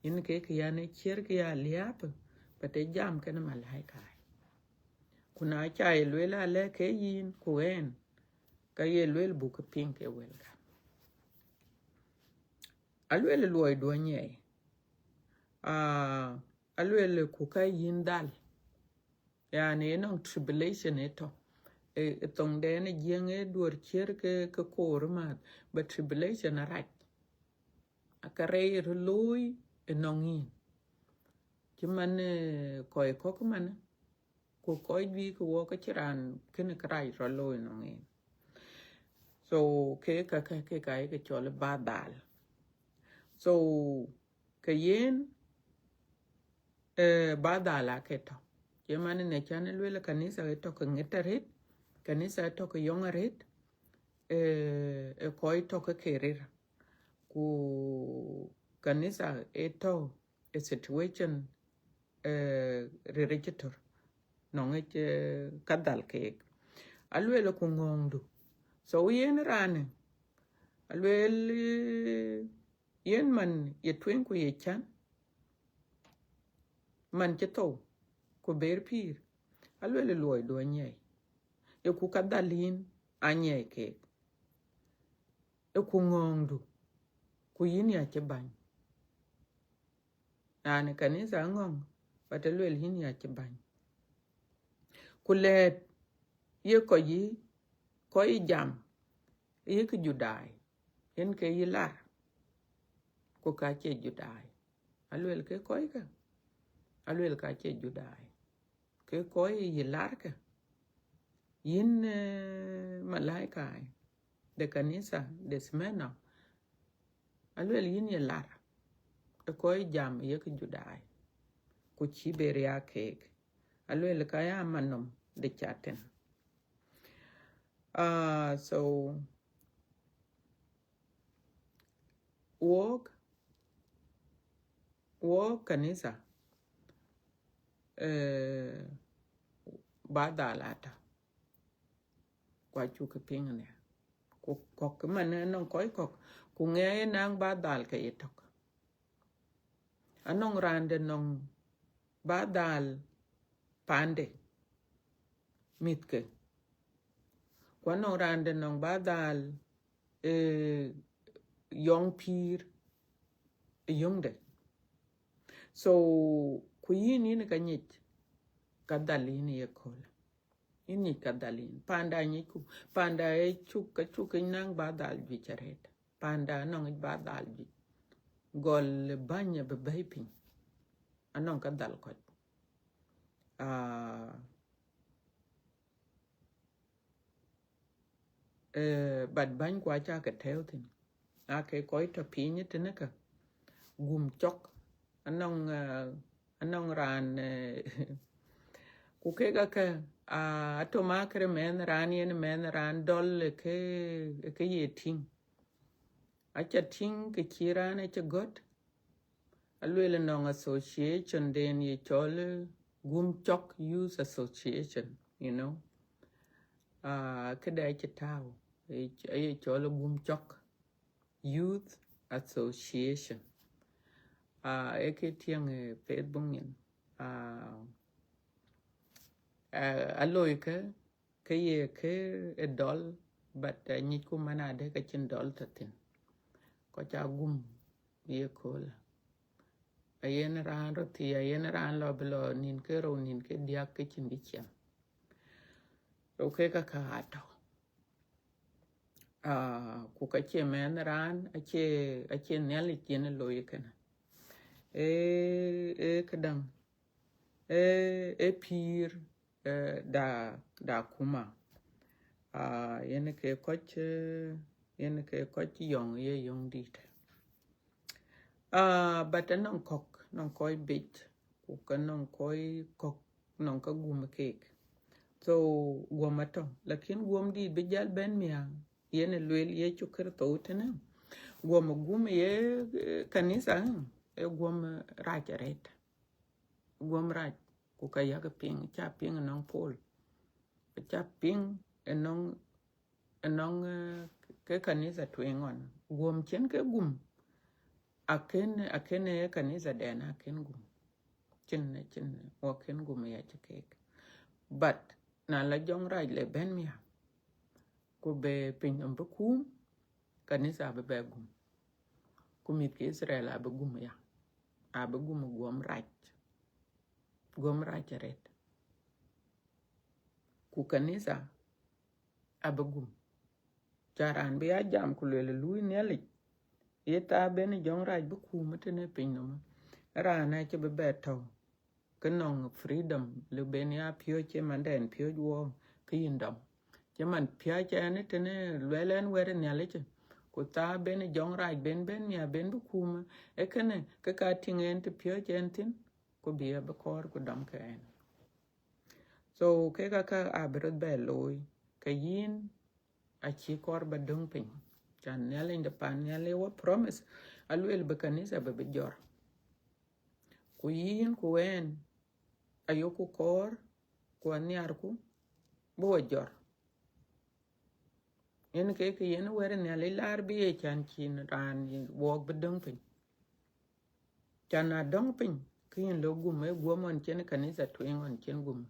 Yen ke kë yan ë ciɛ̈r kë ya liääp, but ë jam kënë malaika. Ku na ca ye lueel alɛ̈k ke yïn ku ɣɛn, Ka ye lueel buk ke piŋ ke wëlkä. Alueel luɔi duɔny yɛi. Ah, alueel ku ka yïn dhal. Yani, ënɔŋ tribulation ë tɔ̈. Ë, ë thoŋden ë Jiëŋ ë duɔ̈r ciër ke, ke koor math. But tribulation arac. Aka rɛɛc röt looi ënɔŋ yïn. Cï man, eh, kɔc kɔ̈k man, ku kɔc juëc ke wɔ ke cï raan kënë kërac rɔt looi ënɔŋ yïn. So, ke ka, ka, ke ka ye ke cɔl ba dhal. So, ke yen, eh, ba dhal ake tɔ̈. Ye man në can lueel kanitha ë tɔ̈ ke ŋet arëët, kanitha ë tɔ̈ ke yɔŋ arëët, eh, ë kɔc tɔ̈ ke ke rir. Ku kanitha ë tɔ̈ ë situation, eh, riric tɔ̈ nɔŋ yic, eh, ka dhal keek. Alueel ku ŋɔ̈ɔ̈ŋdu. So yen raanë, alueel, eh, yen man ye tueŋ ku ye can, man cï thou, ku ber pïïr, alueel luɔidu anyiɛɛi, ë ku ka dhal yïn anyiɛɛi keek, ë ku ŋɔ̈ɔ̈ŋdu, ku yïn ya cï bäny. Yani kanitha aŋɔ̈ŋ, but alueel yïn ya cï bäny. Ku lɛ̈ɛ̈t ye kɔc yï, kɔc yï jam, yï kë Judai, yen ke yï lar, ku ka cie Judai. Alueel ke kɔckë, alueel ka cie Judai. Ke kɔc yï larkë, yïn, eh, malaika, de kanitha, de Smyrna, alueel yïn ye lar, ë kɔc jam ye kë Judai, ku cï ber ya keek. Alueel ka ya man nɔm de Catan. Ah, so, wok, wok kanitha, eh, ba dhal atɔ̈. Ku acuk ke piŋ ënë. Ku kɔ̈k man ënɔŋ kɔc kɔ̈k, ku ŋɛk ë naŋ ba dhal ke ye tök. Anɔŋ raan de nɔŋ ba dhal paande mïthke. Ku anɔŋ raan de nɔŋ ba dhal, eh, yɔŋ pïïr ë yöŋde. So, ku yïn, yïn ka nyic ka dhal yïn ye kööl. Yïn nyic ka dhal yïn. Panda nyicku. Panda ë cuk, ka cuk ke naŋ ba dhal juëc arëët. Panda anɔŋ yic ba dhal juëc. Gɔl bäny abï bɛ̈i piny. Anɔŋ ka dhal kɔc. Ah, eh, but bäny ku aca ke tɛ̈ɛ̈u thïn. Ake kɔc tɔ̈ piny tënë ka. Gum cɔk. Anɔŋ, eh, anɔŋ raan, eh, ku kek ake, ah, atɔ̈ makërë mɛnh raan, yen mɛnh raan dɔl ë ke, ë ke ye tïŋ. Aca tïŋ ke cï raan acï gɔ̈t. Alueel nɔŋ association den ye cɔl, eh, Gum Cɔk Youth Association, you know. Ah, këde acï tääu, eh, aye cɔl Gum Cɔk Youth Association. Ah, ë ke tiɛŋ, eh, Facebook nyin. Ah, eh, aloi ke, ke ye ke ë dɔl, but, eh, nyicku man adë ke cïn dɔl tɔ̈ thïn. Kɔc aa gum ye kööl. Ayen raan röt thii, ayen raan lɔ bï lɔ nïn ke rou, nïn ke diäk ke cïn kë ciɛm. Rou ke ka ka atɔ̈. Ah, ku ka cie mɛnh raan, acie, acie Nhialic yen looi kënë. Ee, ee këdäŋ, ee, ee pïïr, eh, da, da akuma. Ah, yen ke kɔc, eh, yen ke kɔc yɔŋ ye yɔŋ dït. Ah, but anɔŋ kɔ̈k, nɔŋ kɔc bec, ku ka nɔŋ kɔc kɔ̈k, nɔŋ ka gum keek. So, guɔm atɔ̈, lakin guɔm dït bï jäl bɛ̈n miäk, yen ë lueel Yecu Kërtho tënë. Guɔm gum ye, eh, kanitha, eh, ee guɔm, eh, rac arëët. Guɔm rac, ku ka yak piŋ, ca piŋ ënɔŋ Paul. Ca piŋ ënɔŋ, ënɔŋ, eh, ke kanitha tueŋ ɣɔn. Guɔm cïn ke gum, akën, akën ë kanitha den akën gum. Cïn, cïn, wakën gum ya cï keek. But na la jɔŋ rac le bɛ̈n miäk, ku bï pinynhom bï kuum, kanitha abï bɛ gum. Ku mïth ke Itharel abï gum ya, abï gum guɔm rac, guɔm rac arëët. Ku kanitha abï gum. Ca raan bï ya jam ku lueel luui Nhialic, ye thaa ben jɔŋrac bï kuum tënë pinynhom. Raan acï bï bɛ tɔ̈u ke nɔŋ freedom, lë ben ya piööc cï mandɛn piööc wɔ, ke yïn dɔm. Cï man piööc ɛn tënë luɛl ɛn wɛ̈t Nhialic, ku thaa ben jɔŋrac ben ben ya ben bï kuum. Ee kënë ke ka tïŋ ɛn të piööc ɛn thïn, ku bï abï kɔɔr ku dɔm ke ɛn. So kek aka abï röt bɛ looi, ke yïn acï kɔɔr ba döŋ piny. Can Nhialic de pan nhial ë wɔ promise, alueel bï kanitha bï bï jɔr. Ku yïn ku ɛn, ayoku kɔɔr, ku anhiarku bï wɔ jɔr. Yen ke ke yen wɛ̈t Nhialic laar bï ye can cïn raan wɔɔk bï döŋ piny. Can na döŋ piny, ke yïn lɔ gum, ee guɔm ɣɔn cïn kanitha tueŋ ɣɔn cïn gum.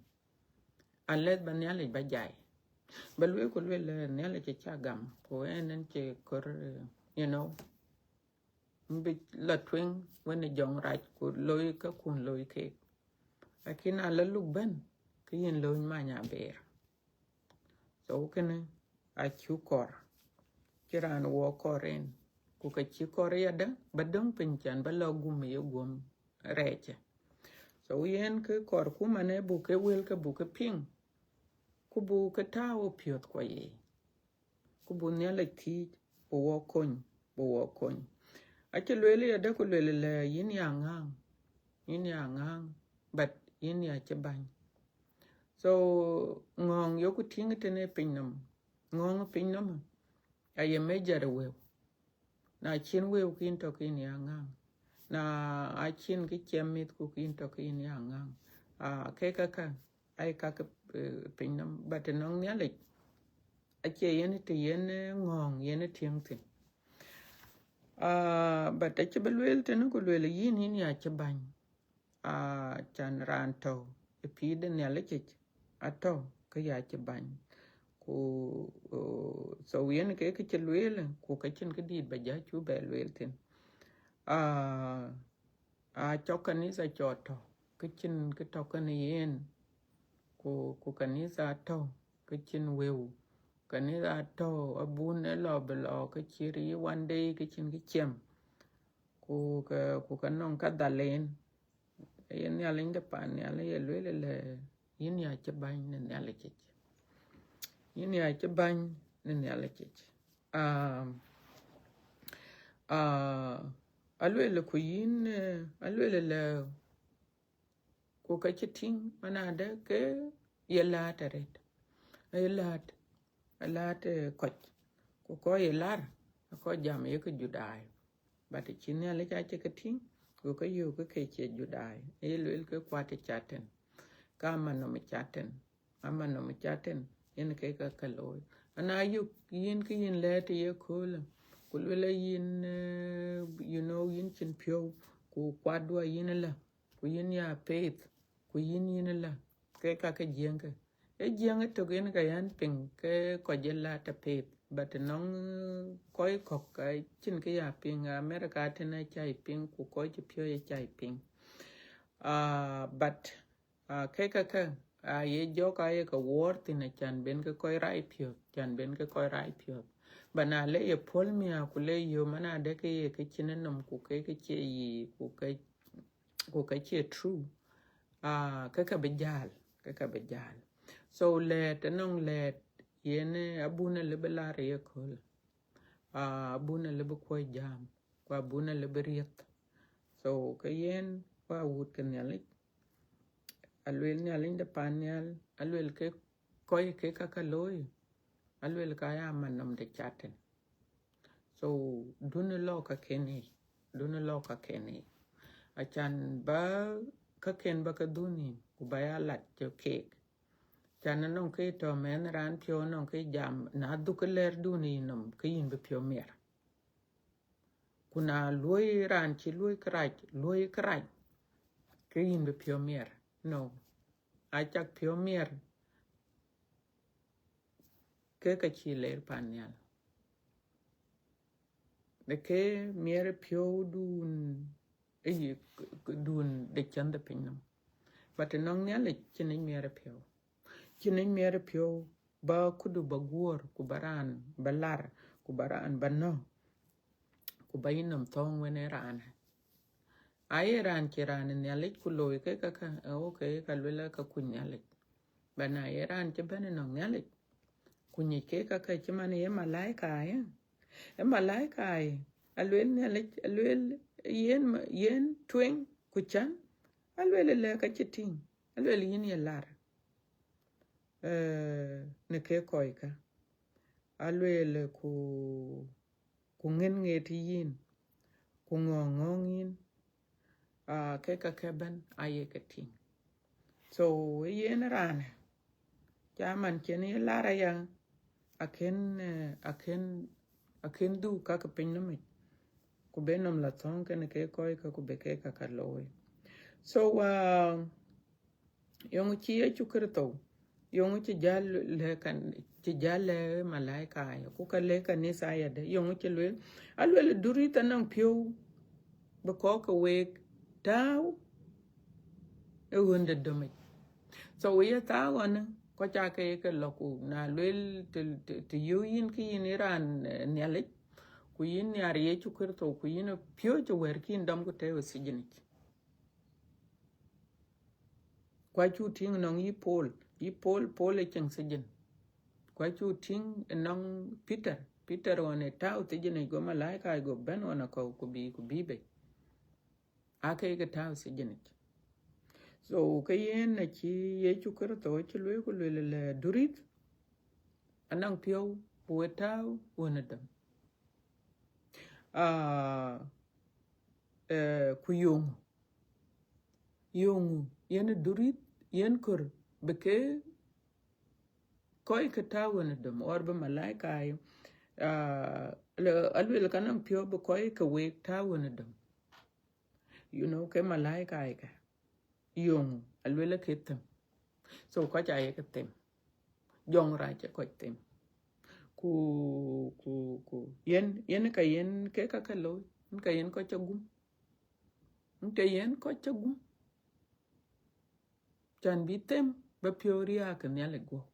Unless ba Nhialic ba jai. Ba lueel ku lueel, eh, Nhialic cï ca gam, ku ɛn ɛn cï kɔɔr, eh, you know, bï la tueŋ wën jɔŋrac ku loi ka kun loi keek. Lakin na la luk bɛ̈n, ke yïn lööny many aber. So kënë acï kɔɔr, cï raan wɔ kɔɔr en, ku ka cï kɔɔr yadë ba döŋ piny can ba la gum ye guɔm rɛɛcë. So yen ke kɔɔr ku man ë buk ke wël ke buk ke piŋ, ku buk ke tääu piɔ̈th kuɔ ye. Ku buk Nhialic thiëëc, bï wɔ kony, bï wɔ kony. Acï lueel yadë ku lueel lɛ yïn ya ŋääŋ, yïn ya ŋääŋ, but yïn ya cï bäny. So ŋɔ̈ɔ̈ŋ yoku tïŋ tënë pinynhom, ŋɔ̈ɔ̈ŋ pinynhom aye measure wëu. Na cïn wëu ke yïn tɔ̈ ke yïn ya ŋääŋ. Na acïn kë ciɛm mïth ku ke yïn tɔ̈ ke yïn ya ŋääŋ. Ah, kek aka, ai ka ke, eh, pinynhom, but nɔŋ Nhialic, acie yen të yen, eh, ŋɔ̈ɔ̈ŋ yen tïŋ thïn. Ah, but acï bï lueel tënë ku lueel yïn, yïn ya cï bäny. Ah, can raan tɔ̈u ë pïïr de Nhialic yic, atɔ̈u ke ya cï bäny. Ku, uh, so yen ke kë cï lueel, ku ka cïn këdït ba ja cu bɛ lueel thïn. Ah, a cɔk kanitha cɔk tɔ̈u, ke cïn kë tɔ̈ kënë yen. Ku, ku kanitha atɔ̈u, ke cïn wëu. Kanitha atɔ̈u, abun ë lɔ bï lɔ, ke cï ri one day, ke cïn kë ciɛm. Ku ke, ku ke nɔŋ ka dhal en. Ye Nhialic de pan nhial ye lueel lɛ, yïn ya cï bäny në Nhialic yic. Yïn ya cï bäny në Nhialic yic. Ah, ah, alueel ku yïn, eh, alueel lɛ, ku ka cï tïŋ, man adë ke ye läät arëët. Ye läät, ye läät, eh, kɔc. Ku kɔc ye lar, kɔc jam ye ke Judai. But cï Nhialic acï ke tïŋ, go ke yöök ke ke cie Judai. Ye lueel ke kuat ë Catan, ka aman nɔm ë Catan, aman nɔm ë Catan, yen ke ka ke looi. Ana yök yïn ke yïn lɛ̈ɛ̈t ye köölë, ku lueel yïn, eh, you know, yïn cïn piɔ̈u, ku kuatdu ayïn ëlä, ku yïn ya faith, ku yïn yïn ëlä, ke ka ke jiëŋ ke. Ee jiëŋ ë tök yen ka yɛn piŋ ke kɔc ë la tɔ̈ faith, but nɔŋ, eh, kɔc kɔ̈k ka cïn kë ya piŋ, America tënë cä piŋ, ku kɔc cï piɔ̈ɔ̈c cä piŋ. Ah, but, ah, ke ka ke, ah, ye jɔk aye ke wuɔɔr thïn, acan ben ke kɔc rac piɔ̈th, acan ben ke kɔc rac piɔ̈th. But na le ye puɔ̈l miäk, ku le yöm man adë ke ye ke cïn ë nɔm, ku ke ke cie yic, ku ke, ku ke cie true. Ah, ke ka bï jäl, ke ka bï jäl. So lɛ̈ɛ̈t, ënɔŋ lɛ̈ɛ̈t, yen, eh, abun alëu bï lar ye kööl. Ah, abun alëu bï kuɔ̈c jam, ku abun alëu bï riëth. So ke yen, wa wut ke Nhialic, alueel Nhialic de pan nhial, alueel ke kɔc ke ka ka looi, alueel ka ya man nɔm de Catan. So dun lɔ ka ken ë, dun lɔ ka ken ë. Acan ba ka ken ba ka dhun nïm, ku ba ya lat cï keek. Can anɔŋ ke tɔ̈ mɛnh raan piɔ̈u, anɔŋ ke jam, na dhuk lɛ̈ɛ̈r dun yï nɔm, ke yïn bï piɔ̈u miɛr. Ku na luɔi raan cï luɔi kërac, luɔi kërac, ke yïn bï piɔ̈u miɛr. No. Acak piɔ̈u miɛr, ke ka cï ler pan nhial. Në ke miɛt piɔ̈u dun, ë yi dun de cändhë pinynhom. But ënɔŋ Nhialic cïn yic miɛt piɔ̈u. Cïn yic miɛt piɔ̈u ba këdu ba guɔ̈ɔ̈r, ku ba raan ba lar, ku ba raan ba nɔ̈k, ku ba yïnhom thɔ̈ɔ̈ŋ wën ë raanë. Aye raan cï raan ë Nhialic ku looi ke ka, ka, okay, ka luel ka kuc Nhialic. But na ye raan cï bɛ̈n ënɔŋ Nhialic, ku nyic ke ka, ka cï man ye malaika ye. Ë malaika ye, aluel Nhialic, aluel yen ma-, yen tueŋ ku can, aluel lɛ ka cï tïŋ, aluel yïn ye lar, eh, në ke kɔckä. Aluel ku, ku ŋën ŋet yïn, ku ŋɔ̈ɔ̈ŋ ŋɔ̈ɔ̈ŋ yïn, ah, ke ka ke bɛ̈n aye ke tïŋ. So, yen raanë, ca man cïn ye lar aya, akën, eh, akën, akën dhuk ka ke pinynhom yic, ku be nɔm la thɔ̈ɔ̈ŋ kenë ke kɔckä, ku be ke ka ka looi. So, ah, yöŋ cï Yecu Kërtho, yöŋ cï jäl lɛ̈k kan, cï jäl lɛ̈k malaika aya, ku ka lɛ̈k kanitha aya de, yöŋ cï lueel, aluel durit anɔŋ piɔ̈u, bï kɔc ke week tääu ë ɣön de dömic. So, we ye thaak ɣɔn, kɔc aake ye ke lɔ ku na luel të, të, të yöök yïn ke yïn ye raan, eh, Nhialic, ku yïn nhiar Yecu Kërtho, ku yïn ë piööc ë wɛ̈ɛ̈r kï yïn dɔm ku tɛ̈ɛ̈u ë thijinic. Ku acuk tïŋ ënɔŋ yï Paul, yï Paul, Paul ë cieŋ thijin. Ku acuk tïŋ ënɔŋ Peter, Peter ɣɔn ë tääu thijinic, go malaika go bɛ̈n ɣɔn akɔ̈u ku bï, ku bï bei. Aake ke tääu thijinic. So, ke yen acï Yecu Kërtho acï lueel ku lueel lɛ durit anɔŋ piɔ̈u, bï we tääu ɣön ë döm. Ah, eh, ku yöŋ, yöŋ yen durit, yen kör bï ke kɔc ke tääu ɣön ë döm, or bï malaika, ah, lë-, aluel ka nɔŋ piɔ̈u bï kɔc ke week tääu ɣön ë döm. You know, ke malaika ë ke yöŋ, aluel ke them. So, kɔc aye ke them. Jɔŋrac ë kɔc them. Ku, ku, ku, yen, yen ka yen ke ka ke looi, yen ka yen kɔc cä gum. Yen ka yen kɔc cä gum. Can bï them, ba piɔ̈u riääk ë Nhialic guɔ̈p.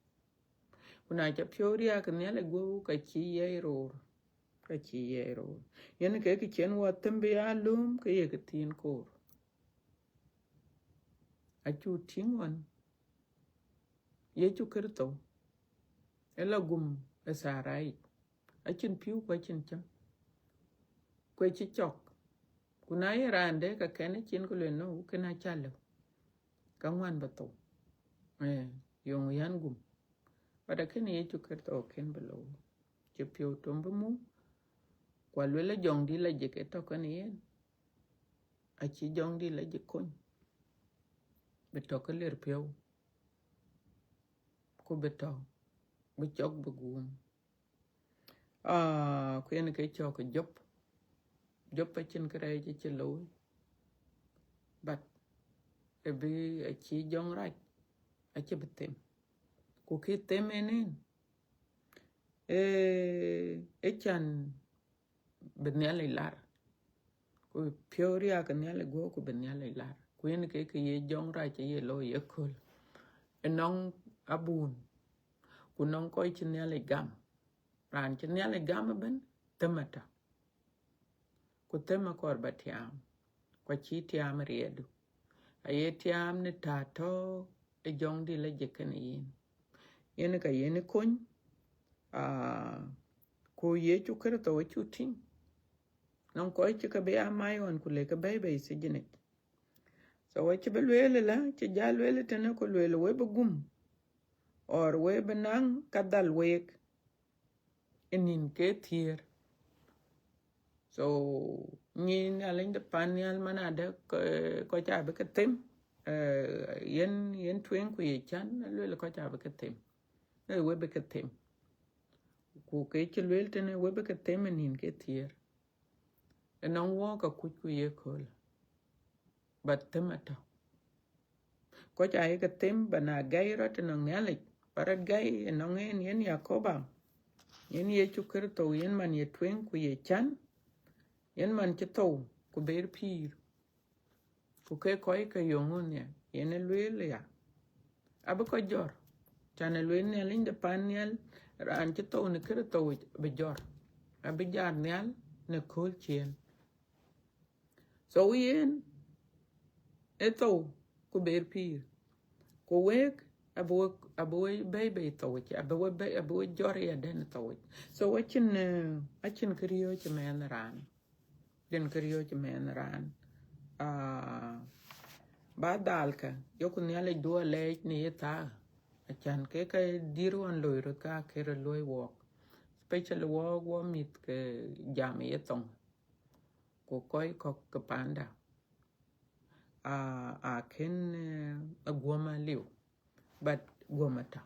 Ku na ca piɔ̈u riääk ë Nhialic guɔ̈p, ka cï yɛi roor. Ka cï yɛi roor. Yen ke kë cïn wɔ them bï ya lööm, ke ye kë thiin koor. Acuk tïŋ ɣɔn, Yecu Kërtho ë la gum ë thaar yic. Acïn pïu ku acïn cäm. Ku acï cɔk. Ku na ye raan dɛ̈ ka kɛn ë cin ku lueel, no, kënë aca lëu. Ka ŋuan ba thou. Eh, yöŋ yän gum. But akënë Yecu Kërtho akën bï looi. Cï piɔ̈u tom bï muk. Ku aluel jɔŋdït la jik ë tɔ̈ kenë yen. Acï jɔŋdït la jik kony. Bï tɔ̈ ke lir piɔ̈u. Ku bï tɔ̈, bï cɔk bï guum. Ah, ku yen ke cɔk Job. Job acïn kërɛɛc cï looi. But ë bï acï jɔŋrac, acï bï them. Ku kë them en en, ee, ee can bï Nhialic lar. Ku piɔ̈u riääk ë Nhialic guɔ̈p ku bï Nhialic lar. Ku yen ke kë ye jɔŋrac ye looi ye kööl. Ënɔŋ abun, ku nɔŋ kɔc cï Nhialic gam. Raan cï Nhialic gam ëbën, them atɔ̈. Ku them akɔɔr ba tiaam. Ku acï tiaam riɛɛtdu. Aye tiaam në tɛ̈ tɔ̈ ë jɔŋdït la jik kenë yen. Yen ka yen kony, ah, ku Yecu Kërtho acuk tïŋ. Nɔŋ kɔc cï ke bï a mac ɣɔn ku le ke bɛ̈i bei thijinic. So acï bï lueel ëlä, cï jal lueel tënë ku lueel we bï gum, or we bï naŋ ka dhal week ë nïn ke thiëër. So, nyin Nhialic de pan nhial man adë, kë-, kɔc abï ke them, eh, yen, yen tueŋ ku ye can, aluel kɔc abï ke them. Ee, we bï ke them. Ku ke cï lueel tënë, we bï ke them ë nïn ke thiëër. Ënɔŋ wɔɔk akuc ku ye kööl. But them atɔ̈. Kɔc aye ke them ba na gäi rɔt ënɔŋ Nhialic, ba rɔt gäi ënɔŋ en yen Yakoba, Yen Yecu Kërtho, yen man ye tueŋ ku ye can, yen man cï thou ku ber pïïr. Ku ke kɔc ke yöŋö nhial, yen ë lueel ya, abï kɔc jɔr. Can ë lueel Nhialic de pan nhial, raan cï thou në Kërtho yic abï jɔr, abï jat nhial në kööl ciëën. So yen ë thou ku ber pïïr, ku wek abï we, abï we bɛ̈i bei thou yic, abï we bɛ̈i, abï we jɔr ya dɛn thou yic. So acïn, eh, acïn kë riɔ̈ɔ̈c ë mɛnh raan, den kë riɔ̈ɔ̈c ë mɛnh raan. Ah, ba dhal kë, yok Nhialic duɔ lɛɛc në ye thaa, acan ke ka dïr ɣɔn loi röt ka kë röt luɔi wɔɔk, especially wɔɔk wɔ mïth ke jam ye thoŋ, ku kɔc kɔ̈k ke panda. Ah, a kën, eh, aguɔm aliu, but guɔm atɔ̈.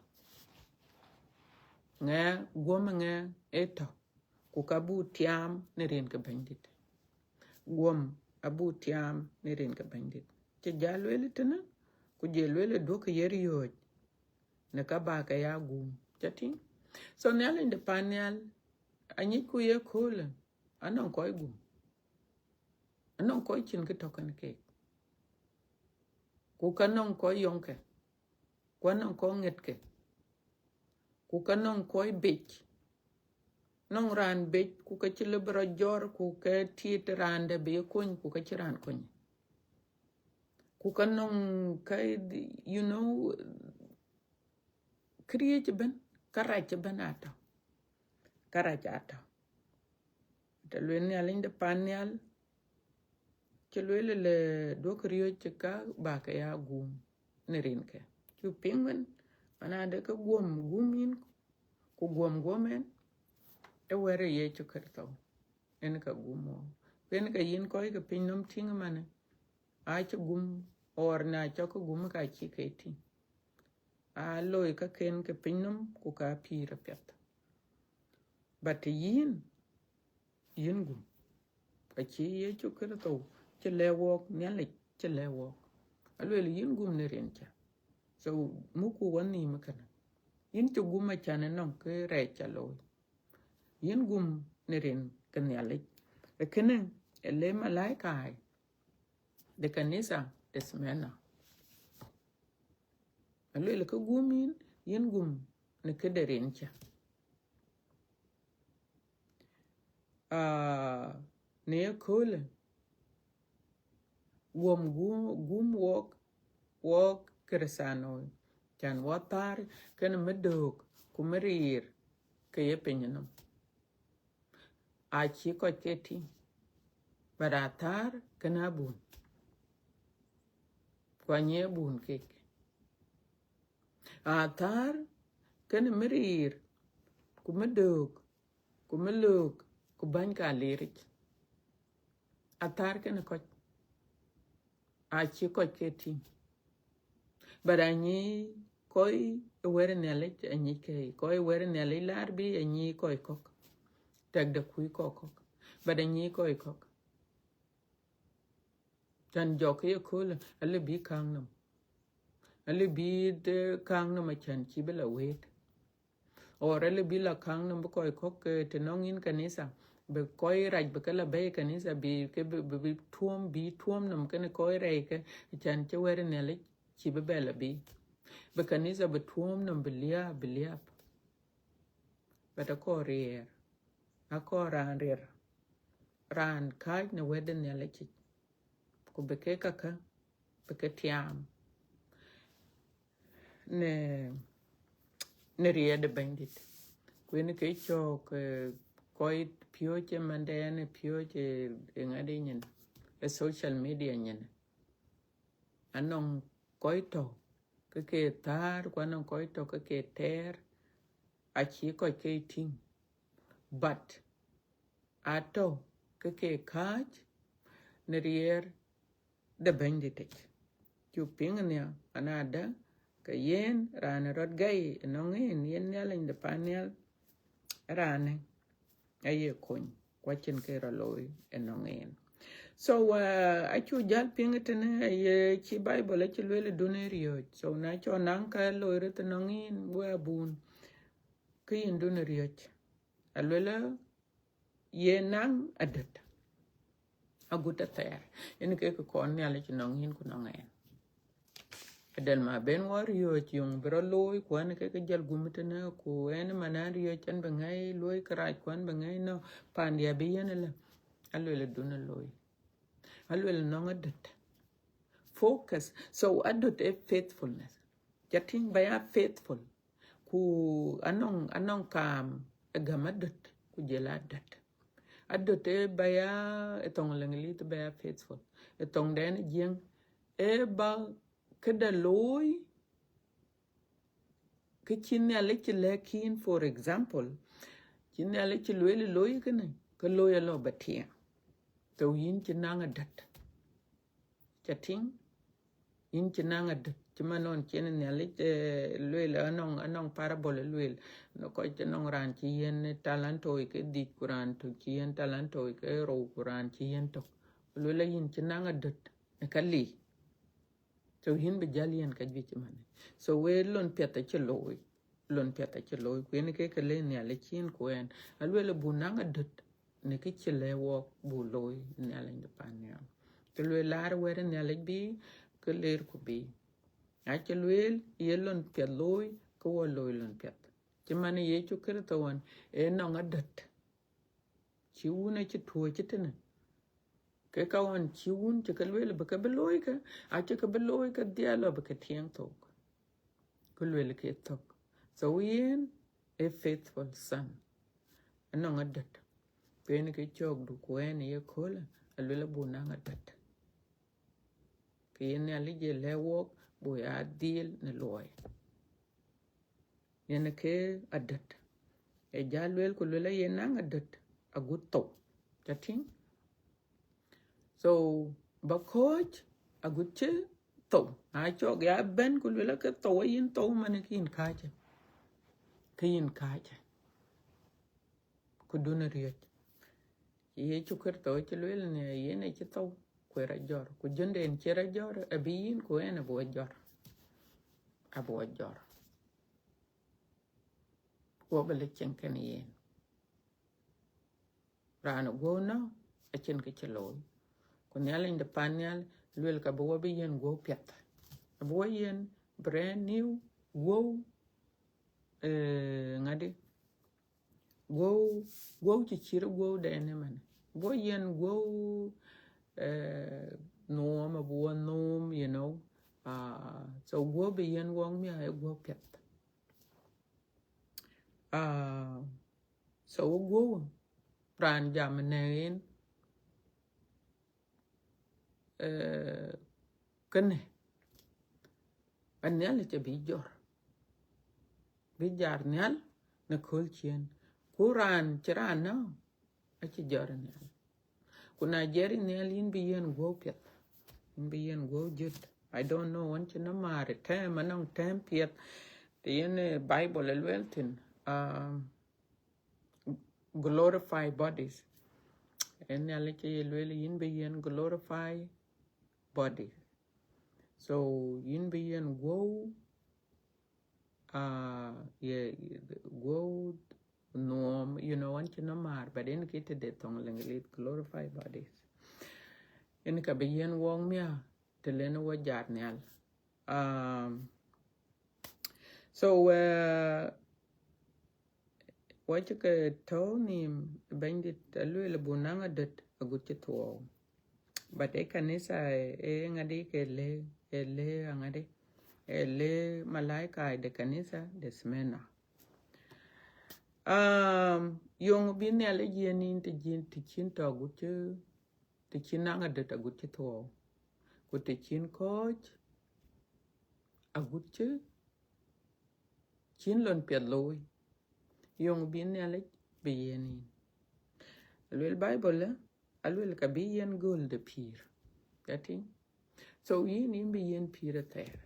Ŋɛ guɔm ŋɛ ë tɔ̈, ku ka bu tiaam në rin ke Bɛ̈nydït. Guɔm abu tiaam në rin ke Bɛ̈nydït. Cï jal lueel tënë, ku jël lueel duɔ̈kkë ye riɔ̈ɔ̈c në ka ba ke ya gum. Ca tïŋ? So Nhialic de pan nhial, anyicku ye köölë, anɔŋ kɔc gum. Anɔŋ kɔc cïn kë tɔ̈ kën keek. Ku ka nɔŋ kɔc yɔŋkë, ku anɔŋ kɔc ŋɛtkë, ku ka nɔŋ kɔc bec. Nɔŋ raan bec, ku ka cï lëu bï rɔt jɔr, ku ka tiit raan dɛ̈ bï ye kony, ku ka cï raan kony. Ku ka nɔŋ ka, you know, këriëëc ëbën, ka rac ëbën atɔ̈. Ka rac atɔ̈. Të lueel Nhialic de pan nhial, cï lueel le duɔ̈kkë riɔ̈ɔ̈c cï ka ba ke ya gum në rinke. Cu piŋ wën, man adë ke guɔm gum yïn, ku guɔm guɔm en, ë wɛ̈t ë Yecu Kërtho, en ka gum wɔ. Ku en ka yïn kɔc ke piny nɔm tïŋ ëmanë, acï gum, or na cɔk ke gum ka cï ke tïŋ. A loi ka ken ke piny nɔm ku ka pïïr apiɛth. But yïn, yïn gum. Acï Yecu Kërtho cï lɛ̈k wɔɔk, Nhialic cï lɛ̈k wɔɔk. Alueel yïn gum në rin ca. So, mukku wɔ nhïïm kënë. Yïn cï gum acan ënɔŋ kë rɛɛc ca looi. Yïn gum në rin ke Nhialic. Ee kënë, ë le malaika de kanitha de Smyrna. Alueel ke gum yïn, yïn gum në këde rin ca. Ah, në ye köölë, guɔm gum, gum wɔk, wɔk Kërëthänooi, can wɔ thäär kenë mi döök ku mi riir ke ye piny nɔm. Acï kɔc ke tïŋ, but athäär kenë abun, ku anyiëë abun kek. Athäär kenë mi riir, ku mi döök, ku mi löök, ku bäny ka liric. Athäär kenë kɔc, acï kɔc ke tïŋ. But anyiëë kɔc ë wɛ̈t Nhialic, anyiëë ke, kɔc ë wɛ̈t Nhialic laar bï, anyiëë kɔc kɔ̈k. Tɛkdɛ kuc kɔc kɔ̈k. But anyiëë kɔc kɔ̈k. Can jɔk ke ye köölë, alë bï kääŋ nɔm. Alë bï de kääŋ nɔm acan cï bï la wëët. Or alë bï la kääŋ nɔm bï kɔc kɔ̈k, eh, të nɔŋ yïn kanitha, bï kɔc rac bï ke la bɛ̈i kanitha, bï ke bï, bï, bï tuɔ̈m, bï tuɔ̈m nɔm kenë kɔc rɛɛc ke, acan cï wɛ̈t Nhialic cï bï bɛ la bï. Bï kanitha bï tuɔ̈m nɔm bï liääp, bï liääp. But akɔɔr riɛɛr, akɔɔr raan riɛɛr, raan kääc në wɛ̈t de Nhialic yic, ku bï ke kakä, bï ke tiaam në, në riɛɛr de Bɛ̈nydït. Ku yen ke cɔɔk, eh, kɔc piööc ë mandɛn ë piööc ë, ë ŋadï nyin, ë social media nyin. Anɔŋ kɔc tɔ̈ ke ke thäär, ku anɔŋ kɔc tɔ̈ ke ke tɛɛr, acï kɔc ke tïŋ. But atɔ̈ ke ke kääc në riɛɛr de Bɛ̈nydït yic. Cuk piŋ nhial, anadë ke yen raan rɔt gäi ënɔŋ en, yen Nhialic de pan nhial, raanë aye kony, ku acïn kë rɔt looi ënɔŋ en. So, uh, acuk jäl piŋ tënë, aye cï Bible acï lueel dun ë riɔ̈ɔ̈c. So, na cɔk naŋ ka looi röt ënɔŋ yïn, we abun, ke yïn dun ë riɔ̈ɔ̈c. Aluel, ye naŋ adöt agut athɛɛr. Yen ke kë kɔn Nhialic nɔŋ yïn ku nɔŋ ɣɛn. Adɛl ma ben wɔ riɔ̈ɔ̈c yöŋ bï rɔ looi, ku ɣɛn ke ke jɔl gum tënë, ku ɣɛn man an riɔ̈ɔ̈c an bï ŋäi luɔi kërac, ku an bï ŋäi nɔ, pandiɛ bï yen ëlë. Aluel adun ë looi. Aluel nɔŋ adöt. Focus. So adöt ë faithfulness. Ca tïŋ, ba ya faithful. Ku anɔŋ, anɔŋ kaam ë gäm adöt, ku jël adöt. Adöt ë ba ya, ë thoŋ Leŋlith ba ya faithful. Ë thoŋdɛn ë Jiëŋ, ë ba këda looi, kë cï Nhialic cï lɛ̈k yïn, for example, cï Nhialic cï lueel looi kënë, ke looi alɔ ba tiɛɛŋ. So yïn cï naŋ adöt. Ca tïŋ, yïn cï naŋ adöt, cï man nɔn cïn Nhialic, eh, lueel, anɔŋ, anɔŋ parable lueel, në kɔc, anɔŋ raan cï yiën talantoi ke dhïc, ku raan tök cï yiën talantoi ke rou, ku raan cï yiën tök. Lueel a yïn cï naŋ adöt në ka lik. So yïn bï jäl yiën ka juëc ëmënë. So we lon piɛth acï looi. Lon piɛth acï looi. Ku yen ke ke le Nhialic cïn ku ɣɛn. Aluel bu naŋ adöt në kë cï lɛ̈k wɔk bu looi Nhialic de pan nhial. Ke lueel laar wɛ̈t Nhialic bï, ke leer ku bï. Acï lueel ye lon piɛth looi, ke wɔ looi lon piɛth. Cï man Yecu Kërtho ɣɔn, ee nɔŋ adöt. Cï wun acï tuɔ̈c tënë. Ke ka ɣɔn cï wun cï ke lueel bï ke bï looi ke, acï ke bï looi ke dhiɛl lɔ bï ke tiɛɛŋ thok. Ku lueel ke thok. So yen a faithful son. Anɔŋ adöt. Ku yen ke cɔɔkdu ku ɣɛn ye köölë, aluel abu naŋ adöt. Ke yen Nhialic ye lɛ̈k wɔk, bu ya dhil në luɔi. Yen ke adöt. Ë ja lueel ku lueel aye naŋ adöt agut thou. Ca tïŋ? So, ba kɔ̈ɔ̈c agut cï thou. Na cɔk ya bɛ̈n ku lueel ke thou, ayïn thou man ke yïn kääcë. Ke yïn kääcë. Ku dun riɔ̈c. Yecu Kërtho cï lueel në yen acï thou, ku ë rɔt jɔr. Ku jɔnden cï rɔt jɔr, abï yïn ku ɣɛn abu jɔr. Abu jɔr. Ku abï lɔ cieŋ kenë yen. Raan guɔ̈u nɔ̈k, acïn kë cï looi. Ku Nhialic de pan nhial, lueel ka bï wɔ bï yiën guɔ̈u piɛth. Abï wɔ yiën brand new guɔ̈u, eh, ŋadï? Guɔ̈u, guɔ̈u cï cït guɔ̈u dɛn ëmën. Bï wɔ yiën guɔ̈u, eh, nuɔɔm, abï wɔ nuɔɔm, you know. Ah, so guɔ̈u bï yiën wɔk miäk ë guɔ̈u piɛth. Ah, so guɔ̈u raan jam në yen, eh, kënë, ba Nhialic abï jɔr. Bï jar nhial në kööl ciëën. Ku raan cï raan nɔ̈k, acï jɔr nhial. Ku na jɛr nhial, yïn bï yiën guɔ̈u piɛth. Yïn bï yiën guɔ̈u jöt. I don't know, ɣɔn cï nɔm määr ë tɛ̈m, anɔŋ tɛ̈m piɛth. Të yen, eh, Bible ë lueel thïn, um, glorify bodies. Ë Nhialic cï ye lueel yïn bï yiën glorify body. So, yïn bï yiën guɔ̈u, ah, ye, ye, guɔ̈u nuɔɔm, you know, ɣɔn cï nɔm määr, but yen kë tëde thoŋ Leŋlith, glorify bodies. Yen ka bï yiën wɔk miäk, të lënë wɔ jar nhial. Um, so, uh, wɔ cï ke tɔ̈u nïïm, Bɛ̈nydït alueel bu naŋ adöt agut cï thuɔɔu. But ë kanitha, ë, ë ŋadï ke le, ë le aŋadï, ë le malaika de kanitha de Smyrna. Um, yöŋ bï Nhialic yiën yïn të cïn, të cïn tɔ̈ agut cï, të cïn naŋ adöt agut cï thuɔɔu. Ku të cïn kɔ̈ɔ̈c agut cï, cïn lon piɛth looi. Yöŋ bï Nhialic bï yiën yïn. Aluel Bible, aluel ka bï yiën göl de pïïr. Ka tïŋ? So yïn, yïn bï yiën pïïr athɛɛr.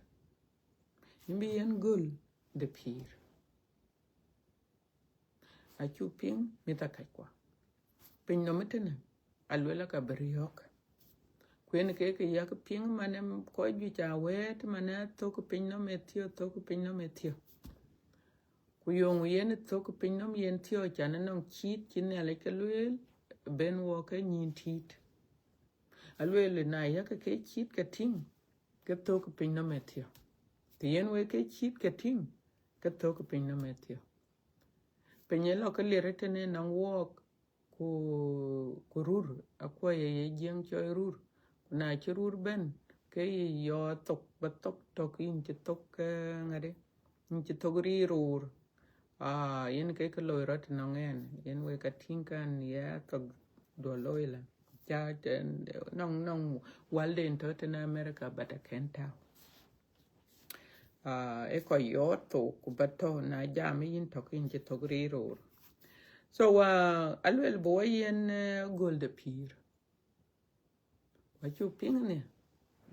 Yïn bï yiën göl de pïïr. Acuk piŋ mïth akackuɔ. Piny nɔm ëtënë, aluel aka bï riɔ̈ɔ̈k. Ku yen ke ke yak piŋ man ë kɔc juëc aa wɛ̈ɛ̈t man ë thök piny nɔm ë thiɔ̈k, thök piny nɔm ë thiɔ̈k. Ku Ku yeŋö yen thök pinynhom yen thiɔ̈k, can nɔŋ cït cï Nhialic ke lueel, ben wɔ ke nyïn tït. Alueel na yäk ke cït ke tïŋ, ke thök pinynhom ë thiɔ̈k. Të yen wek ke cït ke tïŋ, ke thök pinynhom ë thiɔ̈k. Piny ë lɔ ke lier tënë nɔŋ wɔɔk, ku, ku rur, akuɔ̈c ye Jiëŋ cɔl rur. Ku na cï rur bɛ̈n, ke yï yɔɔth thok, ba thok tök, yïn cï thok, eh, ŋadï, yïn cï thok riir ror. Ah, yen ke ke loi rɔt nɔŋ ɛn, yen wek ka tïŋ kan ya thok duɔl loi la. Ca, eh, nɔŋ, nɔŋ wälden tɔ̈ tënë America, but I can't tell. Ah, ë kɔc yɔɔth thok, ku ba tɔ̈ na jam yïn tök, yïn cï thok riir ror. So, ah, aluel bï wɔ yen, eh, göl de pïïr. Wa cuk piŋ ni,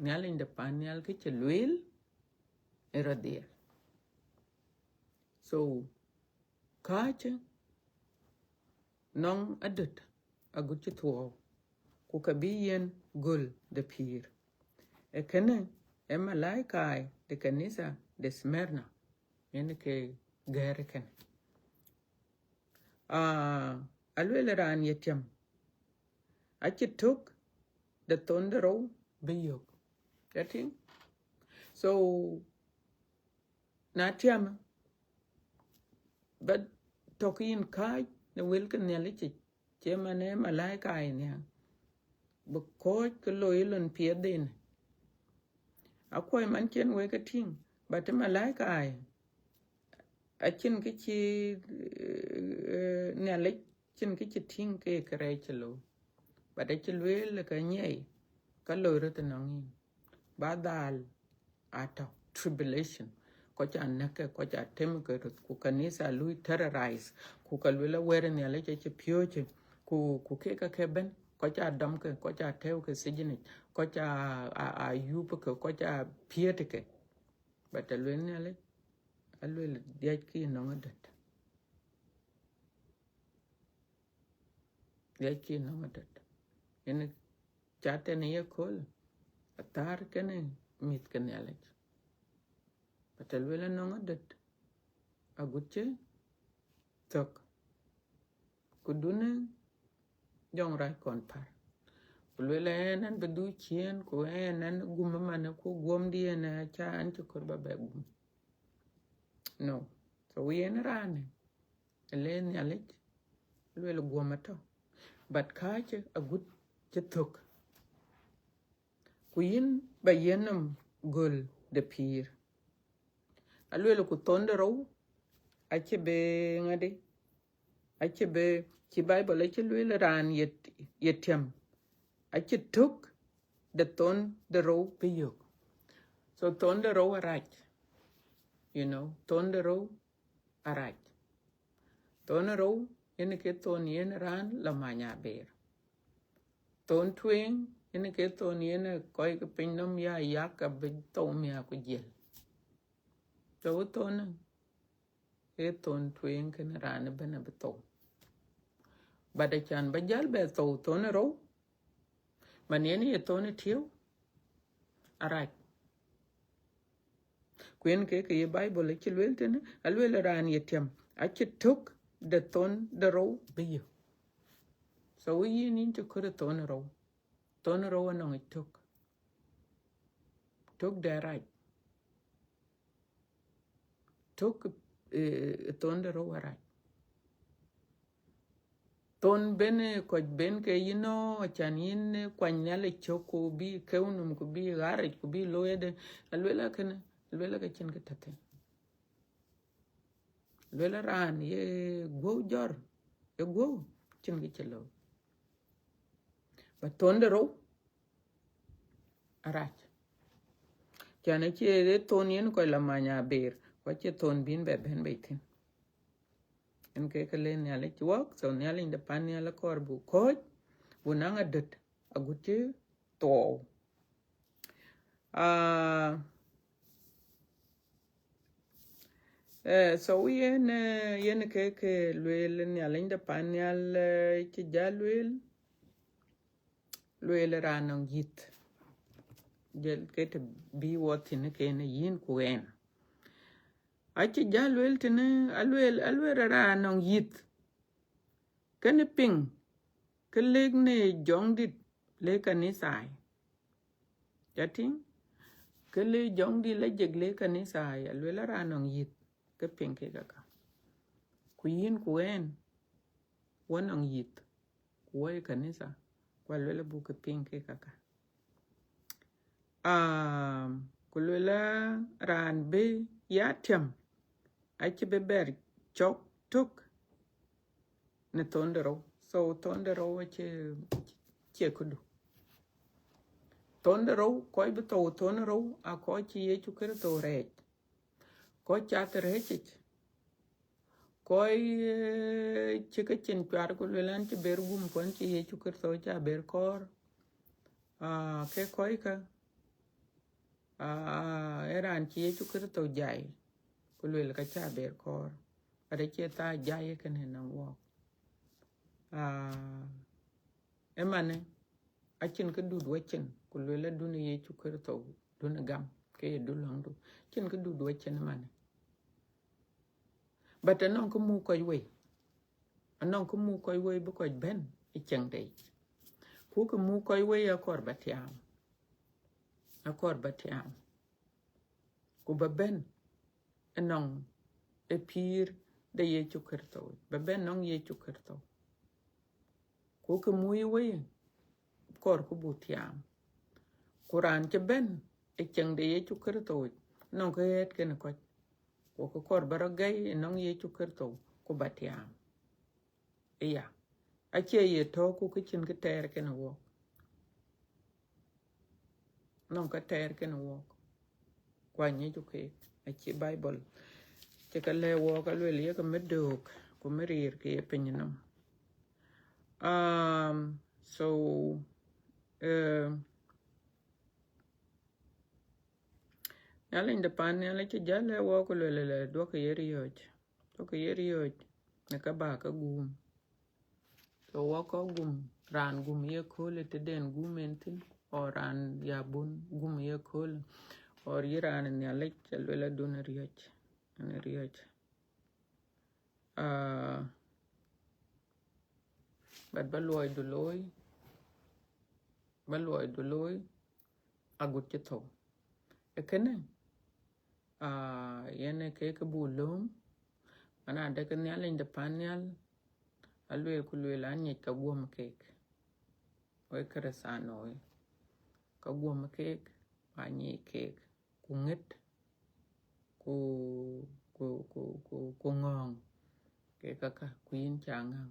Nhialic de pan nhial kë cï lueel ë rɔt dhiɛl. So, kääcë nɔŋ adöt agut cï thuɔɔu, ku ka bï yen göl de pïïr. Ee kënë, ee malaika de kanitha de Smyrna, yen ke gɛ̈ɛ̈r kënë. Ah, aluel raan ye tiam, acï tök de thon de rou bï yök. Ca tïŋ? So, na tiam, ba tök yïn kääc në wël ke Nhialic yic, cï man ë malaika ë nhial, bï kɔ̈ɔ̈c ke loi lon piɛth den. Akuɔ̈c man cïn wek ke tïŋ, but malaika ë, acïn kë cï, eh, Nhialic, cïn kë cï tïŋ ke kërɛɛc cï looi. But acï lueel ke nyiɛi, ka loi röt ënɔŋ yïn. Ba dhal atɔ̈ tribulation. Kɔc aa näk ke, kɔc aa tem ke röt, ku kanitha lui terrorize, ku ka luel awɛ̈ɛ̈r Nhialic acï piööcë, ku, ku kek ake bɛ̈n, kɔc aa dɔm ke, kɔc aa tɛ̈ɛ̈u ke sijinic, kɔc aa, aa, aa yup ke, kɔc aa piɛ̈ɛ̈t ke. But aluel Nhialic, aluel dhiackï nɔŋ adöt. Dhiackï nɔŋ adöt. Yen ca tɛ̈n ye kööl, athäär kenë mïth ke Nhialic. But aluel nɔŋ adöt, agut cï thök. Ku dunë jɔŋrac kɔn pär. Ku luel ɛn, ɛn bï dhuk ciëën, ku ɛn, ɛn gum ëman, ku guɔmdiɛn, eh, aca ɛn cï kɔɔr ba bɛ gum. No. So yen raanë, le Nhialic, luel guɔm atɔ̈. But kääcë agut cï thök. Ku yïn ba yiën nɔm göl de pïïr. Aluel ku thon de rou, acï bï ŋadï, acï bï, cï Bible acï luel raan ye, ye tiam, acï tök de thon de rou bï yök. So thon de rou arac, you know, thon de rou arac. Thon rou yen ke thon yen raan la many aber. Thon tueŋ yen ke thon yen kɔc ke pinynhom ya yak abï thou miäk ku jiël. So thon ee thon tueŋ kën raan ëbɛ̈n abï thou. But acan ba jäl bɛ thou thon rou, man yen ye thon tiëu arac. Ku yen ke, ke ye Bible acï luel tënë, aluel raan ye tiam, acï tök de thon de rou bï yök. So yïn, yïn cï kɔɔr thon rou. Thon rou anɔŋ tök. Tök de arac. Tök, eh, thon de rou arac. Thon ben, eh, kɔc ben ke yïn nɔ̈k, acan yïn, eh, kuany Nhialic cök, ku bï keu nɔm, ku bï ɣaric, ku bï looi ëdë. Aluel akënë, aluel ake cïn kë tɔ̈ thïn. Luel raan ye guɔ̈u jɔr, ye guɔ̈u, cïn kë cï looi. Ba thon de rou arac. Can acie ye thon yen kɔc la many aber, ku acie thon bïn bɛ bɛ̈n bei thïn. Yen ke ke le Nhialic cï wɔk, so Nhialic de pan nhial akɔɔr buk kɔ̈ɔ̈c, buk naŋ adöt agut cï thuɔɔu. Ah, eh, so yen, eh, yen ke, ke lueel Nhialic de pan nhial, eh, cï jäl lueel, lueel raan nɔŋ yïth. Jël ke të bï wɔ thïn kenë yïn ku ɛn. Acï jäl lueel tënë, alueel, alueel raan nɔŋ yith. Kënë piŋ, kë lëk në jɔŋdït lëk kanithai. Ca tïŋ? Kë lëk jɔŋdït la jek lëk kanithai, alueel raan nɔŋ yith, kë piŋ kek aka. Ku yïn ku ɣɛn, wɔ nɔŋ yith, ku wɔ ë kanitha, ku alueel abuk kë piŋ kek aka. Um, ku lueel raan bï ya tiam, acï bï bɛr cɔk tök në thonde rou. So thonde rou acie, cie këdu. Thonde rou, kɔc bï thou thonde rou, a kɔc cï Yecu Kërtho rɛɛc. Kɔc cath rɛɛcic. Kɔc, eh, cï ke cin cuar ku lueel an cï ber gum ku an cï Yecu Kërtho ca ber kɔɔr. Ah, ke kɔc ka, ah, ee raan cï Yecu Kërtho jai, ku lueel ka ca ber kɔɔr. But acie thaa jai ee kënë nɔŋ wɔɔk. Ah, ëmanë, acïn kë dut wecin, ku lueel adun Yecu Kërtho, dun gam, ke ye du lɔŋdu. Acïn kë dut wecin ëmanë. But anɔŋ kë muk kɔc wei. Anɔŋ kë muk kɔc wei bï kɔc bɛ̈n ë cieŋde yic. Ku kë muk kɔc wei akɔɔr ba tiaam. Akɔɔr ba tiaam. Ku ba bɛ̈n ënɔŋ ë pïïr de Yecu Kërtho. Ba bɛ̈n nɔŋ Yecu Kërtho. Ku kë muk wei, kɔɔr ku buk tiaam. Ku raan cï bɛ̈n ë cieŋ de Yecu Kërtho yic, nɔŋ kë ɣɛɛt kenë kɔc. Ku kë kɔɔr ba rɔt gɛi ënɔŋ Yecu Kërtho, ku ba tiaam. Ëya, acie ye tɔ̈u ku kë cïn kë tɛɛr kenë wɔɔk. Nɔŋ kë tɛɛr kenë wɔɔk. Ku anyicu keek, acï Bible cï ke lɛ̈k wɔɔk alueel, yek mi döök, ku mi riir ke ye piny nɔm. Um, so, uh, Nhialic de pan nhial acï jäl lɛ̈k wɔɔk ku lueel, duɔ̈kkë ye riɔ̈ɔ̈c. Duɔ̈kkë ye riɔ̈ɔ̈c në ka ba ke guum. So wɔ kɔc gum, raan gum ye köölë tëden gum en thïn, or raan ya bun gum ye köölë, or yï raan Nhialic alueel adun riɔ̈ɔ̈c, en riɔ̈ɔ̈c. Ah, but ba luɔidu looi, ba luɔidu looi agut cï thou. Ee kënë, ah, yen ee kek kë buk lööm, man adɛ̈ ke Nhialic de pan nhial, alueel ku lueel an nyic ka guɔ̈m keek. Wek Kërëthänooi, ka guɔ̈m keek, ba nyic keek, ku ŋët, ku, ku, ku, ku, ku ŋɔ̈ɔ̈ŋ, ke kaka, ku yïn ca ŋäŋ,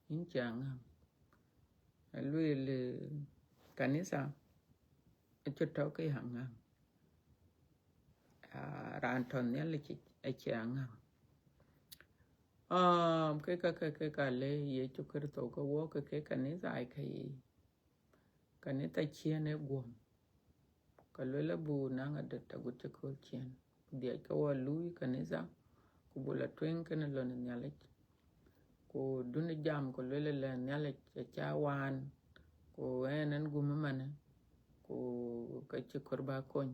yïn ca ŋäŋ. Alueel, eh, kanitha acï tɔ̈ ke ya ŋäŋ. Ah, raan tɔ̈ Nhialic yic acï a ŋäŋ. Um, ke kaka, ke ka le Yecu Kërtho ke wɔɔk ke, ke kanitha ai ka yic. Kanitha ciëën ë guɔ̈m. Ka lueel abuk naŋ adöt agut cï kööl ciëën. Ku dhiac ke wɔ luui kanitha, ku buk la tueŋ kenë lon Nhialic. Ku dun jam ku lueel lɛ Nhialic aca waan, ku ɛn ɛn gum ëmanë, ku ka cï kɔɔr ba kony.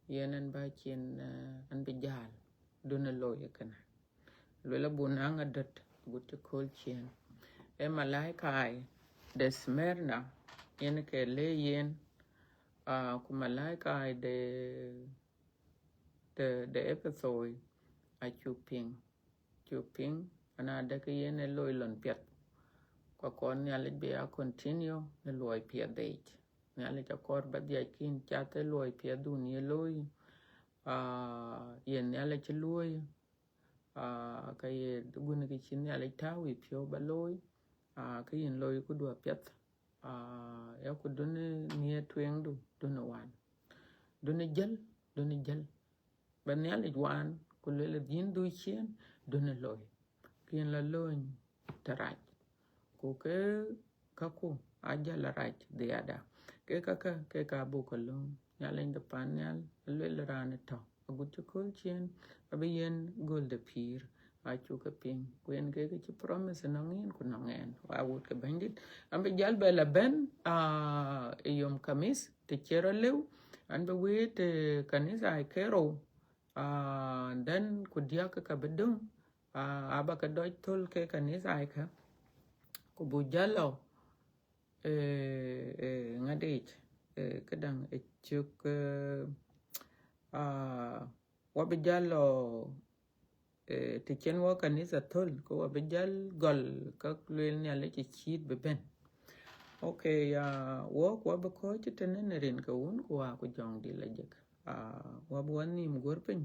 Yen ɛn ba cin, eh, ɛn bï jäl, dun looi kënë. Lueel abuk naŋ adöt agut cï kööl ciëën. Ee malaika de Smyrna yen ke le yen, ah, ku malaika de, de, de Epetho acuk piŋ. Cuk piŋ, man adɛ̈ ke yen ee looi lon piɛth. Ku akɔɔr Nhialic bï ya continue në luɔi piɛth yic. Nhialic akɔɔr ba dhiac kïn cath ë luɔi piɛthdun ye looi. Ah, yen Nhialic cï luɔ̈i, ah, ka ye guën kë cï Nhialic tääu ë piɔ̈u ba looi, ah, ke yïn looi këdu apiɛth. Ah, ya ku dun ŋiɛc tueŋdu, dun waan. Dun jäl, dun jäl. Ba Nhialic waan, ku lueel yïn dhuk ciëën, dun looi. Ke yïn la lööny tërac. Ku ke kaku aa jäl arac dhiada. Ke kaka, ke ka buk ke lööm. Nhialic de pan nhial, alueel raan ë tɔ̈ agut cï kööl ciëën, abï yen göl de pïïr, acuk ke piŋ. Ku yen ke, ke cï promise nɔŋ yïn ku nɔŋ ɛn, wa wut ke Bɛ̈nydït. An bï jäl bɛ la bɛ̈n, ah, ë yom Khamis, të cï rɔt lëu, an bï wëët, eh, kanitha ë kerou, ah, Then ku diäk ke ka bï döŋ, aa, aba ke dɔc thöl ke kanitha kä, ku buk jäl lɔ, eh, eh, ŋadic, eh, këdäŋ, eh, cök, eh, aa, wa bï jäl lɔ, eh, të cïn wɔ kanitha thöl, ke wa bï jäl gɔl ka lueel Nhialic ë cït bï bɛ̈n. Okay, aa, wɔk wa bï kɔ̈ɔ̈c tënë në rin ke Wun ku Wä ku Jɔŋdït Lajik. Aa, wa bï wa nhïïm guɔ̈r piny.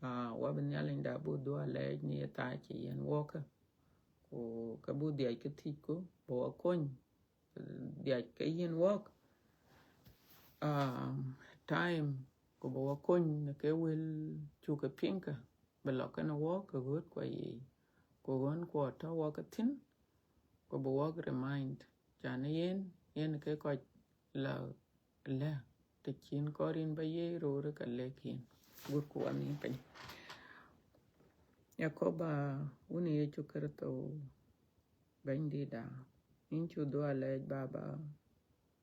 Aa, wa bï Nhialicda buk dhuɔ̈k alɛɛc në ye thaa cï yiën wɔk kä. Ku ke buk dhiac ke thiëcku, bï wa kony, dhiac ke yiën wɔk, aa, time, ku bï wa kony në ke wël cuk ke piŋ kä, bï lɔ kenë wɔk ke ɣööt kua yiic, ku ɣön kuɔ tɔ̈ wɔk ke thïn, ku bï wɔk remind, can yen, yen ke kɔc la lɛ̈k, të cïn kɔɔr yïn ba yiëë röör, ka lɛ̈k yïn. Gut ku wa nhïïm piny. Yakoba, Wun Yecu Kërtho, Bɛ̈nydïtda, yïn cuk dhuɔ̈k alɛɛc, Baba,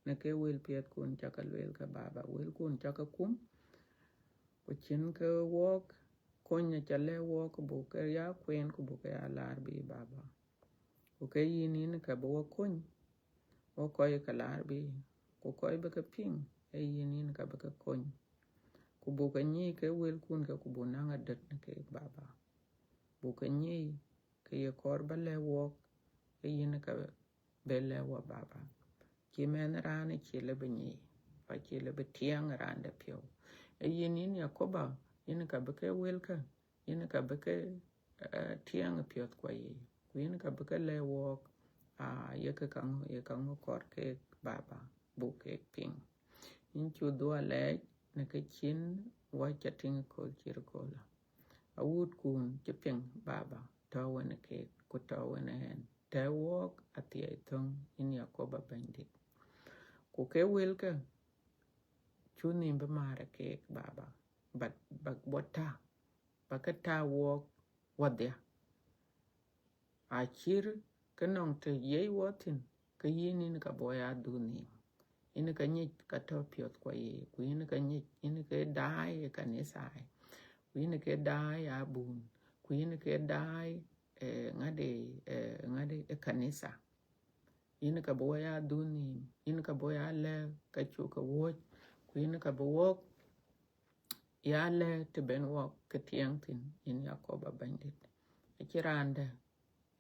në ke wël piɛthkun cä ke lueel kä, Baba, wëlkun cä ke kum, ku cïn ke wɔk, kony aca lɛ̈k wɔk, ku buk ke ya kueen, ku buk ke ya laar bï, Baba. Ku ke yïn, yïn ka bï wa kony, wa kɔc ke laar bï, ku kɔc bï ke piŋ, ee yïn, yïn ka bï ke kony. Ku buk ke nyic ke wëlkun kä, ku buk naŋ adöt në keek, Baba. Buk ke nyic ke ye kɔɔr ba lɛ̈k wɔk, ee yïn ka bï lɛ̈k wa, Baba. Cï mɛnh raan ë cïï lëu bï nyic, pa cïï lëu bï tiɛɛŋ raan de piɔ̈u. Ee yïn, yïn Yakoba, yïn ka bï ke wël kä, yïn ka bï ke, eh, tiɛɛŋ piɔ̈th kua yiic, ku yïn ka bï ke lɛ̈k wɔk, aa, ye ke kaŋö, ye kaŋö kɔɔr keek, Baba, buk keek piŋ. Yïn cuk dhuɔ̈k alɛɛc në ke cïn wa ca tïŋ ëkööl cït ëköölë. Awuutkun cï piŋ, Baba, tɔ̈ wenë keek, ku tɔ̈ wenë ɣɛn. Tɛ̈ wɔk athiɛɛi thöŋ, yïn Yakoba Bɛ̈nydït. Ku ke wëlkä, cuk nhïïm bï määr keek, Baba. But ba, ba tääu, ba ke tääu wɔk wadhia. Acït ke nɔŋ të yiëc wɔ thïn, ke yïn, yïn ka bï ya dhuk nhïïm. Yïn ka nyic ka tɔ̈ piɔ̈th kua yiic, ku yïn ka nyic, yïn ke daai ë kanitha, ku yïn ke daai abun, ku yïn ke daai, eh, ŋadï, eh, ŋadï ë kanitha. Yïn ka bï wa ya dhuk nhïïm, yïn ka bï wa ya lɛ̈k ka cuk ke wuɔ̈c, ku yïn ka bï wɔk ya lɛ̈k të ben wɔk ke tiɛɛŋ thïn, yïn Yakoba Bɛ̈nydït. Acïn raan dɛ̈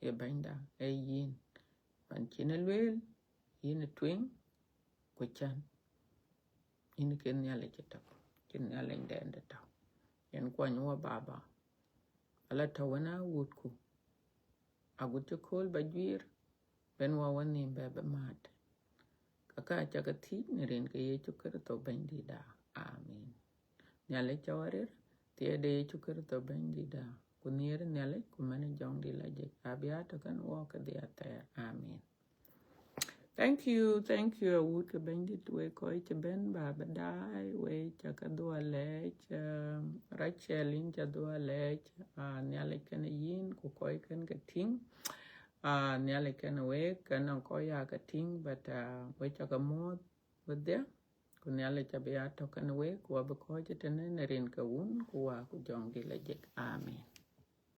ye Bɛ̈nyda, ee yïn. Man cïn ë lueel, yïn ë tueŋ, ku can. Yïn ke Nhialic ë tök, cïn Nhialic dɛ̈n dɛ̈ tɔ̈. Yen kuany wa, Baba. Ala tɔ̈ wenë awuutku. Agut cï kööl ba juiir, ben wa wa nhïïm bɛ bï määt. Ka ka ca ke thiëc në rin ke Yecu Kërtho Bɛ̈nydïtda. Amen. Nhialic cä wa rir, thiëëc de Yecu Kërtho Bɛ̈nydïtda, ku nhiëër Nhialic, ku mɛn Jɔŋdït Lajik, abï ya tɔ̈ kenë wɔk kedhie athɛɛr. Amen. Thank you, thank you, awuut ke Bɛ̈nydït, wek kɔc cï bɛ̈n ba bï daai, wek ca ke dhuɔ̈k alɛɛc, um, Rachel, yïn ca dhuɔ̈k alɛɛc, ah, Nhialic kenë yïn, ku kɔc kën ke tïŋ, ah, Nhialic kenë wek, ke nɔŋ kɔc ya ke tïŋ, but, ah, wek ca ke muɔ̈ɔ̈th wedhie, ku Nhialic abï ya tɔ̈ kenë wek, ku abï kɔ̈ɔ̈c tënë në rin ke Wun, ku Wä, ku Jɔŋdït Lajik. Amen.